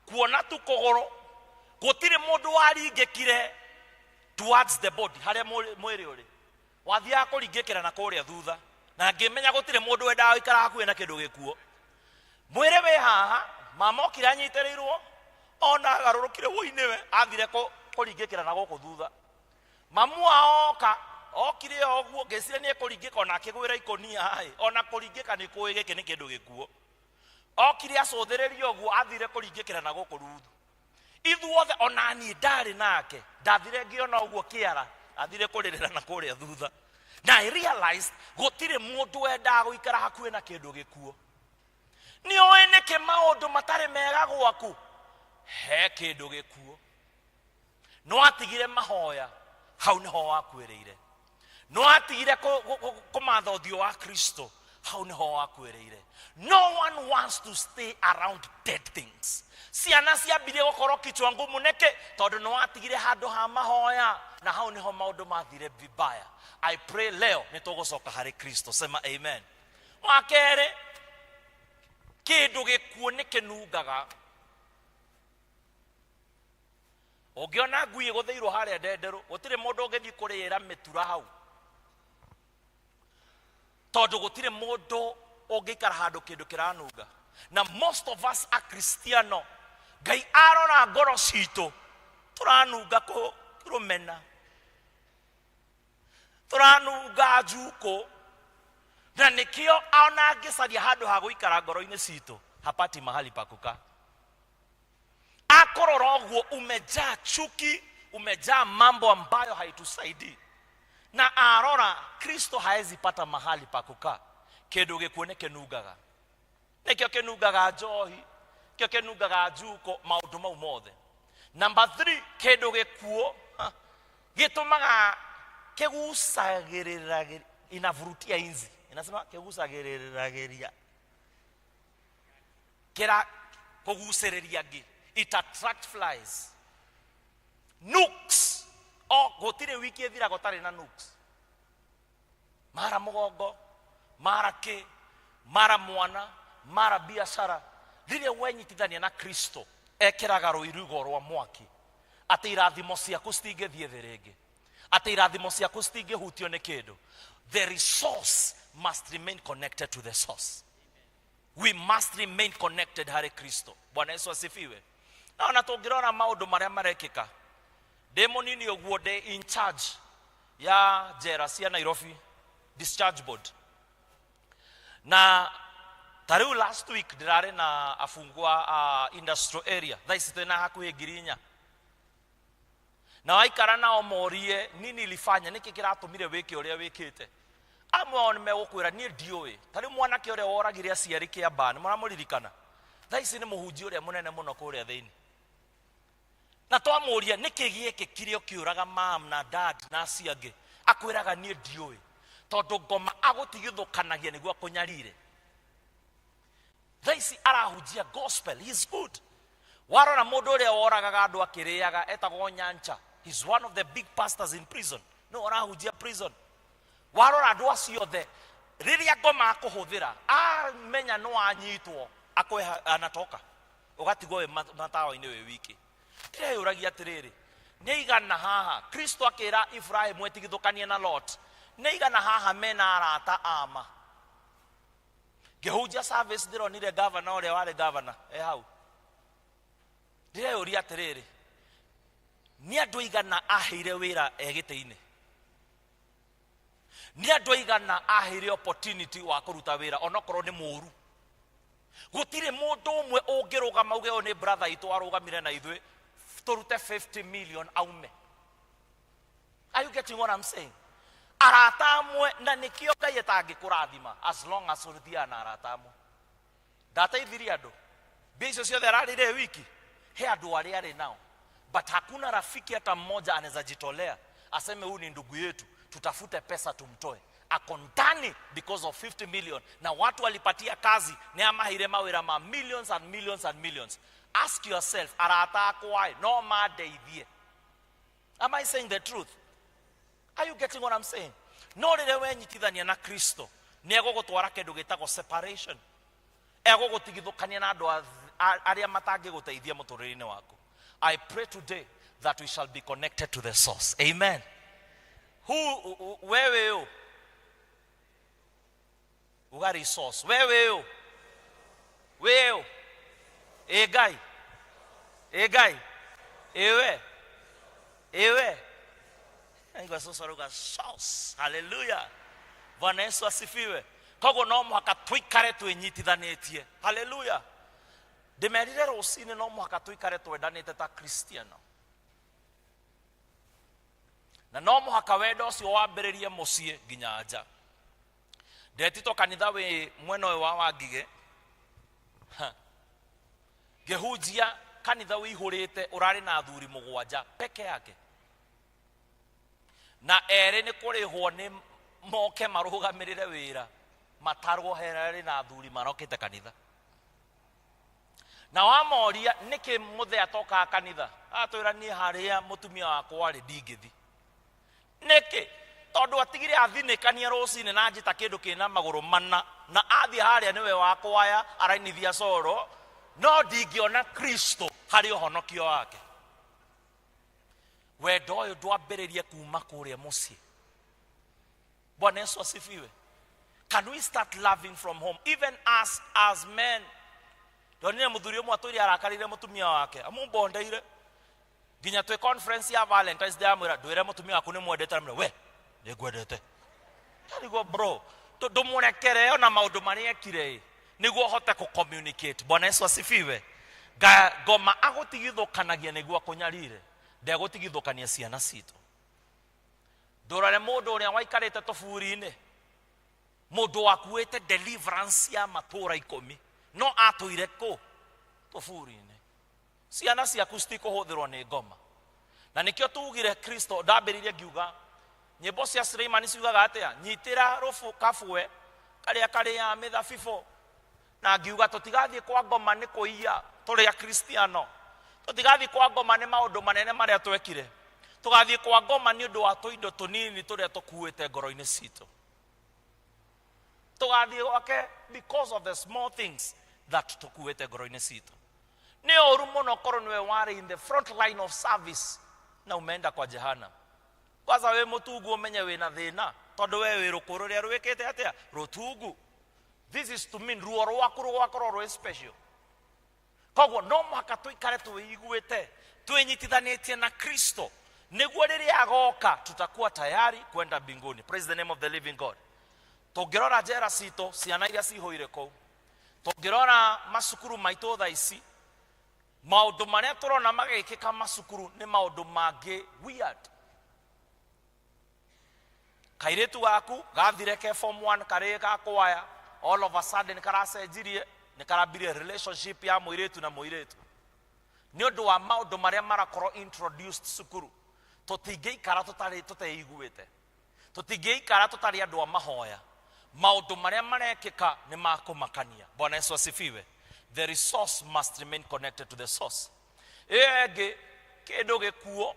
kuona tu kũgũrũ, gũtirĩ mũndũ waringĩkire towards the body harĩa mwĩrĩ ũrĩ, wathiaga kũringĩkĩra na kũrĩa thutha, na ngĩmenya gũtirĩ mũndũ wendaga gũikara hakuhĩ na kĩndũ gĩkuo. Mwĩrĩ wĩ haha, mama okire anyitĩrĩirwo, ona agarũrũkire wũi nĩwe, athire kũringĩkĩra na gũkũ thutha. Mamu wao oka, okire o ũguo, ngĩciria nĩ ekũringĩka ona akĩgwĩra ikũnia ĩ, ona kũringĩka nĩ kũĩ gĩkĩ nĩ kĩndũ gĩkuo. Okire acũthĩrĩria ũguo, athire kũringĩkĩra na gũkũ ruthu. Ithuothe ona niĩ ndarĩ nake, ndathire ngĩona ũguo kĩara, athire kũrĩrĩra na kũrĩa thutha. Na I realized gũtirĩ mũndũ wendaga gũikara hakuhĩ na kĩndũ gĩkuo. Nĩ ũĩ nĩkĩ maũndũ matarĩ mega gwaku? He kĩndũ gĩkuo. No atigire mahoya, hau nĩho wakuĩrĩire. No atigire kũmatha ũthiũ wa Kristo, hau nĩho wakuĩrĩire. No one wants to stay around dead things. Ciana ciambirie gũkorwo kichwa ngumu nĩkĩ? Tondũ nĩ watigire handũ ha mahoya, na hau nĩho maũndũ mathire vibaya. I pray leo nĩ tũgũcoka harĩ Kristo. Sema amen. Wa kerĩ, kĩndũ gĩkuũ nĩ kĩnungaga. Ũngĩona ngui ĩgũthĩirwo harĩa ndenderũ, gũtirĩ mũndũ ũngĩthiĩ kũrĩĩra mĩtura hau, tondũ gũtirĩ mũndũ ũngĩikara handũ kĩndũ kĩranunga. Na most of us akristiano, Ngai arora ngoro citũ, tũranunga rũmena, tũranunga njukũ, na nĩkĩo ona angĩcaria handũ ha gũikara ngoro-inĩ citũ, hapati mahali pa kukaa. Akorora ũguo umejaa chuki, umejaa mambo ambayo haitusaidii, na arora Kristo haezi pata mahali pa kukaa. Kĩndũ gĩkuũ nĩ kĩnungaga, nĩkĩo kĩnungaga njohi, nĩkĩo kĩnungaga njuko, maũndũ mau mothe. Number 3, kĩndũ gĩkuũ gĩtũmaga kĩgucagĩrĩra, inavurutia inzi, inasema kĩgucagĩrĩragĩria, kĩra kũgucĩrĩria ngĩ, it attract flies, nukes. O gũtirĩ wiki ĩthiraga ũtarĩ na nukes, mara mũgongo, mara kĩ, mara mwana, mara biashara. Rĩrĩa wenyitithania na Kristo, ekĩraga rũirigo rwa mwaki atĩ irathimo ciaku citingĩthiĩ thĩ rĩngĩ, atĩ irathimo ciaku citingĩhutio nĩ kĩndũ. The resource must remain connected to the source. We must remain connected harĩ Kristo. Bwana Yesu asifiwe. Na ona tũngĩrora maũndũ marĩa marekĩka, ndĩ mũnini ũguo ndĩ in charge ya njera cia Nairobi discharge board, na ta rĩu last week ndĩrarĩ na afungwa a industrial area. Thaa ici twĩna hakuhĩ 4,000, na waikara nao morie nini ilifanya, nĩkĩ kĩratũmire wĩke ũrĩa wĩkĩte, amwe ao nĩ megũkwĩra niĩ ndiũĩ. Ta rĩu mwanake ũrĩa woragire aciari Kĩambaa, nĩ mũramũririkana? Thaa ici nĩ mũhunjia ũrĩa mũnene mũno kũrĩa thĩinĩ. Na twamũria nĩkĩ gĩekĩkire ũkĩũraga mam na dad na acio angĩ, akwĩraga niĩ ndiũĩ, tondũ ngoma agũtigithũkanagia nĩguo akũnyarire. Thaa ici arahunjia gospel, he is good. Warora mũndũ ũrĩa woragaga andũ akĩrĩaga, etagwo Nyancha, he is one of the big pastors in prison, no arahunjia prison. Warora andũ acio othe, rĩrĩa ngoma akũhũthĩra, amenya no anyitwo akweha, anatoka, ũgatigwo wĩ matawa-inĩ wĩ wiki. Ndĩreyũragia atĩrĩrĩ, nĩ aigana haha Kristo akĩra Ibrahimu etigithũkanie na Lot? Nĩ aigana haha mena arata ama? Ngĩhunjia service ndĩronire gavana ũrĩa warĩ gavana e hau. Ndĩreyũria atĩrĩrĩ, nĩ andũ aigana aheire wĩra e gĩtĩ-inĩ? Nĩ andũ aigana aheire opportunity wa kũruta wĩra onokorwo nĩ mũru? Gũtirĩ mũndũ ũmwe ũngĩrũgama uge ũyũ nĩ brother itũ arũgamire na ithuĩ tũrute 50 million aume. Are you getting what I'm saying? Arata amwe, na nĩkĩo Ngai atangĩkũrathima as long as ũthiaga na arata amwe. Ndateithirie andũ. Mbia icio ciothe ararĩire wiki he andũ arĩa arĩ nao, but hakuna rafiki hata mmoja anaweza jitolea aseme huyu ni ndugu yetu, tutafute pesa tumtoe. Ako ndani because of 50 million, na watu walipatia kazi nĩ amahire mawĩra ma millions and millions and millions. Ask yourself, arata akwa no mandeithie? Am I saying the truth? Are you getting what I'm saying? No rĩrĩa wenyitithania na Kristo, nĩ egũgũtwara kĩndũ gĩtagwo separation, egũgũtigithũkania na andũ arĩa matangĩgũteithia mũtũrĩre-inĩ waku. I pray today that we shall be connected to the source. Amen. Who, wewe ũ uga resource, wewe ũ wĩ ũ? Ĩ Ngai, ĩ Ngai, ĩwe ĩwe aigua cũcũ arauga source. Haleluya, Bwana Yesu asifiwe. Koguo no mũhaka tũikare twĩnyitithanĩtie. Haleluya. Ndĩmerire rũcinĩ, no mũhaka tũikare twendanĩte ta Kristiano, na no mũhaka wendo ũcio wambĩrĩrie mũciĩ nginya nja. Ndetitwo kanitha wĩ mwena ũyũ wa Wangige. Ha. Ngĩhunjia kanitha wĩihũrĩte, ũrarĩ na athuri 7 peke yake, na erĩ nĩ kũrĩhwo nĩ moke marũgamĩrĩre wĩra matarwo herarĩ na athuri marokĩte kanitha. Na wamoria nĩkĩ mũthee atokaga kanitha, atwĩra, "Niĩ harĩa mũtumia wakwa rĩ, ndingĩthi." Nĩkĩ? Tondũ atigire athinĩkania rũcinĩ na njĩta kĩndũ kĩna magũrũ mana, na athiĩ harĩa nĩwe wakwaya arainithia coro, no ndingĩona Kristo harĩ ũhonokio wake. Wendo ũyũ ndwambĩrĩrie kuma kũrĩa mũciĩ. Bwana Yesu asifiwe. Can we start loving from home, even us as men? Ndonire mũthuri ũmwe atũire arakarĩire mũtumia wake, amũmbondeire nginya twĩ conference ya Valentines Day, amwĩra, "Ndwĩre mũtumia waku nĩ mwendete." Amwĩra, "We nĩ ngwendete." Ndarigwo, bro, ndũmũrekere ona maũndũ marĩa ekire ĩ, nĩguo ũhote kũ-communicate. Bwana Yesu asifiwe. Ngoma agũtigithũkanagia nĩguo akũnyarire, ndegũtigithũkania ciana citũ. Ndũrore mũndũ ũrĩa waikarĩte tũburi-inĩ, mũndũ wakuĩte deliverance ya matũũra 10, no atũire kũ tũburi-inĩ. Ciana ciaku citikũhũthĩrwo nĩ ngoma, na nĩkĩo tugire Kristo. Ndambĩrĩirie ngiuga nyĩmbo cia Suleimani ciugaga atĩa? Nyitĩra rũbũ kabwe karĩa karĩaga mĩthabibũ. Na ngiuga tũtigathiĩ kwa ngoma nĩ kũiya tũrĩ Akristiano, tũtigathiĩ kwa ngoma nĩ maũndũ manene marĩa twekire, tũgathiĩ kwa ngoma nĩ ũndũ wa tũindo tũnini tũrĩa tũkuĩte ngoro-inĩ citũ. Tũgathiĩ gwake because of the small things that tũkuĩte ngoro-inĩ citũ. Nĩ ũru mũno korwo nĩwe warĩ in the front line of service na umeenda kwa jehanamu. Kwanza wĩ mũtungu, ũmenye wĩna thĩna, tondũ we wĩ rũkũ rũrĩa rwĩkĩte atĩa rũtungu. This is to mean ruo rwaku rũgakorwo rwĩ special. Koguo no mũhaka tũikare twĩiguĩte twĩnyitithanĩtie na Kristo, nĩguo rĩrĩa agoka tutakuwa tayari kwenda mbinguni. Praise the name of the living God. Tũngĩrora njera citũ, ciana iria cihũire kũu, tũngĩrora macukuru maitũ thaa ici, maũndũ marĩa tũrona magĩkĩka macukuru nĩ maũndũ mangĩ weird. Kairĩtu gaku gathire ke form 1 karĩ ga kwaya, all of a sudden karacenjirie, nĩ karambirie relationship ya mũirĩtu na mũirĩtu nĩ ũndũ wa maũndũ marĩa marakorwo introduced cukuru. Tũtingĩikara tũtarĩ tũteiguĩte, tũtingĩikara tũtarĩ andũ a mahoya. Maũndũ marĩa marekĩka nĩ makũmakania. Bwana Yesu asifiwe. The resource must remain connected to the source. Ĩyo ĩngĩ, kĩndũ gĩkuo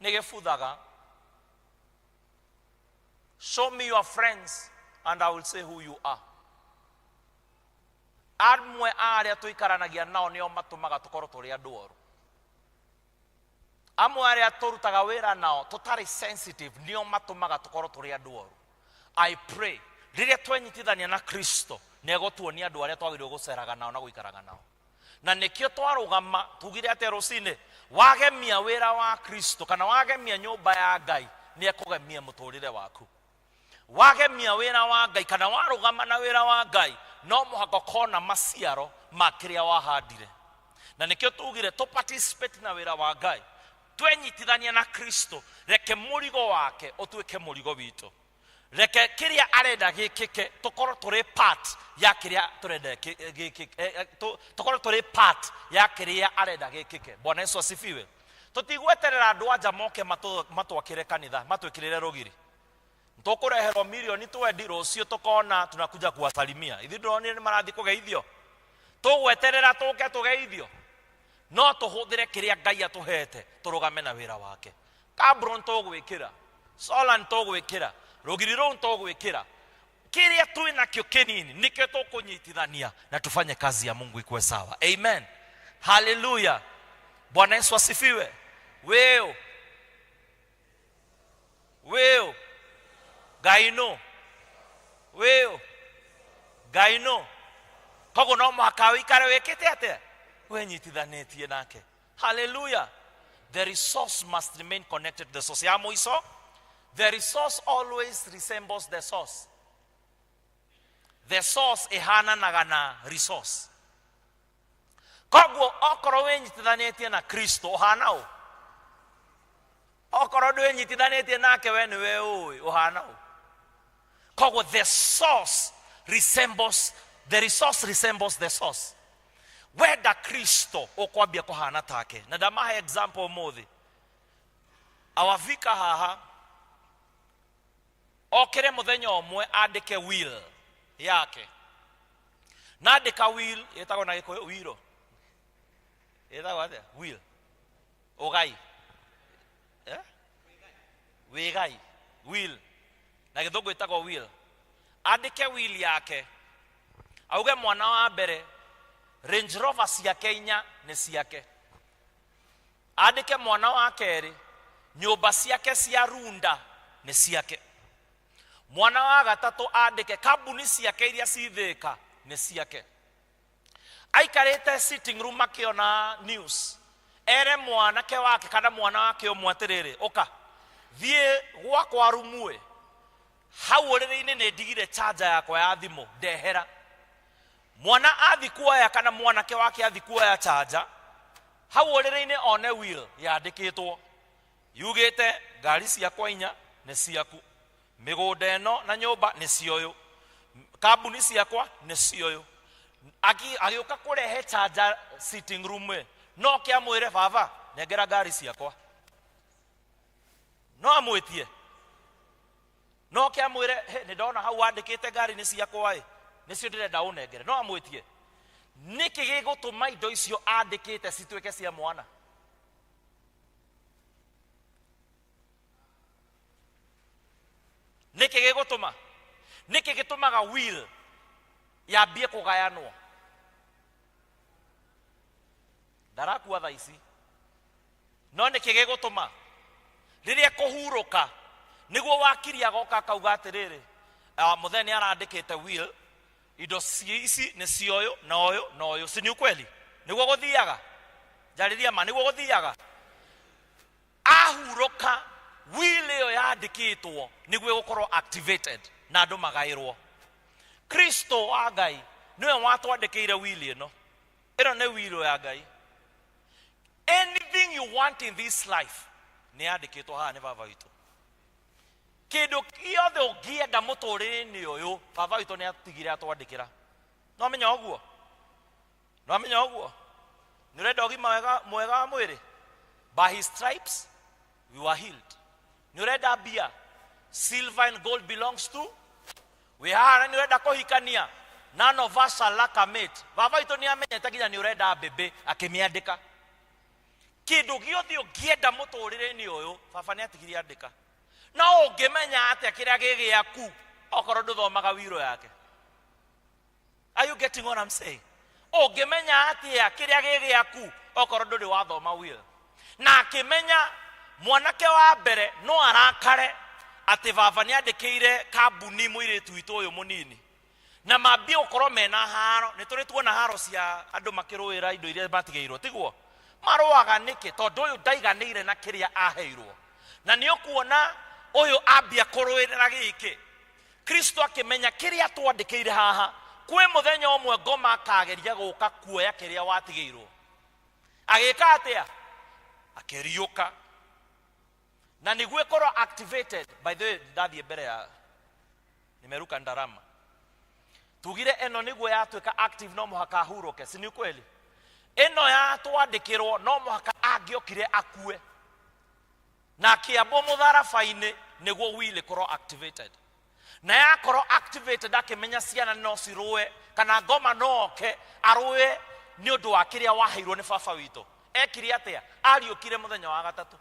nĩ gĩbuthaga. Show me your friends and I will say who you are. Amwe a arĩa tũikaranagia nao nĩo matũmaga tũkorwo tũrĩ andũ oru. Amwe arĩa tũrutaga wĩra nao tũtarĩ sensitive nĩo matũmaga tũkorwo tũrĩ andũ oru. I pray rĩrĩa twenyitithania na Kristo, nĩ egũtuonia andũ arĩa twagĩrĩirwo gũceraga nao na gũikaraga nao. Na nĩkĩo twarũgama tugire atĩa rũcinĩ? Wagemia wĩra wa Kristo kana wagemia nyũmba ya Ngai, nĩ ekũgemia mũtũrĩre waku. Wagemia wĩra wa Ngai kana warũgama na wĩra wa Ngai, no mũhaka ũkona maciaro ma kĩrĩa wahandire. Na nĩkĩo tugire tũ participate na wĩra wa Ngai, twenyitithania na Kristo, reke mũrigo wake ũtuĩke mũrigo witũ. Reke kĩrĩa arenda gĩkĩke tũkorwo tũrĩ part ya kĩrĩa tũrenda gĩkĩke, tũkorwo tũrĩ part ya kĩrĩa arenda gĩkĩke. Bwana Yesu asifiwe. Tũtigweterera andũ anja moke matwakĩre kanitha, matwĩkĩrĩre rũgiri. Tũkũreherwo mirioni twendi rũciũ tũkona tunakuja kuwasalimia. Ithuĩ ndĩronire nĩ marathiĩ kũgeithio. Tũgweterera tũke tũgeithio. No tũhũthĩre kĩrĩa Ngai atũhete tũrũgame na wĩra wake. Kabro nĩtũgwĩkĩra, solar nĩtũgwĩkĩra, rũgiri rũu nĩtũgwĩkĩra. Kĩrĩa twĩ nakĩo kĩnini nĩkĩo tũkũnyitithania na tufanye kazi ya Mungu ikuwe sawa. Amen. Haleluya. Bwana Yesu asifiwe. Weo. Weo. Ngai nũ. Weo. Ngai nũ. Koguo no mũhaka ũikare wĩkĩte atĩa? Wĩnyitithanĩtie nake. Hallelujah. The resource must remain connected to the source. Ya mũico, the resource always resembles the source. The source ĩhananaga na resource. Koguo okorwo wĩnyitithanĩtie na Kristo ũhana ũ? Okorwo ndwĩnyitithanĩtie nake we nĩwe ũĩ ũhana ũ? Koguo the source resembles, the resource resembles the source. Wenda Kristo ũkwambia kũhana take. Na ndamahe example ũmũthĩ. Our vicar haha okĩre mũthenya ũmwe andĩke will yake. Na andĩka will ĩtagwo na Gĩkũyũ wiro. Ĩtagwo atĩa? Will. Ũgai. Eh? Wĩgai. Will. Na Gĩthũngũ ĩtagwo will. Andĩke will yake. Auge mwana wa mbere Range Rover ciake inya nĩ ciake. Andĩke mwana wa kerĩ nyũmba ciake cia Runda nĩ ciake. Mwana wa gatatũ andĩke kambuni ciake iria ci Thĩka nĩ ciake. Aikarĩte sitting room akĩona news, ere mwanake wake kana mwana wake ũmwe atĩrĩrĩ, ũka thiĩ gwakwa rumue hau ũrĩrĩ-inĩ nĩ ndigire charger yakwa ya thimũ ndehera. Mwana athi kuoya kana mwanake wake athi kuoya charger hau ũrĩrĩ-inĩ one will yandĩkĩtwo yugĩte ngari ciakwa inya nĩ ciaku, mĩgũnda ĩno na nyũmba nĩ cioyũ, kambuni ciakwa nĩ cioyũ. Agĩũka kũrehe charger sitting room ĩ, no kĩamwĩre baba nengera ngari ciakwa. No amwĩtie, no kĩamwĩre he, nĩ ndona hau wandĩkĩte ngari nĩ ciakwa ĩ, nĩcio ndĩrenda ũnengere. No amwĩtie. Nĩkĩ gĩgũtũma indo icio andĩkĩte cituĩke cia mwana? Nĩkĩ gĩgũtũma? Nĩkĩ gĩtũmaga will yambie kũgayanwo? Ndarakua thaa ici. No nĩkĩ gĩgũtũma? Rĩrĩa kũhurũka, nĩguo wakiri agoka akauga atĩrĩrĩ, mũthee nĩ arandĩkĩte will, indo ici nĩ cia ũyũ na ũyũ na ũyũ. Si ni ukweli? Nĩguo gũthiaga? Njarĩria ma, nĩguo gũthiaga? Ahurũka, will ĩyo yandĩkĩtwo nĩguo ĩgũkorwo activated na andũ magaĩrwo. Kristo wa Ngai nĩwe watwandĩkĩire will ĩno. Ĩno nĩ will ya Ngai. Anything you want in this life nĩ yandĩkĩtwo haha nĩ baba witũ. Kĩndũ gĩothe ũngĩenda mũtũrĩre-inĩ ũyũ, baba witũ nĩ atigire atwandĩkĩra. No amenya ũguo? No amenya ũguo? Nĩ ũrenda ũgima mwega wa mwĩrĩ? By his stripes we were healed. Nĩ ũrenda mbia? Silver and gold belongs to. Wĩ haha na nĩ ũrenda kũhikania? None of us shall lack a mate. Baba witũ nĩ amenyete nginya nĩ ũrenda mbĩmbĩ, akĩmĩandĩka. Kĩndũ gĩothe ũngĩenda mũtũrĩre-inĩ ũyũ, baba nĩ atigire andĩka. No ũngĩmenya atĩa kĩrĩa gĩ gĩaku okorwo ndũthomaga wiro yake? Are you getting what I'm saying? Ũngĩmenya atĩa kĩrĩa gĩ gĩaku okorwo ndũrĩ wathoma will? Na akĩmenya mwanake wa mbere no arakare atĩ baba nĩ andĩkĩire kambuni mũirĩtu witũ ũyũ mũnini, na mambie gũkorwo mena haro. Nĩ tũrĩ tuona haro cia andũ makĩrũĩra indo iria matigĩirwo, tiguo? Marũaga nĩkĩ? Tondũ ũyũ ndaiganĩire na kĩrĩa aheirwo, na nĩ ũkuona ũyũ ambia kũrũĩrĩra gĩkĩ. Kristo akĩmenya kĩrĩa twandĩkĩire haha, kwĩ mũthenya ũmwe ngoma akageria gũka kuoya kĩrĩa watigĩirwo. Agĩka atĩa? Akĩriũka. Na nĩguo ĩkorwo activated. By the way, ndathiĩ mbere ya Nimeruka ndarama. Tugire ĩno nĩguo yatuĩka active no mũhaka ahurũke, si ni kweli? Ĩno yatwandĩkĩrwo no mũhaka angĩokire akue na akĩambwo mũtharaba-inĩ nĩguo will ĩkorwo activated. Na yakorwo activated, akĩmenya ciana no cirũe kana ngoma no oke arũe nĩ ũndũ wa kĩrĩa waheirwo nĩ baba witũ. Ekire atĩa? Ariũkire mũthenya wa gatatũ.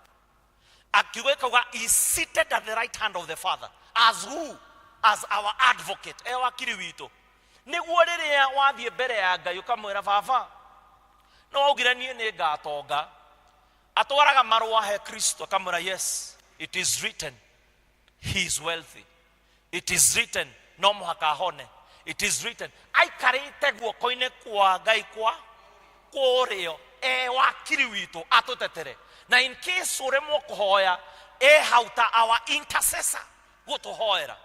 Akiuga ĩkauga he is seated at the right hand of the Father as who? As our advocate, e wakiri witũ, nĩguo rĩrĩa wathiĩ mbere ya Ngai ũkamwĩra, "Baba, no waugire niĩ nĩ ngatonga." Atwaraga marũa he Kristo, akamwĩra, "Yes, it is written he is wealthy. It is written no mũhaka ahone. It is written." Aikarĩte guoko-inĩ kwa Ngai kwa kũrĩo e wakiri witũ atũtetere, na in case ũremwo kũhoya, e hau ta our intercessor gũtũhoera.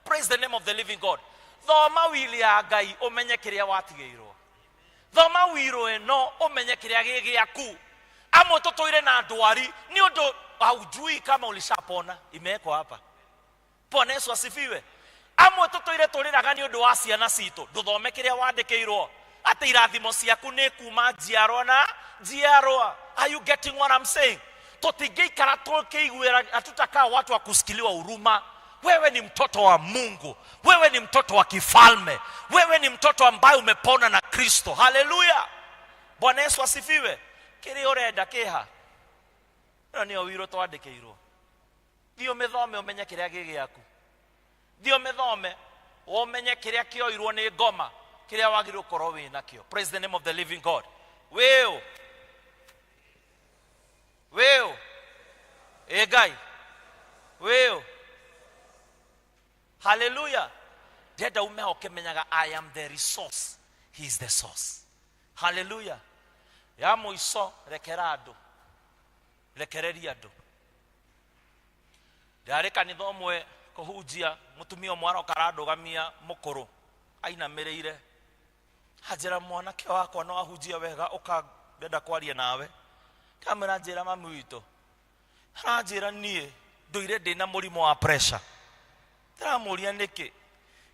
Praise the name of the living God. Thoma will ya Ngai ũmenye kĩrĩa watigĩirwo. Thoma will ĩno ũmenye kĩrĩa gĩ gĩaku. Amwe tũtũire na ndwari nĩ ũndũ haujui kama ulishapona. Imewekwa hapa. Bwana Yesu asifiwe. Amwe tũtũire tũrĩraga nĩ ũndũ wa ciana citũ. Ndũthome kĩrĩa wandĩkĩirwo atĩ irathimo ciaku nĩ kuma njiarwa na njiarwa. Are you getting what I'm saying? Tũtingĩikara tũkĩiguĩra, hatutakaa watu wa kusikiliwa huruma. Wewe ni mtoto wa Mungu, wewe ni mtoto wa kifalme, wewe ni mtoto ambaye umepona na Kristo. Haleluya, Bwana Yesu asifiwe. Kĩrĩa ũrenda kĩha ĩno nĩyo will twandĩkĩirwo. Thiĩ ũmĩthome ũmenye kĩrĩa gĩ gĩaku. Thiĩ ũmĩthome ũmenye kĩrĩa kĩoirwo nĩ ngoma, kĩrĩa wagĩrĩirwo gũkorwo wĩ nakĩo. Praise the name of the living God. Wĩũ wĩũ ĩ Ngai wĩũ. Haleluya. Ndenda ume hau ũkĩmenyaga, "I am the resource, he is the source." Haleluya. Ya mũico, rekera andũ, rekereria andũ. Ndarĩ kanitha ũmwe kũhunjia, mũtumia ũmwe aroka arandũgamia mũkũrũ ainamĩrĩire, anjĩra, "Mwanake wakwa, no ahunjia wega, ũka, ndenda kwaria nawe." Ndamwĩra, "Njĩra, mami witũ." Aranjĩra, "Niĩ ndũire ndĩna mũrimũ wa pressure." Ndĩramũria, "Nĩkĩ?"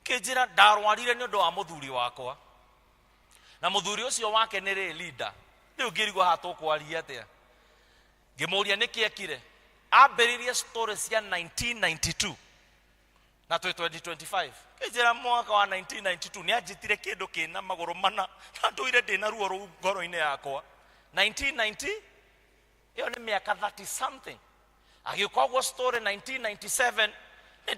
Kĩnjĩra, "Ndarwarire nĩ ũndũ wa mũthuri wakwa, na mũthuri ũcio wake nĩ rĩ leader." Rĩu ngĩrigwo haha tũkwaria atĩa. Ngĩmũria nĩkĩ ekire. Ambĩrĩrie story cia 1992 na twĩ 2025. Kĩnjĩra mwaka wa 1992 nĩ anjĩtire kĩndũ kĩna magũrũ mana, na ndũire ndĩna ruo rũu ngoro-inĩ yakwa. 1990, ĩyo nĩ mĩaka 30 something. Agĩũka ũguo story, 1997 nĩ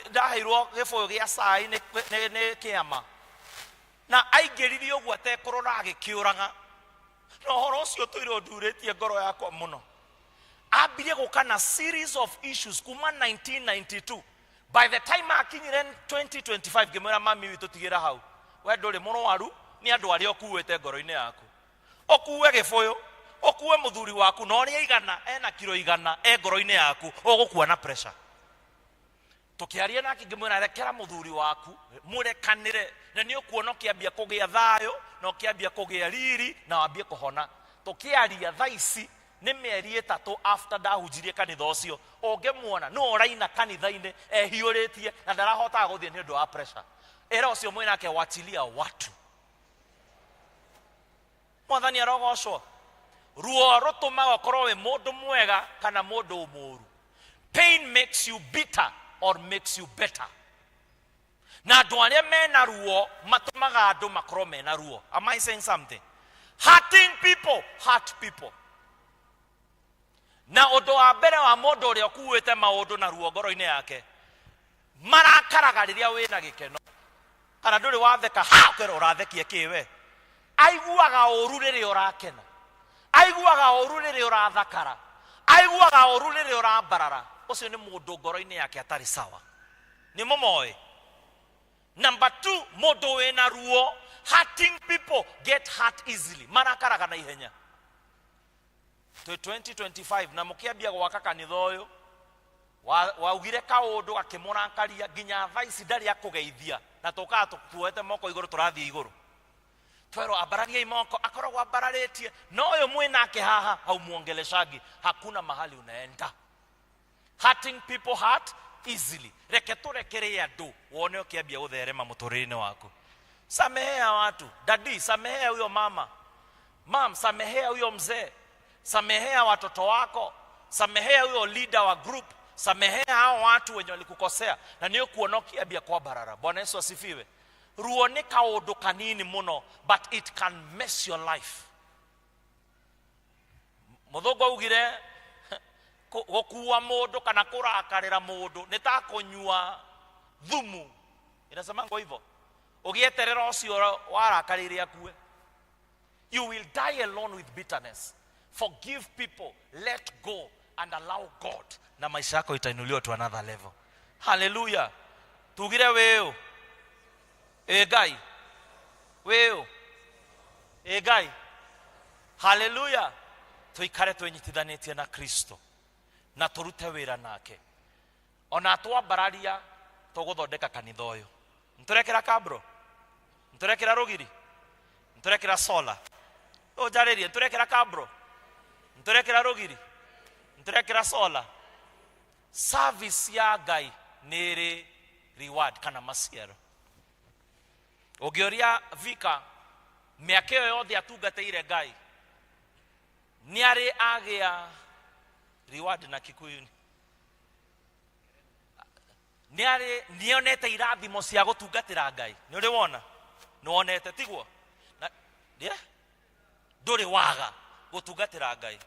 ndaheirwo gĩbũyũ gĩa cai nĩ kĩama, na aingĩririe ũguo atekũrora, agĩkĩũraga, na ũhoro ũcio ũtũire ũndurĩtie ngoro yakwa mũno. Ambirie gũka na series of issues kuma 1992. By the time akinyire 2025, ngĩmwĩra, "Mami witũ, tigĩra hau. We ndũrĩ mũrwaru, nĩ andũ arĩa ũkuĩte ngoro-inĩ yaku. Ũkue gĩbũyũ, ũkue mũthuri waku, na ũrĩa igana ena kiro 100 e ngoro-inĩ yaku, ũgũkua na pressure." Tũkĩaria nake, ngĩmwĩra, "Rekera mũthuri waku, mũrekanĩre, na nĩ ũkuona ũkĩambia kũgĩa thayũ na ũkĩambia kũgĩa riri na wambie kũhona." Tũkĩaria thaa ici nĩ mĩeri 3 after ndahunjirie kanitha ũcio, ũngĩmuona nĩ ũraina kanitha-inĩ ehiũrĩtie na ndarahotaga gũthiĩ nĩ ũndũ wa pressure. Ĩra ũcio mwĩnake, "Wachilia watu." Mwathani arogocwo. Ruo rũtũmaga ũkorwo wĩ mũndũ mwega kana mũndũ mũũru. Pain makes you bitter or makes you better. Na andũ arĩa mena ruo matũmaga andũ makorwo mena ruo. Am I saying something? Hurting people hurt people. Na ũndũ wa mbere wa mũndũ ũrĩa ũkuĩte maũndũ na ruo ngoro-inĩ yake, marakaraga rĩrĩa wĩna gĩkeno kana ndũrĩ watheka, ha ũkerwo, "Ũrathekia kĩ we?" Aiguaga ũru rĩrĩa ũrakena, aiguaga ũru rĩrĩa ũrathakara, aiguaga ũru rĩrĩa ũrambarara. Ũcio nĩ mũndũ ngoro-inĩ yake atarĩ sawa. Nĩ mũmoĩ. Number two, mũndũ wĩna ruo, hurting people get hurt easily, marakaraga na ihenya. Twĩ 2025 na mũkĩambia gwaka kanitha ũyũ, waugire kaũndũ gakĩmũrakaria, nginya thaa ici ndarĩ akũgeithia, na tũkaga tuoete moko igũrũ, tũrathiĩ igũrũ, twerwo ambarariai moko, akoragwo ambararĩtie. No ũyũ mwĩnake haha haumuongeleshagi, hakuna mahali unaenda. Hurting people hurt easily. Reke tũrekere andũ wone ũkĩambia gũtherema mũtũrĩre-inĩ waku. Samehea watu. Dadi, samehea huyo mama. Mam, samehea huyo mzee. Samehea watoto wako. Samehea huyo leader wa group. Samehea hao watu wenye walikukosea, na nĩ ũkuona ũkĩambia kwambarara. Bwana Yesu asifiwe. Ruo nĩ kaũndũ kanini mũno, but it can mess your life. Mũthũngũ augire gũkua mũndũ kana kũrakarĩra mũndũ nĩ ta kũnyua thumu. Inasemangwo hivyo, ũgĩeterera ũcio warakarĩire akue. You will die alone with bitterness. Forgive people, let go and allow God, na maisha yako itainuliwa to another level. Hallelujah. Tugire wĩũ ĩ Ngai, wĩũ ĩ Ngai. Hallelujah. Tuikare twĩnyitithanĩtie na Kristo na tũrute wĩra nake. Ona twambararia tũgũthondeka kanitha ũyũ. Nĩtũrekĩra kabro, nĩtũrekĩra rũgiri, nĩtũrekĩra solar. Ũnjarĩrie, nĩtũrekĩra kabro, nĩtũrekĩra rũgiri, nĩtũrekĩra solar. Service ya Ngai nĩ ĩrĩ reward kana maciaro. Ũngĩũria Vika mĩaka ĩyo yothe atungatĩire Ngai, nĩ arĩ agĩa reward na Kikuyu? Nĩ arĩ nĩonete irathimo cia gũtungatĩra Ngai? Nĩ ũrĩ wona? Nĩ wonete, tiguo? Na yeah? Ndũrĩ waga gũtungatĩra Ngai.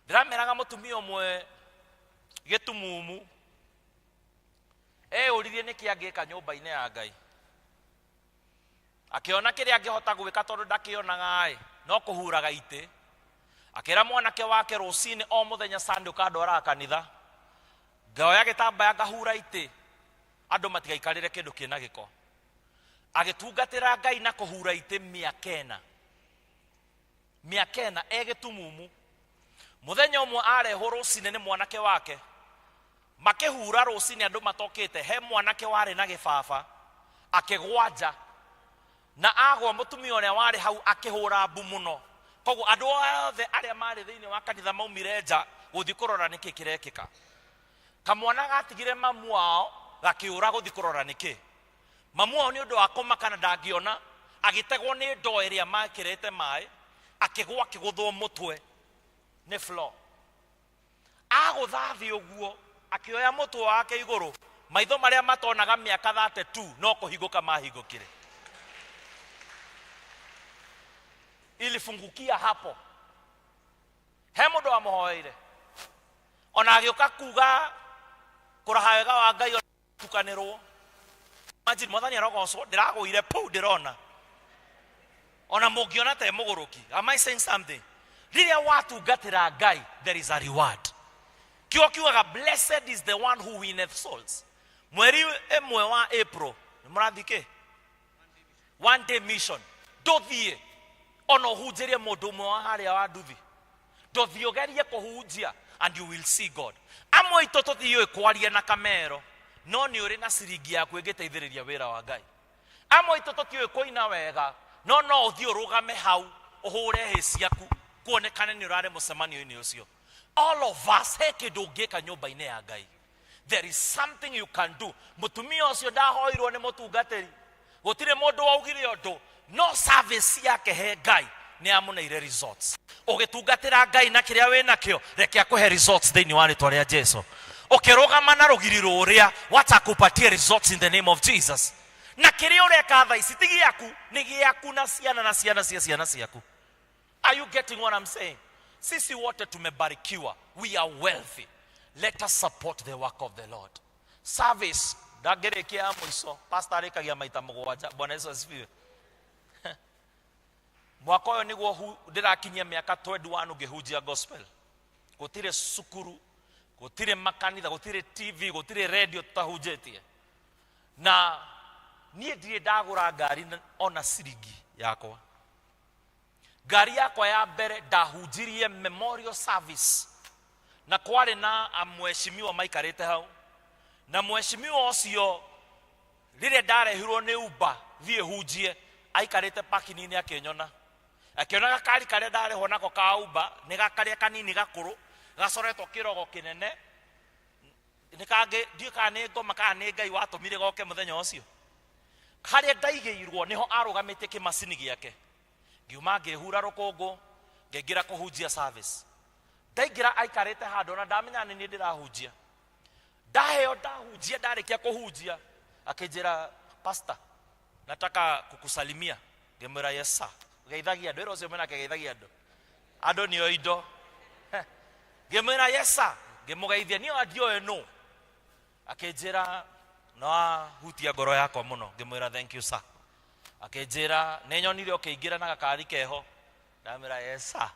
Ndĩrameraga mũtumia ũmwe gĩtumumu eyũririe nĩkĩ angĩka nyũmba-inĩ ya Ngai. Akĩona kĩrĩa angĩhota gwĩka tondũ ndakĩonaga ĩ no kũhuraga itĩ. Akĩra mwanake wake, rũcinĩ o mũthenya Sunday ũkandwaraga kanitha, ngaoya gĩtambaya ngahura itĩ, andũ matigaikarĩre kĩndũ kĩna gĩko. Agĩtungatĩra Ngai na kũhura itĩ mĩaka ĩna, mĩaka ĩna e gĩtumumu. Mũthenya ũmwe arehwo rũcinĩ nĩ mwanake wake, makĩhura rũcinĩ andũ matokĩte, he mwanake warĩ na gĩbaba akĩgwa nja, na agwa mũtumia ũrĩa warĩ hau akĩhũra mbu mũno. Koguo andũ othe arĩa marĩ thĩinĩ wa kanitha maumire nja gũthiĩ kũrora nĩkĩ kĩrekĩka. Kamwana gatigire mamu wao gakĩũra gũthiĩ kũrora nĩkĩ. Mamu wao nĩ ũndũ wa kũmaka na ndangĩona, agĩtegwo nĩ ndoo ĩrĩa mekĩrĩte maĩ, akĩgwa akĩgũthwo mũtwe nĩ floor. Agũtha thĩ ũguo akĩoya mũtwe wake igũrũ, maitho marĩa matonaga mĩaka 32 no kũhingũka mahingũkire. Ilifungukia hapo. He mũndũ wamũhoeire, ona agĩũka kuga kũraha wega wa Ngai tukanĩrwo. Imagine, mwathani arogocwo, ndĩragũire pau ndĩrona. Ona mũngĩona ta mũgũrũki. Am I saying something? Rĩrĩa watungatĩra Ngai, there is a reward. Kiugo kiugaga, blessed is the one who winneth souls. Mweri ĩmwe wa April nĩ mũrathiĩ kĩ one day mission. Ndũthiĩ ona ũhunjĩrie mũndũ ũmwe wa harĩa wa nduthi, ndũthiĩ ũgerie kũhunjia and you will see God. Amwe aitũ tũthiũĩ kwaria na kamero, no nĩ ũrĩ na ciringi yaku ĩngĩteithĩrĩria wĩra wa Ngai. Amwe aitũ tũtiũĩ kũina wega, no no ũthiĩ ũrũgame hau ũhũre hĩ ciaku kuonekane nĩ ũrarĩ mũcemanio-inĩ ũcio. All of us, he kĩndũ ũngĩka nyũmba-inĩ ya Ngai. There is something you can do. Mũtumia ũcio ndahoirwo nĩ mũtungatĩri, gũtirĩ mũndũ waugire ũndũ, no service yake he Ngai nĩ amũneire results. Ũgĩtungatĩra Ngai na kĩrĩa wĩ nakĩo, reke akũhe results thĩinĩ wa rĩtwa rĩa Jesu. Ũkĩrũgama na rũgiri rũrĩa, watakupatie results in the name of Jesus. Na kĩrĩa ũreka thaa ici ti gĩaku, nĩ gĩaku na ciana na ciana cia ciana ciaku. Are you getting what I'm saying? Sisi wote tumebarikiwa, we are wealthy. Let us support the work of the Lord. Service ndangĩrĩkia ya mũico, pastor arĩkagia maita mũgwanja. Bwana Yesu asifiwe. Mwaka ũyũ nĩguo ndĩrakinyia mĩaka 21 ngĩhunjia gospel. Gũtirĩ cukuru, gũtirĩ makanitha, gũtirĩ TV, gũtirĩ radio tutahunjĩtie. Na niĩ ndirĩ ndagũra ngari ona ciringi yakwa. Ngari yakwa ya mbere ndahunjirie memorial service, na kwarĩ na mheshimiwa maikarĩte hau, na mheshimiwa ũcio rĩrĩa ndarehirwo nĩ Uber thiĩ hunjie, aikarĩte parking-inĩ akĩnyona, akĩona gakari karĩa ndarehwo nako ka Uber nĩ gakarĩa kanini gakũrũ gacoretwo kĩrogo kĩnene. Nĩ kangĩ ndiũĩ kana nĩ ngoma kana nĩ Ngai watũmire goke mũthenya ũcio. Harĩa ndaigĩirwo nĩho arũgamĩtie kĩmacini gĩake. Ngiuma ngĩhura rũkũngũ, ngĩingĩra kũhunjia service. Ndaingĩra aikarĩte handũ ona ndamenya nĩ niĩ ndĩrahunjia. Ndaheo ndahunjia, ndarĩkia kũhunjia akĩnjĩra, pastor, nataka kukusalimia. Ngĩmwĩra yes sir. Geithagia andũ, ĩra ũcio mwĩnake geithagia andũ. Andũ nĩo indo. Ngĩmwĩra yes sir. Ngĩmũgeithia, niĩ ona ndioĩ nũ. Akĩnjĩra no ahutia ngoro yakwa mũno. Ngĩmwĩra thank you sir. Akĩnjĩra nĩ nyonire ũkĩingĩra na gakari keho. Ndamwĩra yes sir.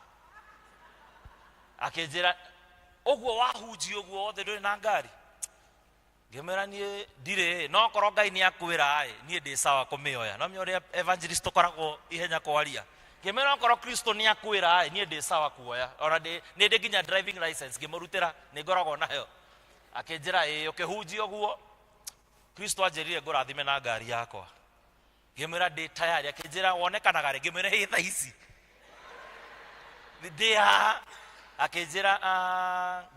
Akĩnjĩra ũguo wahunjia ũguo wothe ndũrĩ na ngari. Ngĩmwĩra niĩ ndirĩ, no korwo Ngai nĩ akwĩra ĩ, niĩ ndĩ sawa kũmĩoya. No menya ũrĩa evangelist tũkoragwo ihenya kwaria. Ngĩmwĩra okorwo Kristo nĩ akwĩra ĩ, niĩ ndĩ sawa kuoya. Ona nĩ ndĩ nginya driving license ngĩmũrutĩra, nĩ ngoragwo nayo. Akĩnjĩra ĩ, ũkĩhunjia ũguo Kristo anjĩrire ngũrathime na ngari yakwa. Ngĩmwĩra ndĩ tayari. Akĩnjĩra wonekanaga rĩ? Ngĩmwĩra ĩ thaa ici ndĩ haha. Akĩnjĩra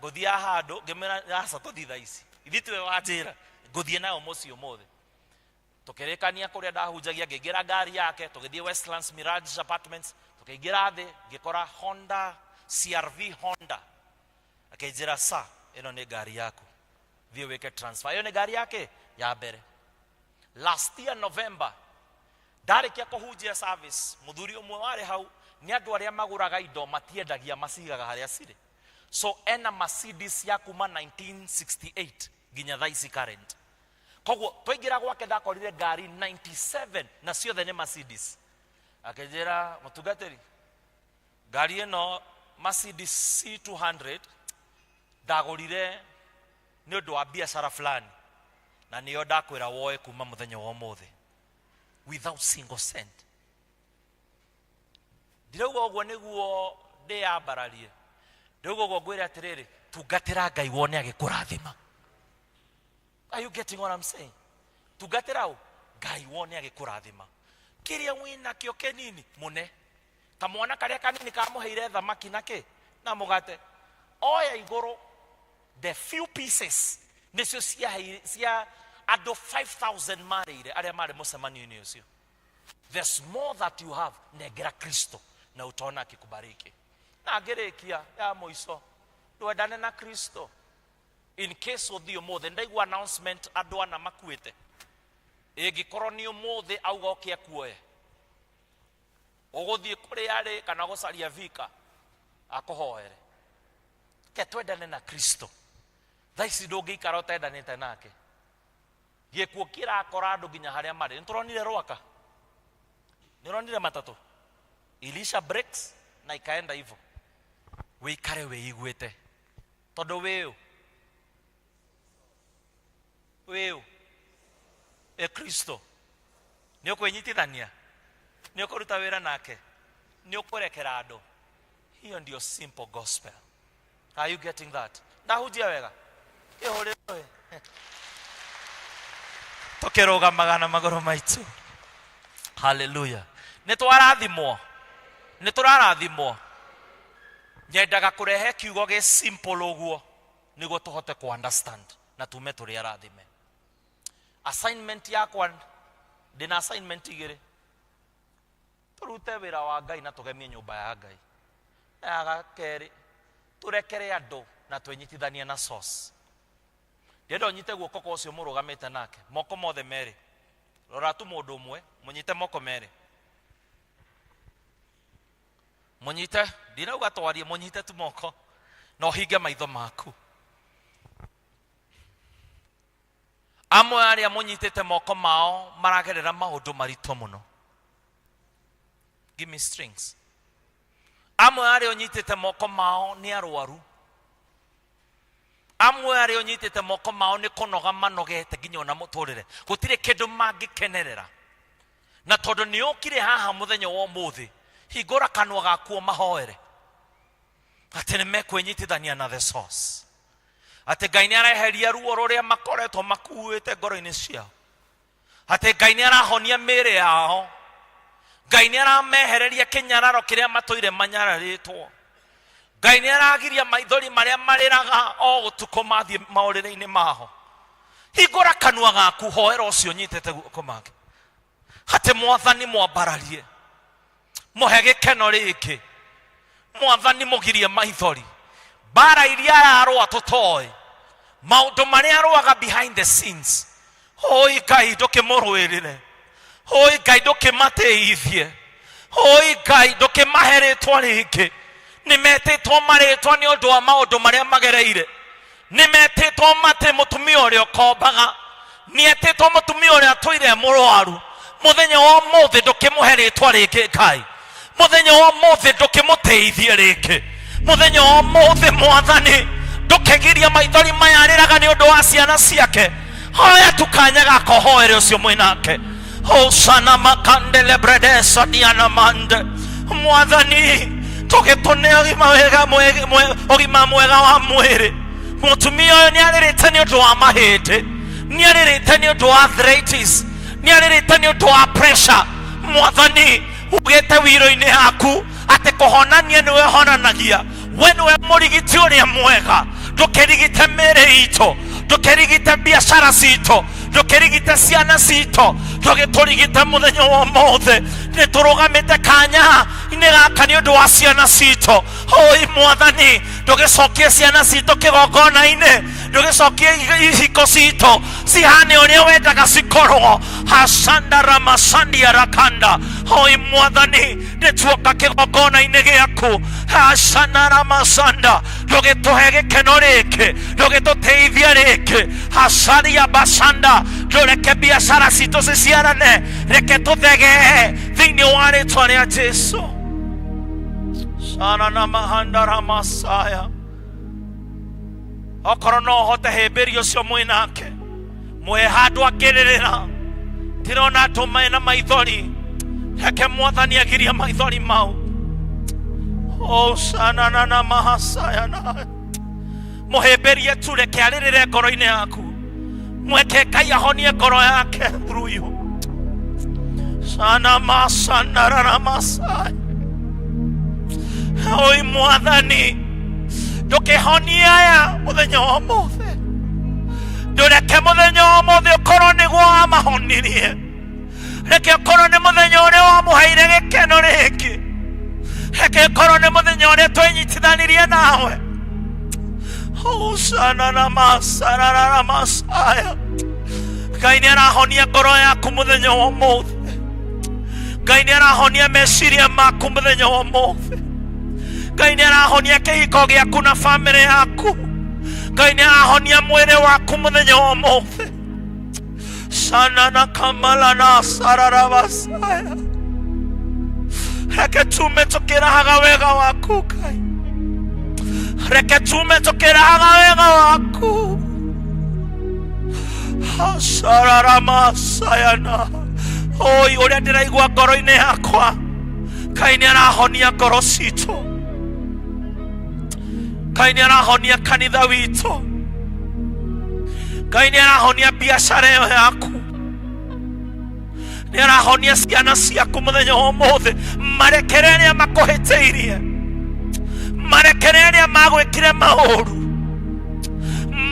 ngũthiĩ handũ. Ngĩmwĩra aca tũthiĩ thaa ici, ithuĩ tiwe wanjĩra ngũthiĩ nayo mũciĩ ũmũthĩ. Tũkĩrĩkania kũrĩa ndahunjagia, ngĩingĩra ngari yake, tũgĩthiĩ Westlands Mirage Apartments, tũkĩingĩra thĩ, ngĩkora Honda CRV Honda. Akĩnjĩra sa, ĩno nĩ ngari yaku, thiĩ wĩke transfer. Ĩyo nĩ ngari yake ya mbere. Last year November ndarĩkia kũhunjia service, mũthuri ũmwe warĩ hau, nĩ andũ arĩa magũraga indo matiendagia, macigaga harĩa cirĩ. So ena Mercedes ya kuma 1968 nginya thaa ici current. Koguo twaingĩra gwake ndakorire ngari 97 na ciothe nĩ Mercedes. Akĩnjĩra mũtungatĩri, ngari ĩno Mercedes C200 ndagũrire nĩ ũndũ wa biacara fulani, na nĩyo ndakwĩra woe kuma mũthenya wa ũmũthĩ without single cent. Ndirauga ũguo nĩguo ndĩyambararie, ndĩrauga ũguo ngwĩre atĩrĩrĩ, tungatĩra Ngai wone agĩkũrathima. Are you getting what I'm saying? Tungatĩra ũ Ngai wone agĩkũrathima. Kĩrĩa wĩnakĩo kĩnini mũne, kamwana karĩa kanini kamũheire thamaki na kĩ na mũgate, oya igũrũ the few pieces nĩcio cia andũ 5000 marĩire arĩa marĩ mũcemanio-inĩ ũcio. The small that you have, nengera Kristo na utaona akikubariki. Na ngĩrĩkia ya mũico, ndwendane na Kristo. In case ũthiĩ ũmũthĩ, ndaigua announcement andũ ana makuĩte, ĩngĩkorwo nĩ ũmũthĩ auga oke akuoye, ũgũthiĩ kũrĩa arĩ kana gũcaria vika akũhoere. Ke twendane na Kristo. Thaa ici ndũngĩikara ũtendanĩte nake. Gĩkuũ kĩrakora andũ nginya harĩa marĩ. Nĩtũronire Rwaka, nĩũronire matatũ ilisha breaks na ikaenda hivyo. Wĩikare wĩiguĩte, tondũ wĩũ wĩũ ĩ Kristo nĩ ũkwĩnyitithania, nĩ ũkũruta wĩra nake, nĩ ũkũrekera andũ. Hiyo ndio simple gospel. Are you getting that? Ndahunjia wega? Kĩhũrĩro tũkĩrũgamaga na magũrũ maitũ. Haleluya. Nĩ twarathimwo, nĩ tũrarathimwo. Nyendaga kũrehe kiugo gĩ simple ũguo nĩguo tũhote ku understand na tume tũrĩ arathime. Assignment yakwa, ndĩna assignment igĩrĩ. Tũrute wĩra wa Ngai na tũgemie nyũmba ya Ngai. Na ya gakerĩ, tũrekere andũ na twĩnyitithanie na source. Ndĩrenda ũnyite guoko kwa ũcio mũrũgamĩte nake, moko mothe merĩ. Rora tu mũndũ ũmwe, mũnyite moko merĩ. Mũnyite, ndinauga twarie, mũnyite tu moko na ũhinge maitho maku. Amwe arĩa mũnyitĩte moko mao maragerera maũndũ maritũ mũno. Give me strings. Amwe arĩa ũnyitĩte moko mao nĩ arwaru. Amwe arĩa ũnyitĩte moko mao nĩ kũnoga manogete nginya ona mũtũrĩre. Gũtirĩ kĩndũ mangĩkenerera. Na tondũ nĩ ũkire haha mũthenya wa ũmũthĩ, hingũra kanua gaku ũmahoere atĩ nĩ mekwĩnyitithania na the source, atĩ Ngai nĩ areheria ruo rũrĩa makoretwo makuĩte ngoro-inĩ ciao, atĩ Ngai nĩ arahonia mĩĩrĩ yao, Ngai nĩ aramehereria kĩnyararo kĩrĩa matũire manyararĩtwo. Ngai nĩ aragiria maithori marĩa marĩraga o ũtukũ mathiĩ maũrĩrĩ-inĩ maho. Hingũra kanua gaku, hoera ũcio ũnyitĩte guoko make, atĩ Mwathani mwambararie, mũhe gĩkeno rĩngĩ, Mwathani mũgirie maithori. Mbara iria ararũa tũtoĩ, maũndũ marĩa arũaga behind the scenes, oi Ngai ndũkĩmũrũĩrĩre, oi Ngai ndũkĩmateithie, oi Ngai ndũkĩmahe rĩtwa rĩngĩ. Nĩ metĩtwo marĩtwa nĩ ũndũ wa maũndũ marĩa magereire. Nĩ metĩtwo matĩ mũtumia ũrĩa ũkombaga, nĩ etĩtwo mũtumia ũrĩa atũire mũrwaru. Mũthenya wa ũmũthĩ ndũkĩmũhe rĩtwa rĩngĩ Ngai, mũthenya wa ũmũthĩ ndũkĩmũteithie rĩngĩ, mũthenya wa ũmũthĩ Mwathani ndũkĩgiria maithori maya arĩraga nĩ ũndũ wa ciana ciake. Hoya tu kanya gaka ũhoere ũcio mwĩnake. Hosana makandele bredesa diana mande. Mwathani tũgĩtũne ũgima wega ũgima mwega wa mwĩrĩ. Mũtumia ũyũ nĩ arĩrĩte nĩ ũndũ wa mahĩndĩ, nĩ arĩrĩte nĩ ũndũ wa arthritis, nĩ arĩrĩte nĩ ũndũ wa pressure. Mwathani ugĩte wiro-inĩ yaku atĩ kũhonania nĩwe honanagia, we nĩwe mũrigiti ũrĩa mwega. Ndũkĩrigite mĩĩrĩ itũ, ndũkĩrigite biacara citũ, ndũkĩrigite ciana citũ, ndũgĩtũrigite mũthenya wa ũmũthĩ. Nĩ tũrũgamĩte kanya-inĩ gaka nĩ ũndũ wa ciana citũ. Oi Mwathani, ndũgĩcokie ciana citũ kĩgongona-inĩ, ndũgĩcokie ihiko citũ cihane ũrĩa wendaga cikorwo. Hasanda ramasandia rakanda. Oi Mwathani, nĩ tuoka kĩgongona-inĩ gĩaku. Hasana ramasanda, ndũgĩtũhe gĩkeno rĩngĩ, ndũgĩtũteithie rĩngĩ. Hasaria basanda, ndũreke biacara citũ ciciarane, reke tũthegee thĩinĩ wa rĩtwa rĩa Jesu. Sana na mahanda ramasaya. Okorwo no ũhote hĩmbĩria ũcio mwĩnake, mũhe handũ akĩrĩrĩra. Ndĩrona andũ mena maithori, reke Mwathani agirie maithori mau. Hosana na mahasaya na mũhĩmbĩrie tu, reke arĩrĩre ngoro-inĩ yaku, mweke Ngai ahonie ngoro yake through you. Sana masana na masaya. Oi Mwathani, ndũkĩhonie aya mũthenya wa ũmũthĩ, ndũreke mũthenya wa ũmũthĩ ũkorwo nĩguo wamahonirie, reke ũkorwo nĩ mũthenya ũrĩa wamũheire gĩkeno rĩngĩ, reke ũkorwo nĩ mũthenya ũrĩa twenyitithanirie nawe. Hosana na masara na masaya. Ngai nĩ arahonia ngoro yaku mũthenya wa ũmũthĩ. Ngai nĩ arahonia meciria maku mũthenya wa ũmũthĩ. Ngai nĩ arahonia kĩhiko gĩaku na bamĩrĩ yaku. Ngai nĩ arahonia mwĩrĩ waku mũthenya wa ũmũthĩ. Sana na kamala na sarara masaya. Reke tume tũkĩrahaga wega waku Ngai. Reke tume tũkĩrahaga wega waku. Hasarara masaya na. Oi, ũrĩa ndĩraigua ngoro-inĩ yakwa, Ngai nĩ arahonia ngoro citũ. Ngai nĩ arahonia kanitha witũ. Ngai nĩ arahonia biacara ĩyo yaku. Nĩ arahonia ciana ciaku mũthenya wa ũmũthĩ. Marekere arĩa makũhĩtĩirie, marekere arĩa magwĩkire maũru,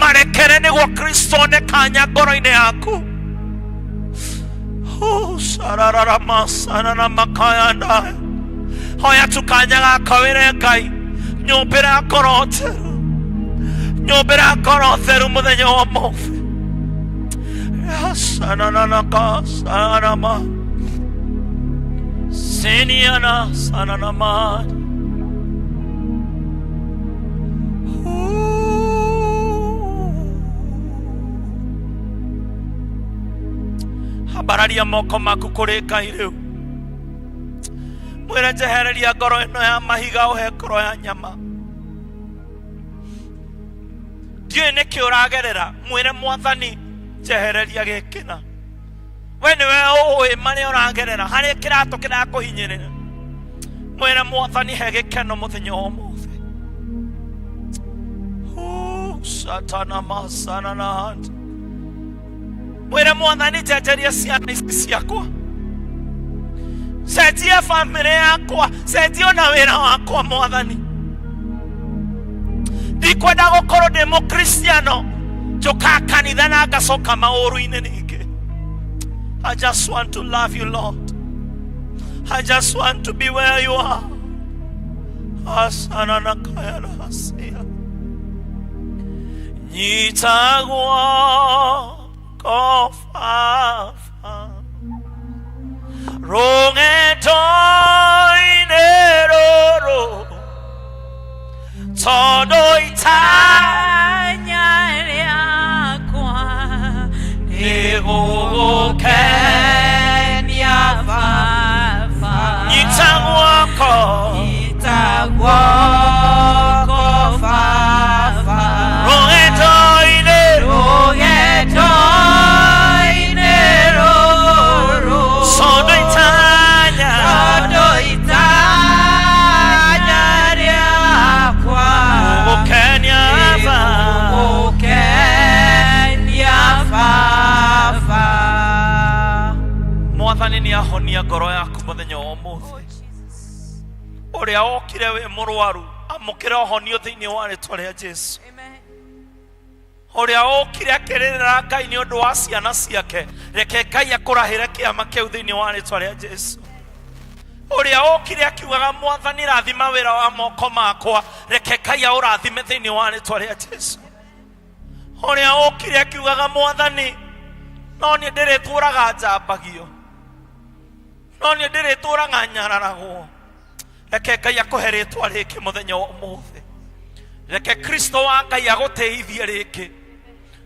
marekere nĩguo Kristo one kanya ngoro-inĩ yaku. Sararara masana makayanda. Hoya tu kanya gaka wĩre Ngai, nyũmbĩra ngoro theru, nyũmbĩra ngoro theru mũthenya wa ũmũthĩ. Sananaka sanama seniana sananama. Ambararia moko maku kũrĩ Ngai rĩu, mwĩre njehereria ngoro ĩno ya mahiga ũhe ngoro ya nyama. Ndiũĩ nĩkĩ ũragerera, mwĩre Mwathani njehereria gĩkĩna. We nĩwe ũĩ marĩa ũragerera, harĩa kĩratũ kĩrakũhinyĩrĩra, mwĩre Mwathani he gĩkeno mũthenya wa ũmũthĩ. Satana masana na handi. Mwĩre Mwathani njenjerie ciana ici ciakwa, cenjia bamĩrĩ yakwa, cenjia ona wĩra wakwa Mwathani. Ndikwenda gũkorwo ndĩ mũkristiano njũkaga kanitha na ngacoka maũru-inĩ ningĩ. I just want to love you, Lord. I just want to be where you are. Asana na kaya na hasia. Nyita guoko baba. Rũgendo-inĩ rũrũ tondũ Itanya rĩakwa nĩ gũgũkenia Baba. Nyita guoko. Nyita guoko Baba. Rũgendo-inĩ. Rũgendo-inĩ rũrũ. Tondũ itanya. Tondũ itanya rĩakwa Gũgũkenia Baba. Gũgũkenia Baba. Mwathani nĩ ahonia ngoro yaku mũthenya wa ũmũthĩ. Ũrĩa wokire wĩ mũrwaru amũkĩre ũhonio thĩinĩ wa rĩtwa rĩa Jesu. Ũrĩa wokire akĩrĩrĩra Ngai nĩ ũndũ wa ciana ciake, reke Ngai akũrahĩre kĩama kĩu thĩinĩ wa rĩtwa rĩa Jesu. Ũrĩa wokire akiugaga Mwathani rathima wĩra wa moko makwa, reke Ngai aũrathime thĩinĩ wa rĩtwa rĩa Jesu. Ũrĩa wokire akiugaga Mwathani no niĩ ndĩrĩtũraga njambagio, no niĩ ndĩrĩtũraga nyararagwo, reke Ngai akũhe rĩtwa rĩngĩ mũthenya wa ũmũthĩ. Reke Kristo wa Ngai agũtĩithie rĩngĩ.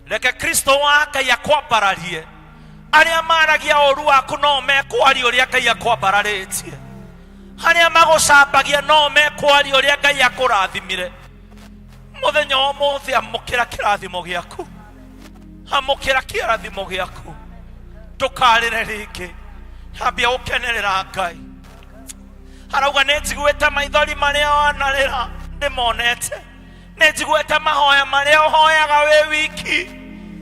Reke Kristo wa Ngai akwambararie. Arĩa maragia ũru waku no mekwaria ũrĩa Ngai akwambararĩtie. Arĩa magũcambagia no mekwaria ũrĩa Ngai akũrathimire. Mũthenya wa ũmũthĩ amũkĩra kĩrathimo gĩaku. Amũkĩra kĩrathimo gĩaku. Ndũkarĩre rĩngĩ. Ambia gũkenerera Ngai. Arauga nĩ njiguĩte maithori marĩa wanarĩra ndĩmonete. Nĩ njiguĩte mahoya marĩa ũhoyaga wĩ wiki.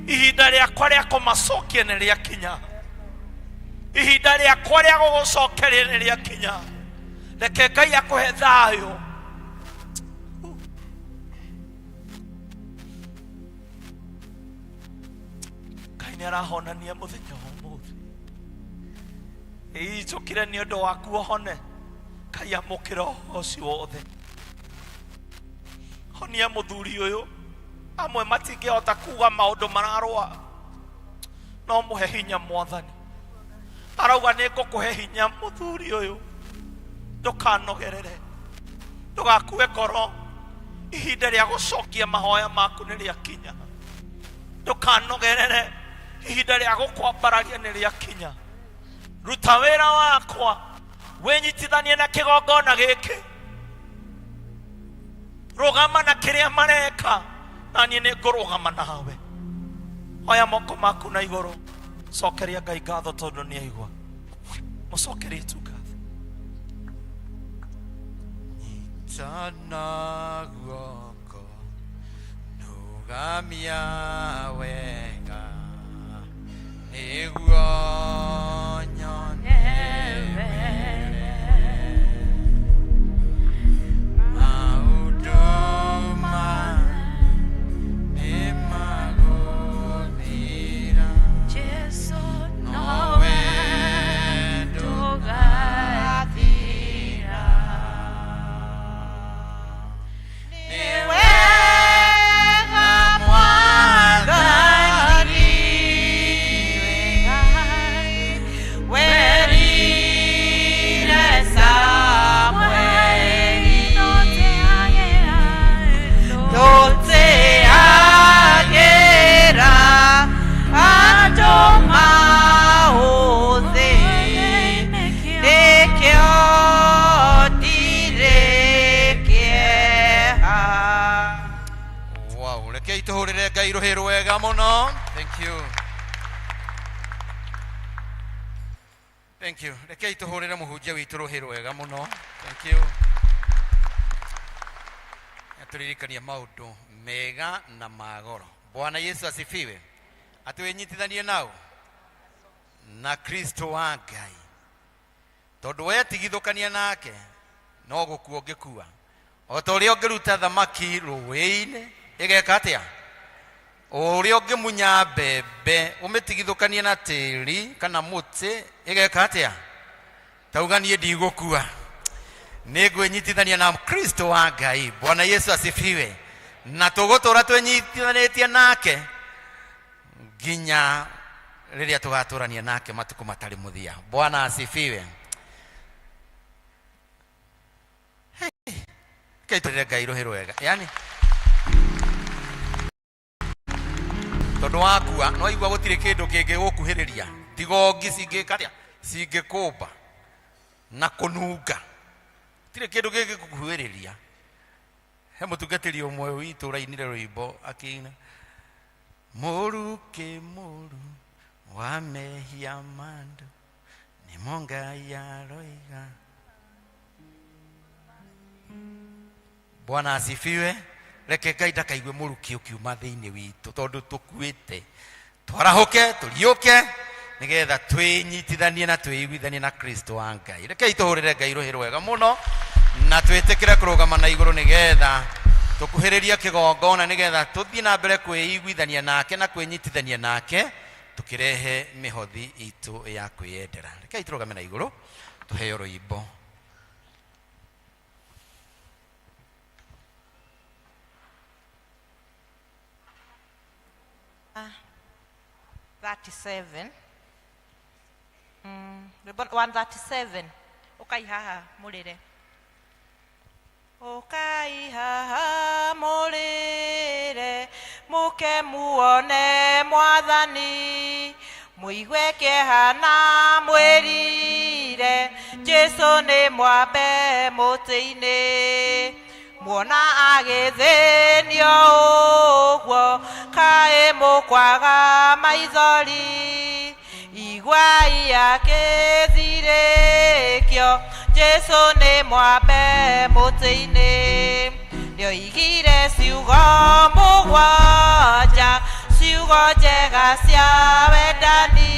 Ihinda rĩakwa rĩa kũmacokia nĩ rĩakinya. Ihinda rĩakwa rĩa gũgũcokeria nĩ rĩakinya. Reke Ngai akũhe thayũ. Ngai nĩ arahonania mũthenya wa ũmũthĩ. Ĩĩ njũkire nĩ ũndũ waku ũhone. Ngai amũkĩra ũhoro ũcio wothe. Honia mũthuri ũyũ. Amwe matingĩhota kuga maũndũ mararũa. No mũhe hinya Mwathani. Arauga nĩ ngũkũhe hinya mũthuri ũyũ. Ndũkanogerere. Ndũgakue ngoro. Ihinda rĩa gũcokia mahoya maku nĩ rĩakinya. Ndũkanogerere. Ihinda rĩa gũkwambararia nĩ rĩakinya. Ruta wĩra wakwa. Wĩnyitithanie na kĩgongona gĩkĩ. Rũgama na kĩrĩa mareka, na niĩ nĩ ngũrũgama nawe. Oya moko maku na igũrũ. Cokeria Ngai ngatho tondũ nĩ aigua. Mũcokerie tu ngatho. Nyitana guoko nũgamia wega nĩguo nyone maũndũ ma nĩmagũthira Jesu nowe ndũgathira. Nĩ wega Mwathani Werire Samueli tũteagĩra andũ maũthĩ nĩkĩo ndirĩ kĩeha. Wow, rekei tũhũrĩre Ngai rũhĩ rwega mũno. Thank you. Thank you. Rekei tũhũrĩre mũhunjia witũ rũhĩ rwega mũno. Thank you. Atũririkania maũndũ mega na magoro. Bwana Yesu asifiwe. Atĩ wĩnyitithanie nao na Kristo wa Ngai. Tondũ wetigithũkania nake no gũkua ũngĩkua. O ta ũrĩa ũngĩruta thamaki rũĩ-inĩ ĩgeka atĩa, o ũrĩa ũngĩmunya mbembe ũmĩtigithũkanie na tĩri kana mũtĩ ĩgeka atĩa. Tauga niĩ ndigũkua, nĩ ngwĩnyitithania na Kristo wa Ngai. Bwana Yesu asifiwe. Na tũgũtũra twĩnyitithanĩtie nake nginya rĩrĩa tũgatũrania nake matukũ matarĩ mũthia. Bwana asifiwe. Kaitũrĩre Ngai rũhĩ rwega, yani tondũ wakua no igua gũtirĩ kĩndũ kĩngĩgũkuhĩrĩria tiga ngi cingĩka atĩa, cingĩkũmba na kũnunga, gũtirĩ kĩndũ kĩngĩgũkuhĩrĩria. He mũtungatĩri ũmwe witũ ũrainire rwĩmbo akĩina mũrukĩ mũru wa mehia mandũ nĩmo Ngai aroiga. Bwana asifiwe. Reke Ngai ndakaigue mũrukĩ ũkiuma thĩinĩ witũ, tondũ tũkuĩte, twarahũke tũriũke nĩgetha twĩnyitithanie na twĩiguithanie na Kristo wa Ngai. Rekei tũhũrĩre Ngai rũhĩ rwega mũno na twĩtĩkĩre kũrũgama na igũrũ nĩgetha tũkuhĩrĩrie kĩgongona, nĩgetha tũthiĩ na mbere kwĩiguithania nake na kwĩnyitithania nake tũkĩrehe mĩhothi itũ ya kwĩyendera. Rekei tũrũgame na igũrũ tũheo rwĩmbo. 37 rwĩmbo 137. Ũkai haha mũrĩre, ũkai haha mũrĩre, mũke muone mwathani, mũigue kĩeha na mwĩrire, Jesu nĩ mwambe mũtĩ-inĩ. Muona agĩthĩnio ũguo, kaĩ mũkwaga maithori, iguai akĩthirĩkio, Jesu nĩ mwambe mũtĩ-inĩ. Nĩoigire ciugo mũgwanja, ciugo njega cia wendani,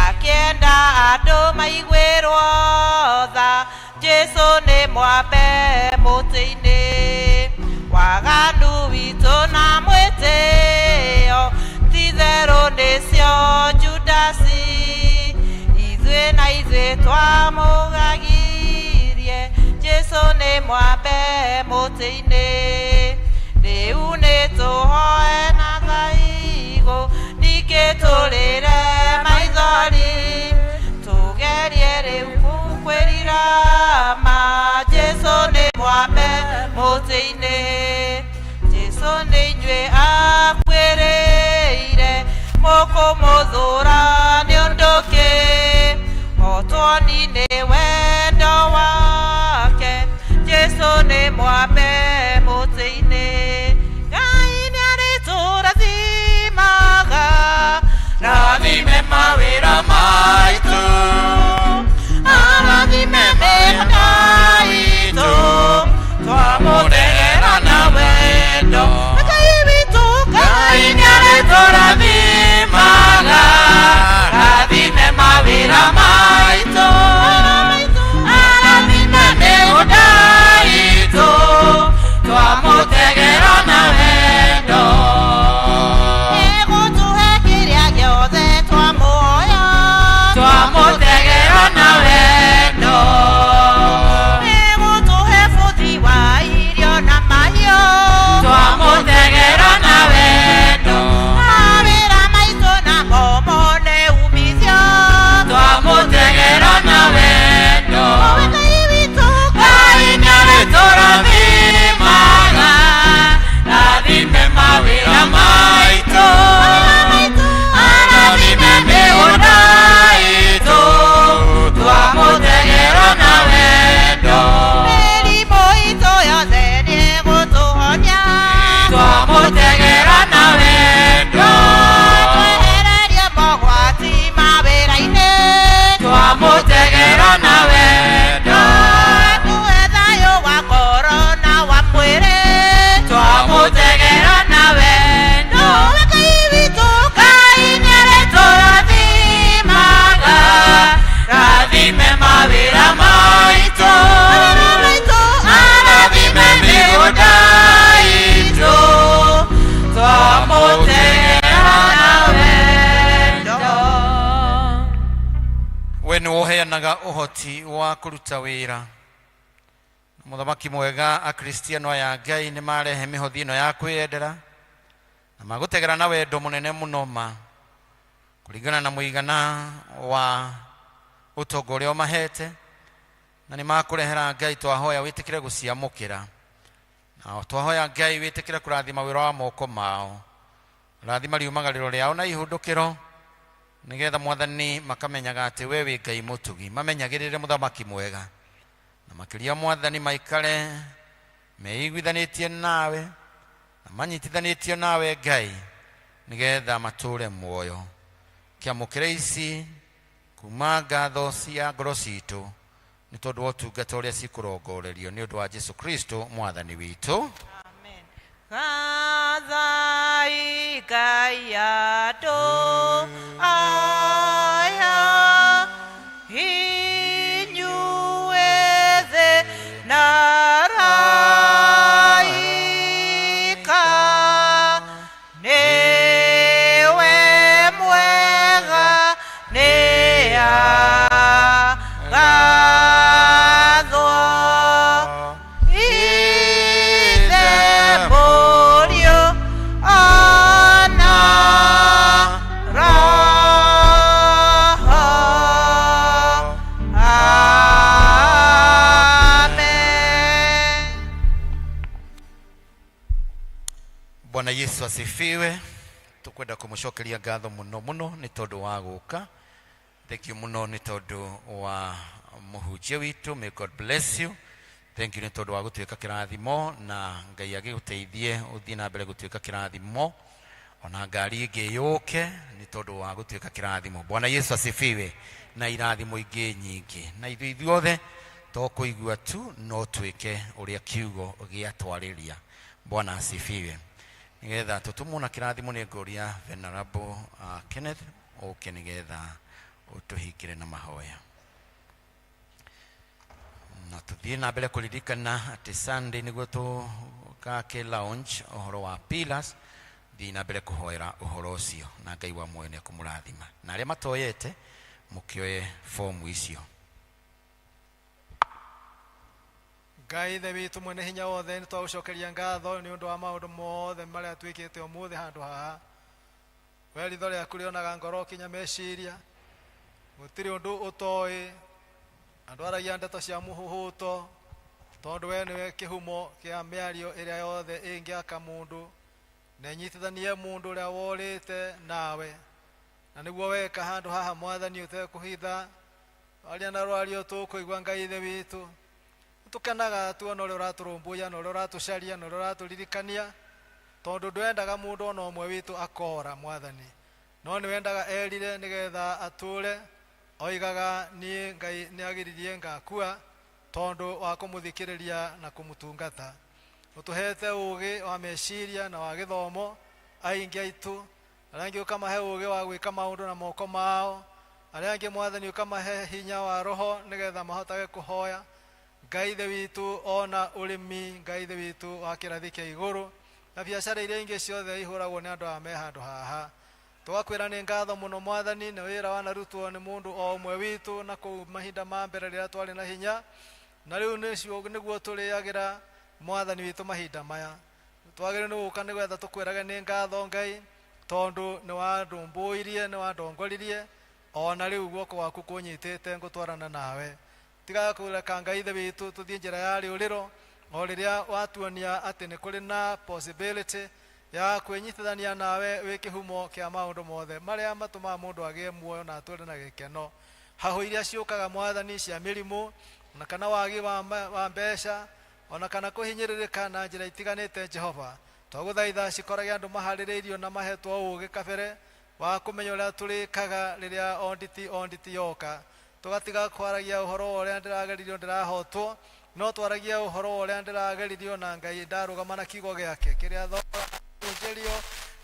akĩenda andũ maiguĩrwo tha, Jesu nĩ mwambe mũtĩ-inĩ. Waganu witũ na mwĩtĩo ti-itherũ nĩcio Judasi, ithuĩ na ithuĩ twamũgagirie, Jesu nĩ mwambe mũtĩ-inĩ. Rĩu nĩ tũhoe na thaigũ, ningĩ tũrĩre maithori, tũgerie rĩu kwĩrira ma, Jesu nĩ mwambe mũtĩ-inĩ. Jesu nĩ inyuĩ akuĩrĩire, mũkũmũthũra nĩ ũndũ kĩ? O tuoni nĩ wendo wake, Jesu nĩ mwambe mũtĩ-inĩ. Ngai nĩarĩtũrathimaga, rathime mawĩra maitũ, arathime mĩhaka itũ, twamũtegera na wendo. Ngai witũ, Ngai nĩarĩtũrathimaga, rathime mawĩra maitũ, arathime mĩgũnda itũ, twamũtegera na wendo. Egũtũhe kĩrĩa gĩothe twamũhoya, Twamũtegera na wendo. Egũtũhe bũthi wa irio na mahiũ, Twamũtegera Ũheanaga ũhoti wa kũruta wĩra. Mũthamaki mwega, Akristiano aya Ngai nĩ marehe mĩhothi ĩno ya kwĩyendera na magũtegera na wendo mũnene mũno ma kũringana na mũigana wa ũtonga ũrĩa ũmahete, na nĩ makũrehera Ngai. Twahoya wĩtĩkĩre gũciamũkĩra, na twahoya Ngai wĩtĩkĩre kũrathima wĩra wa moko mao, rathima riumagarĩro rĩao na ihũndũkĩro, nĩgetha Mwathani makamenyaga atĩ we wĩ Ngai mũtugi. Mamenyagĩrĩre, Mũthamaki mwega, na makĩria Mwathani maikare meiguithanĩtie nawe na manyitithanĩtio nawe Ngai, nĩgetha matũre muoyo. Kĩamũkĩre ici kuma ngatho cia ngoro citũ nĩ tondũ wa ũtungata ũrĩa cikũrongorerio, nĩ ũndũ wa Jesu Kristo Mwathani witũ. Gathai Ngai andũ aya, inyuĩ thĩ na araika, nĩwe mwega, nĩ agathwo Ithe, Mũriũ ona Roho. Amen. Bwana Yesu asifiwe. Tukwenda kumucokeria ngatho muno muno nĩ tondũ wa gũka. Thank you muno nĩ tondũ wa mũhunjia witũ. May God bless you. Thank you nĩ tondũ wa gũtuĩka kĩrathimo, na Ngai agĩgũteithie ũthiĩ na mbere gũtuĩka kĩrathimo, ona ngari ĩngĩ yũke nĩ tondũ wa gũtuĩka kĩrathimo. Bwana Yesu asifiwe. Na irathimo ingĩ nyingĩ, na ithuĩ ithuothe to kũigua tu, no twĩke ũrĩa kiugo gĩatwarĩria. Bwana asifiwe. Nĩgetha tũtũmwo na kĩrathimo, nĩ ngũria Venerable Kenneth ũke nĩgetha ũtũhingĩre na mahoya, na tuthiĩ na mbere kũririkana atĩ Sunday nĩguo tũgakĩ launch ũhoro wa pillars. Thiĩ na mbere kũhoera ũhoro ũcio, na Ngai wa muoyo nĩ ekũmũrathima, na arĩa matoyete mũkĩoye fomu icio. Ngai Ithe witũ mwene hinya wothe, nĩ twagũcokeria ngatho nĩ ũndũ wa maũndũ mothe marĩa twĩkĩte ũmũthĩ handũ haha. We ritho rĩaku rĩonaga ngoro kinya meciria, gũtirĩ ũndũ ũtoĩ. Andũ aragia ndeto cia mũhũhũto, tondũ we nĩwe kĩhumo kĩa mĩario ĩrĩa yothe ĩngĩaka mũndũ na ĩnyitithanie mũndũ ũrĩa worĩte nawe, na nĩguo weka handũ haha, Mwathani, ũtekũhitha aria na rwario tũkũigua. Ngai Ithe witũ, tũkenaga tuona ũrĩa ũratũrũmbũiya na ũrĩa ũratũcaria na ũrĩa ũratũririkania, tondũ ndwendaga mũndũ ona ũmwe witũ akora, Mwathani, no nĩ wendaga erire nĩgetha atũre. Oigaga, niĩ Ngai nĩ agiririe ngakua tondũ wa kũmũthikĩrĩria na kũmũtungata. Ũtũhete ũgĩ wa meciria na wa gĩthomo aingĩ aitũ, arĩa angĩ ũkamahe ũgĩ wa gwĩka maũndũ na moko mao, arĩa angĩ, Mwathani, ũkamahe hinya wa roho nĩgetha mahotage kũhoya. Ngai Ithe witũ, ona ũrĩmi, Ngai Ithe witũ wa kĩrathi kĩa igũrũ, na biacara iria ingĩ ciothe ihũragwo nĩ andũ aya me handũ haha, tũgakwĩra nĩ ngatho mũno, Mwathani, nĩ wĩra wanarutwo nĩ mũndũ o ũmwe witũ na kũu mahinda ma mbere rĩrĩa twarĩ na hinya, na rĩu nĩcio nĩguo tũrĩagĩra, Mwathani witũ. Mahinda maya twagĩrĩirwo nĩ gũka nĩgetha tũkwĩrage nĩ ngatho, Ngai, tondũ nĩ wandũmbũirie, nĩ wandongoririe, ona rĩu guoko gwaku kũnyitĩte ngũtwarana nawe. Tigaga kũreka, Ngai Ithe witũ, tũthiĩ njĩra ya rĩũrĩro o rĩrĩa watuonia atĩ nĩ kũrĩ na possibility ya kwĩnyitithania nawe wĩ kĩhumo kĩa maũndũ mothe marĩa matũmaga mũndũ agĩe muoyo na atũre na gĩkeno. Hahũ iria ciũkaga, Mwathani, cia mĩrimũ ona kana wagi wa mbeca ona kana kũhinyĩrĩrĩka na njĩra itiganĩte, Jehova, twagũthaitha cikorage andũ maharĩrĩirio na mahetwo ũũgĩ kabere wa kũmenya ũrĩa tũrĩkaga rĩrĩa onditi onditi yoka. Tũgatiga kwaragia ũhoro wa ũrĩa ndĩrageririo ndĩrahotwo, no twaragie ũhoro wa ũrĩa ndĩrageririo na Ngai ndarũgama na kiugo gĩake kĩrĩa thonjĩrio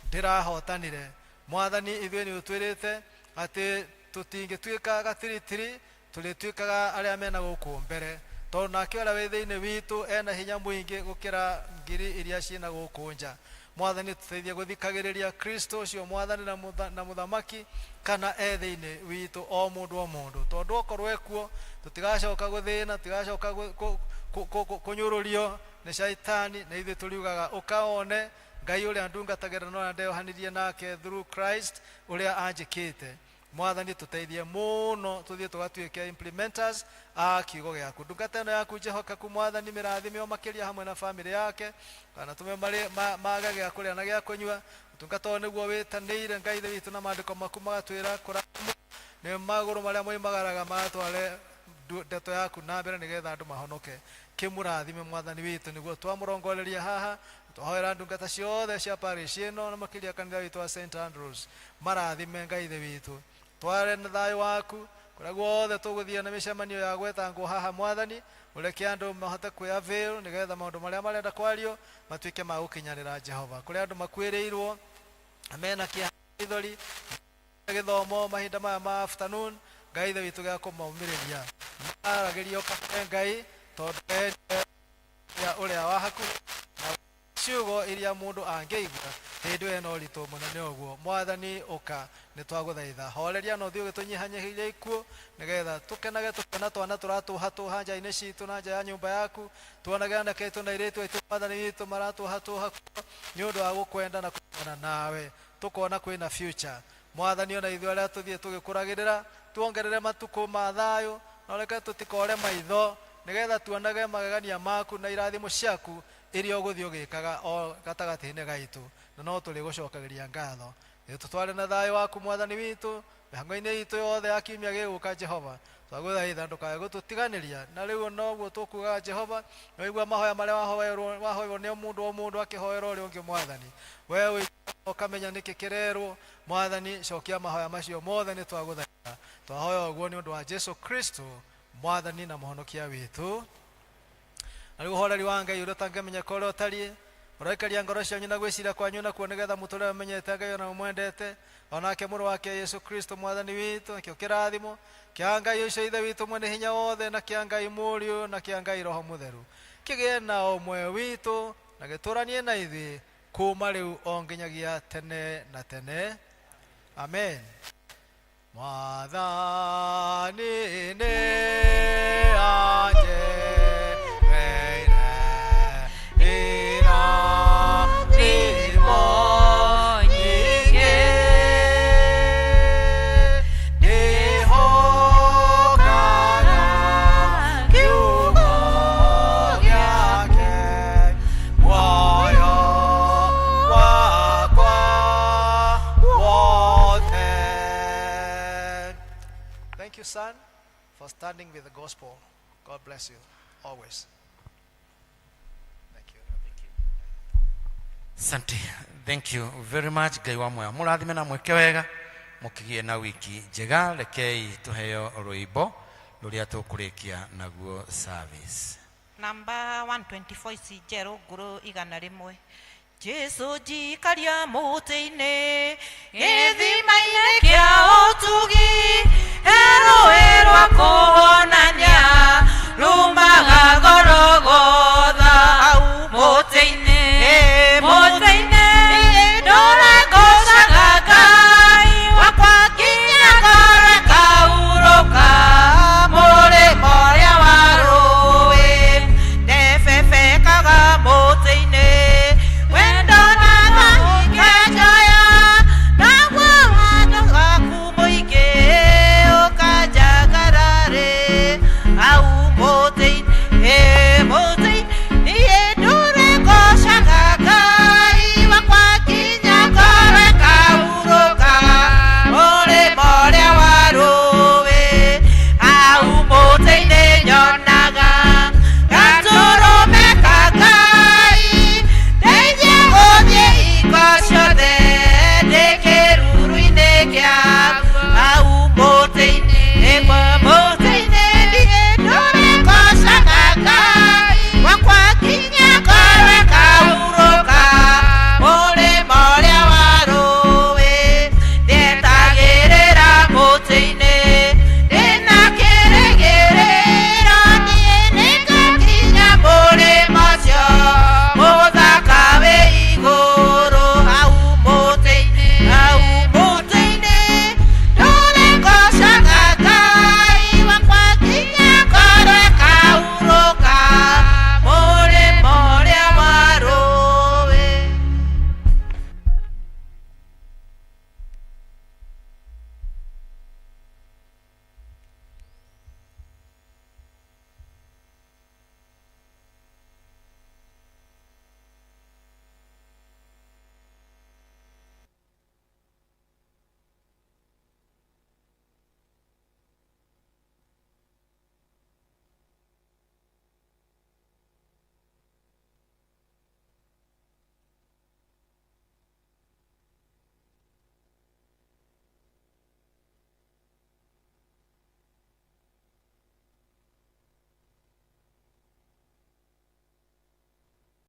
ndĩrahotanire. Mwathani, ithuĩ nĩ ũtwĩrĩte atĩ tũtingĩtuĩka gatiritiri, tũrĩtuĩkaga arĩa mena gũkũ mbere, tondũ nake ũrĩa wĩ thĩinĩ witũ ena hinya mũingĩ gũkĩra ngiri iria ciĩna gũkũ nja. Mwathani tũteithie gũthikagĩrĩria Kristo ũcio mwathani na na mũthamaki kana e thĩinĩ witũ o mũndũ o mũndũ, tondũ okorwo ekuo tũtigacoka gũthĩna, tũtigacoka kũnyũrũrio nĩ caitani, na ithuĩ tũriugaga ũkaone Ngai ũrĩa ndungatagĩra na ũrĩa ndeohanirie nake through Christ ũrĩa anjĩkĩte. Mwathani tũteithie mũno tũthiĩ tũgatuĩke implementers a kiugo gĩaku. Ndungata ĩno yaku njĩhokeku mwathani mĩrathime o makĩria hamwe na famĩlĩ yake, kana tũme mage gĩa kũrĩa na gĩa kũnyua. Ũtungata ũyũ nĩguo wĩtanĩire Ngai Ithe witũ, na maandĩko maku magatwĩra kũrathimwo nĩ magũrũ marĩa moimagaraga magatware ndeto yaku na mbere nĩgetha andũ mahonoke. Kĩmũrathime mwathani witũ nĩguo twamũrongoreria haha, twahoera ndungata ciothe cia parish ĩno na makĩria kanitha witũ wa St Andrews. Marathime Ngai Ithe witũ, tware na thayũ waku kũrĩa guothe tũgũthiĩ na mĩcemanio ya gwetangwo haha mwathani, ũreke andũ mahote kwĩ-avail nĩgetha maũndũ marĩa marenda kwario matuĩke ma gũkinyanĩra. Jehova, kũrĩa andũ makuĩrĩirwo mena kĩeha, maithori, gĩthomo mahinda maya ma afternoon, Ngai Ithe witũ gĩa kũmaumĩrĩria maragĩrio kabere Ngai, tondũ we nĩwe ũrĩa wa hakuhĩ na ciugo iria mũndũ angĩigua hĩndĩ ĩyo ĩna ũritũ mũnene ũguo. Mwathani ũka, nĩ twagũthaitha, horeria na ũthiĩ ũgĩtũnyihanyihĩria ikuũ, nĩgetha tũkenage tũkĩona twana tũratũhatũha nja-inĩ citũ na nja ya nyũmba yaku, tuonage anake aitũ na airĩtu aitũ mwathani witũ maratũhatũha kuo nĩ ũndũ wa gũkwenda na kũnyitana nawe, tũkona kwĩna future. Mwathani, ona ithuĩ arĩa tũthiĩ tũgĩkũragĩrĩra, tuongerere matukũ ma thayũ, na ũreke tũtikore maitho, nĩgetha tuonage magegania maku na irathimo ciaku iria ũgũthiĩ ũgĩkaga o gatagatĩ-inĩ gaitũ, na no tũrĩgũcokagĩria ngatho. Tũtware na thayũ waku mwathani witũ mĩhango-inĩ itũ yothe ya kiumia gĩgũka. Jehova, twagũthaitha ndũkae gũtũtiganĩria. Na rĩu noguo tũkugaga, Jehova, nĩwaigua mahoya marĩa wahoerwo nĩ mũndũ o mũndũ akĩhoera ũrĩa ũngĩ. Mwathani, we ũiguaga ũkamenya nĩkĩ kĩrerwo. Mwathani, cokia mahoya macio mothe, nĩ twagũthaitha. Twahoya ũguo nĩ ũndũ wa Jesu Kristo mwathani na mũhonokia witũ. Na rĩu ũhoreri wa Ngai ũrĩa ũtangĩmenyeka ũrĩa ũtariĩ ũraikaria ngoro cianyu na gwĩciria kwanyu nakuo, nĩgetha mũtũre mũmenyete Ngai ona mũmwendete, onake mũrũ wake Yesu Kristo mwathani witũ. Nakĩo kĩrathimo kĩa Ngai ũcio Ithe witũ mwene hinya wothe, na kĩa Ngai Mũriũ, na kĩa Ngai Roho Mũtheru kĩgĩe na ũmwe witũ na gĩtũranie na ithuĩ kuma rĩu o nginyagia tene na tene. Amen. Mwathani nĩ anjeheire irathimo nyingĩ, ndĩhokaga kiugo gĩake muoyo wakwa wothe. Thank you, son, for standing with the gospel. God bless you always. Thank you. Asante. Thank you very much. Ngai wa muoyo mũrathime na mwĩke wega, mũkĩgĩe na wiki njega. Rekei tũheo rwĩmbo rũrĩa tũkũrĩkia naguo service. Namba 124, ici njerũ ngũrũ 100. Jesu njikaria mũtĩ-inĩ gĩthi.